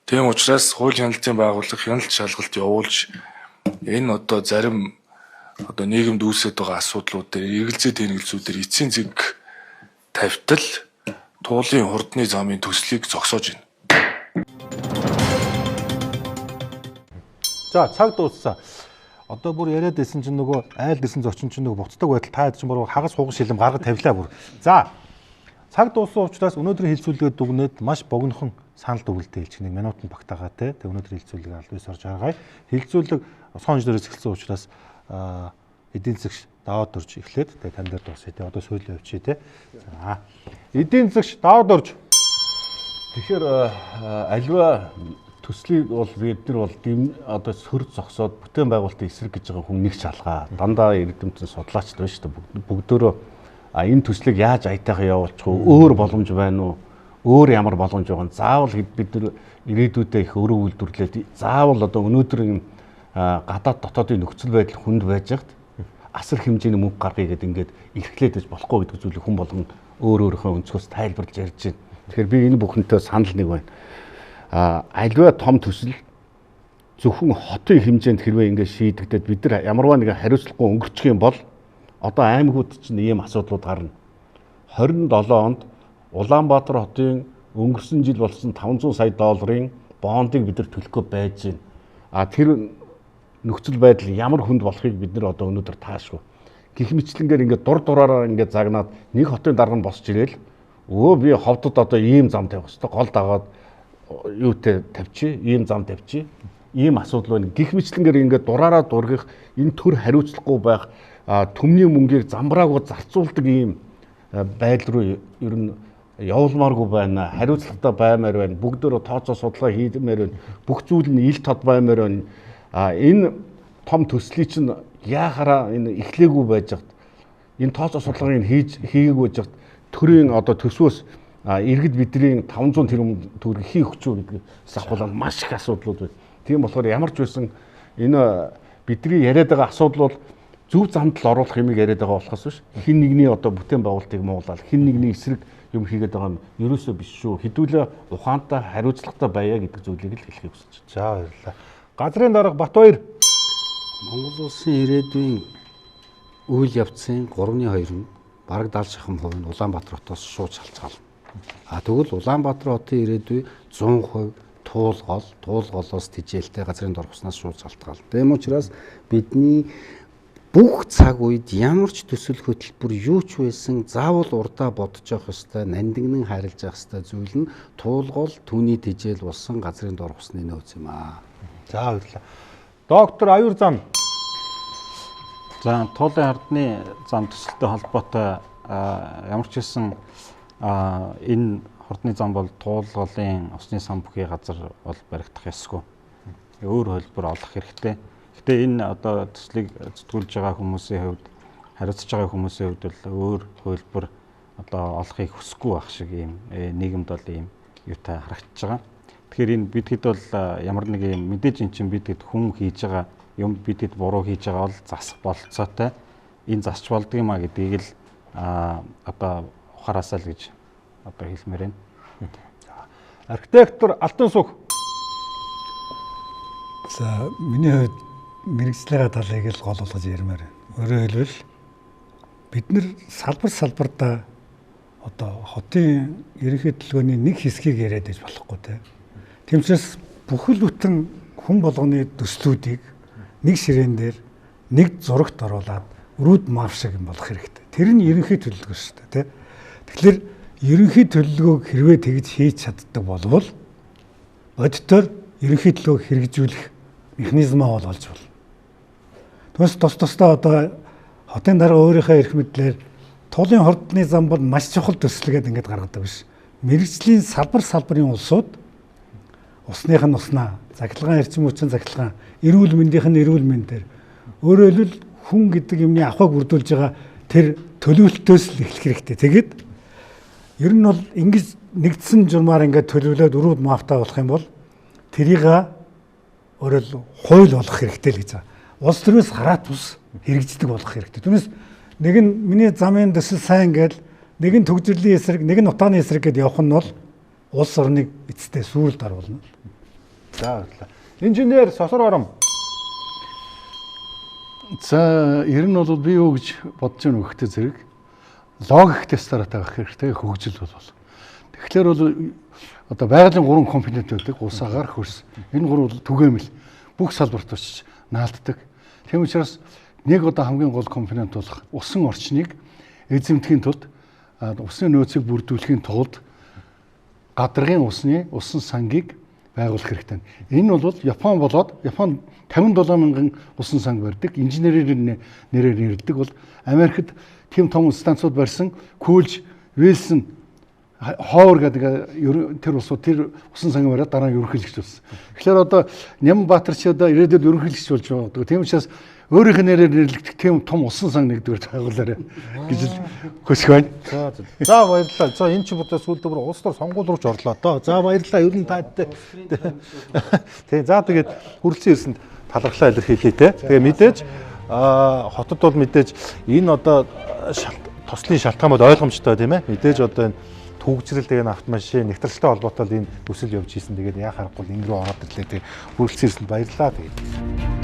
Тийм учраас хууль хяналтын байгууллага хяналт шалгалт явуулж энэ одоо зарим одоо нийгэмд үүсээд байгаа асуудлууд дээр эргэлзээ тэнэгэлзүүдээр эцсийн зэг тавьтал туулын хурдны замын төслийг зогсоож байна. За цаг дууссан. Одоо бүр яриад байсан чинь нөгөө айлд ирсэн зочин чинь нөгөө буцдаг байдал та хэд чинь бүр хагас хугас шилэм гаргаж тавилаа бүр. За цаг дууссан учраас өнөөдрийн хэлцүүлгээ дүгнээд маш богинохон санал дүгэлтэй хэлчих нэг минутанд багтаагаа те. Тэг өнөөдрийн хэлцүүлэг аль бис орж гаргая. Хэлцүүлэг сонж дээрээс эхэлсэн учраас эдийн засгч даваад орж эхлээд тэг тань дээр дуусъя те. Одоо сүүлийн явчих те. За эдийн засгч даваад орж. Тэгэхээр альва төслийг бол бид нар бол одоо сөрд зогсоод бүтээн байгуулалтын эсрэг гэж байгаа хүн нэг шалгаа. Дандаа эрдэмтэн судлаачд байна шүү дээ. Бүгдөөрөө энэ төслийг яаж аятайхан явуулчих вэ? Өөр боломж байна уу? Өөр ямар боломж байгаа нь? Заавал бид нар ирээдүйдээ их өрөө үйлдвэрлээд заавал одоо өнөөдрийн гадаад дотоодын нөхцөл байдал хүнд байж хат асар хэмжээний мөнгө гаргая гэдэг ингээд эрхлээд байж болохгүй гэдэг зүйлийг хүн болгон өөр өөрийнхөө өнцгөөс тайлбарлаж ярьж байна. Тэгэхээр би энэ бүхэнтэй санал нэг байна. Альва том төсөл зөвхөн хотын хэмжээнд хэрвээ ингээд шийдэгдээд бид нар ямарваа нэгэн хариуцлагагүй өнгөрчих юм бол одоо аймагуд чинь ийм асуудлууд гарна. 27 онд Улаанбаатар хотын өнгөрсөн жил болсон 500 сая долларын бондыг бид нар төлөхгүй байж байна. А тэр нөхцөл байдал ямар хүнд болохыг бид нар одоо өнөөдөр таашгүй. Гэх мэтлэнгээр ингээд дур дураараа ингээд загнаад нэг хотын дарга нь босч ирээл өө би ховдод одоо ийм зам тавих хэвээр гол дагаад юутэй тавьчих, ийм зам тавьчих, ийм асуудал байна. Гэх мэтлэнгээр ингээд дураараа дургих энэ төр хариуцлагагүй байх, түмний мөнгийг замбраагүй зарцуулдаг ийм байдал руу ер нь явуулмааргүй байна, хариуцлагатай баймаар байна, бүгдөө тооцоо судалгаа хиймээр байна, бүх зүйл нь ил тод баймаар байна. Энэ том төслийг чинь яахаараа энэ эхлээгүй байж хат энэ тооцоо судалгааг хийгээгүй байж хат төрийн одоо төсвөөс иргэд бидний 500 тэрбум төгрөг хий өгчөө гэдэг сахуулаад маш их асуудлууд байна. Тийм болохоор ямар ч байсан энэ бидний яриад байгаа асуудал бол зөв замд л оруулах юмыг яриад байгаа болохоос биш хин нэгний одоо бүтээн байгуулалтыг муулаад хин нэгний эсрэг юм хийгээд байгаа юм ерөөсөө биш шүү. Хэдүүлээ ухаантай хариуцлагатай байя гэдэг зүйлийг л хэлэхийг хүсэж байна. За баярлалаа. Газрын дарга Батбаяр. Монгол улсын ирээдүйн үйл явцын 3.2 нь бараг 70 шахам хувь нь Улаанбаатар хотоос шууд шалтгаална. А тэгвэл Улаанбаатар хотын ирээдүй 100% туулгол, туулголоос тижээлтэй газрын дор уснаас шууд шалтгаална. Тийм учраас бидний бүх цаг үед ямар ч төсөл хөтөлбөр юу ч байсан заавал урдаа бодож явах ёстой, нандинан хайрлаж явах ёстой зүйл нь туулгол, түүний тижээл болсон газрын дор усны нөөц юм аа. За баярлалаа. Доктор Аюур зам. За туулын хардны зам төсөлтэй холбоотой ямар ч байсан энэ хурдны зам бол туулголын усны сан бүхий газар бол баригдах ёсгүй. Өөр хөлбөр олох хэрэгтэй. Гэтэ энэ одоо төслийг зүтгүүлж байгаа хүмүүсийн хувьд, хариуцж байгаа хүмүүсийн хувьд бол өөр хөлбөр одоо олохыг хүсэхгүй байх шиг ийм нийгэмд бол ийм юутай харагдаж байгаа. Тэгэхээр энэ бидэд бол ямар нэг юм мэдээж эн чинь бидэд хүн хийж байгаа юм бидэд буруу хийж байгаа бол засах бололцоотой. Энэ засч болдго юм а гэдгийг л одоо ухаараасаа л гэж одоо хэлмээр байна. Архитектор Алтан Сүх. За миний хувьд мэргэжлийнхаа талыг л гол болгож ярмаар байна. Өөрөөр хэлбэл бид нар салбар салбардаа одоо хотын ерөнхий төлөвлөгөөний нэг хэсгийг яриад байж болохгүй те. Тэмцээс бүхэл бүтэн хүн болгоны төслүүдийг нэг ширээн дээр нэг зурагт оруулаад рүүд мап шиг юм болох хэрэгтэй. Тэр нь ерөнхий төлөвлөгөө шүү дээ те. Тэгэхээр ерөнхий төлөвлөгөөг хэрвээ тэгж хийж чаддаг болвол бодитоор ерөнхий төлөвлөгөөг хэрэгжүүлэх механизмаа бол олж болно. Түүнээс тус тусдаа одоо хотын дарга өөрийнхөө эрх мэдлээр туулын хурдны зам бол маш чухал төсөл гэдэг ингээд гаргадаг биш. Мэргэжлийн салбар салбарын улсууд усных нь уснаа, захилгаан эрчим хүчин захилгаан, эрүүл мэндийнх нь эрүүл мэндээр. Өөрөөр хэлбэл хүн гэдэг юмны авхааг бүрдүүлж байгаа Тэр төлөвлөлтөөс л эхлэх хэрэгтэй. Тэгээд ер нь бол ингэж нэгдсэн журмаар ингээд төлөвлөөд өрүүд мафта болох юм бол тэрийг өөрөөр хууль болгох хэрэгтэй л гэж байгаа. Улс төрөөс хараат бус хэрэгждэг болох хэрэгтэй. Түүнээс нэг нь миний замын төсөл сайн гээл нэг нь төгжрлийн эсрэг, нэг нь утааны эсрэг гэдээ явах нь бол улс орныг эцэстээ сүйрэлд оруулна. За баярлалаа. Инженер Сосор Ором. За ер нь бол би юу гэж бодож байгаа нөхдөд зэрэг логик тестээр таах хэрэгтэй хөгжил бол. Тэгэхээр бол одоо байгалийн гурван компонент байдаг. Ус, агаар, хөрс. Энэ гурав бол түгээмэл. Бүх салбарт очиж наалддаг. Тийм учраас нэг одоо хамгийн гол компонент болох усан орчныг эзэмдэхийн тулд усны нөөцийг бүрдүүлэхийн тулд гадаргын усны усан сангийг байгуулах хэрэгтэй. Энэ бол Япон болоод Япон 57 мянган усан санг барьдаг. Инженерээр нэрээр нэрлэдэг бол Америкт тийм том станцууд барьсан Күүлж, Вилсон, Ховер гэдэг тэр улсууд тэр усан санг бариад дараа нь ерөнхийлөгч болсон. Тэгэхээр одоо Нямбатар чи одоо ирээдүйд ерөнхийлөгч болж байгаа. Тийм учраас өөрийнх нь нэрээр нэрлэгдэх тийм том усан сан нэгдүгээр байгуулаарай гэж л хүсэх байна. За за баярлалаа. За энэ ч бодоо сүүлдээ бүр улс төр сонгуул руу ч орлоо доо. За баярлалаа. Ер нь та тий. За тэгээд хүрэлцэн ирсэнд талархлаа илэрхийлье те. Тэгээ мэдээж хотод бол мэдээж энэ одоо тослын шалтгаан бол ойлгомжтой тийм ээ. Мэдээж одоо энэ түгжрэл тэгээ автомашин нэгтрэлтэй холбоотой л энэ төсөл явж ийсэн. Тэгээд яа харахгүй энэ рүү ороод ирлээ. Тэгээ хүрэлцэн ирсэнд баярлалаа. Тэгээд.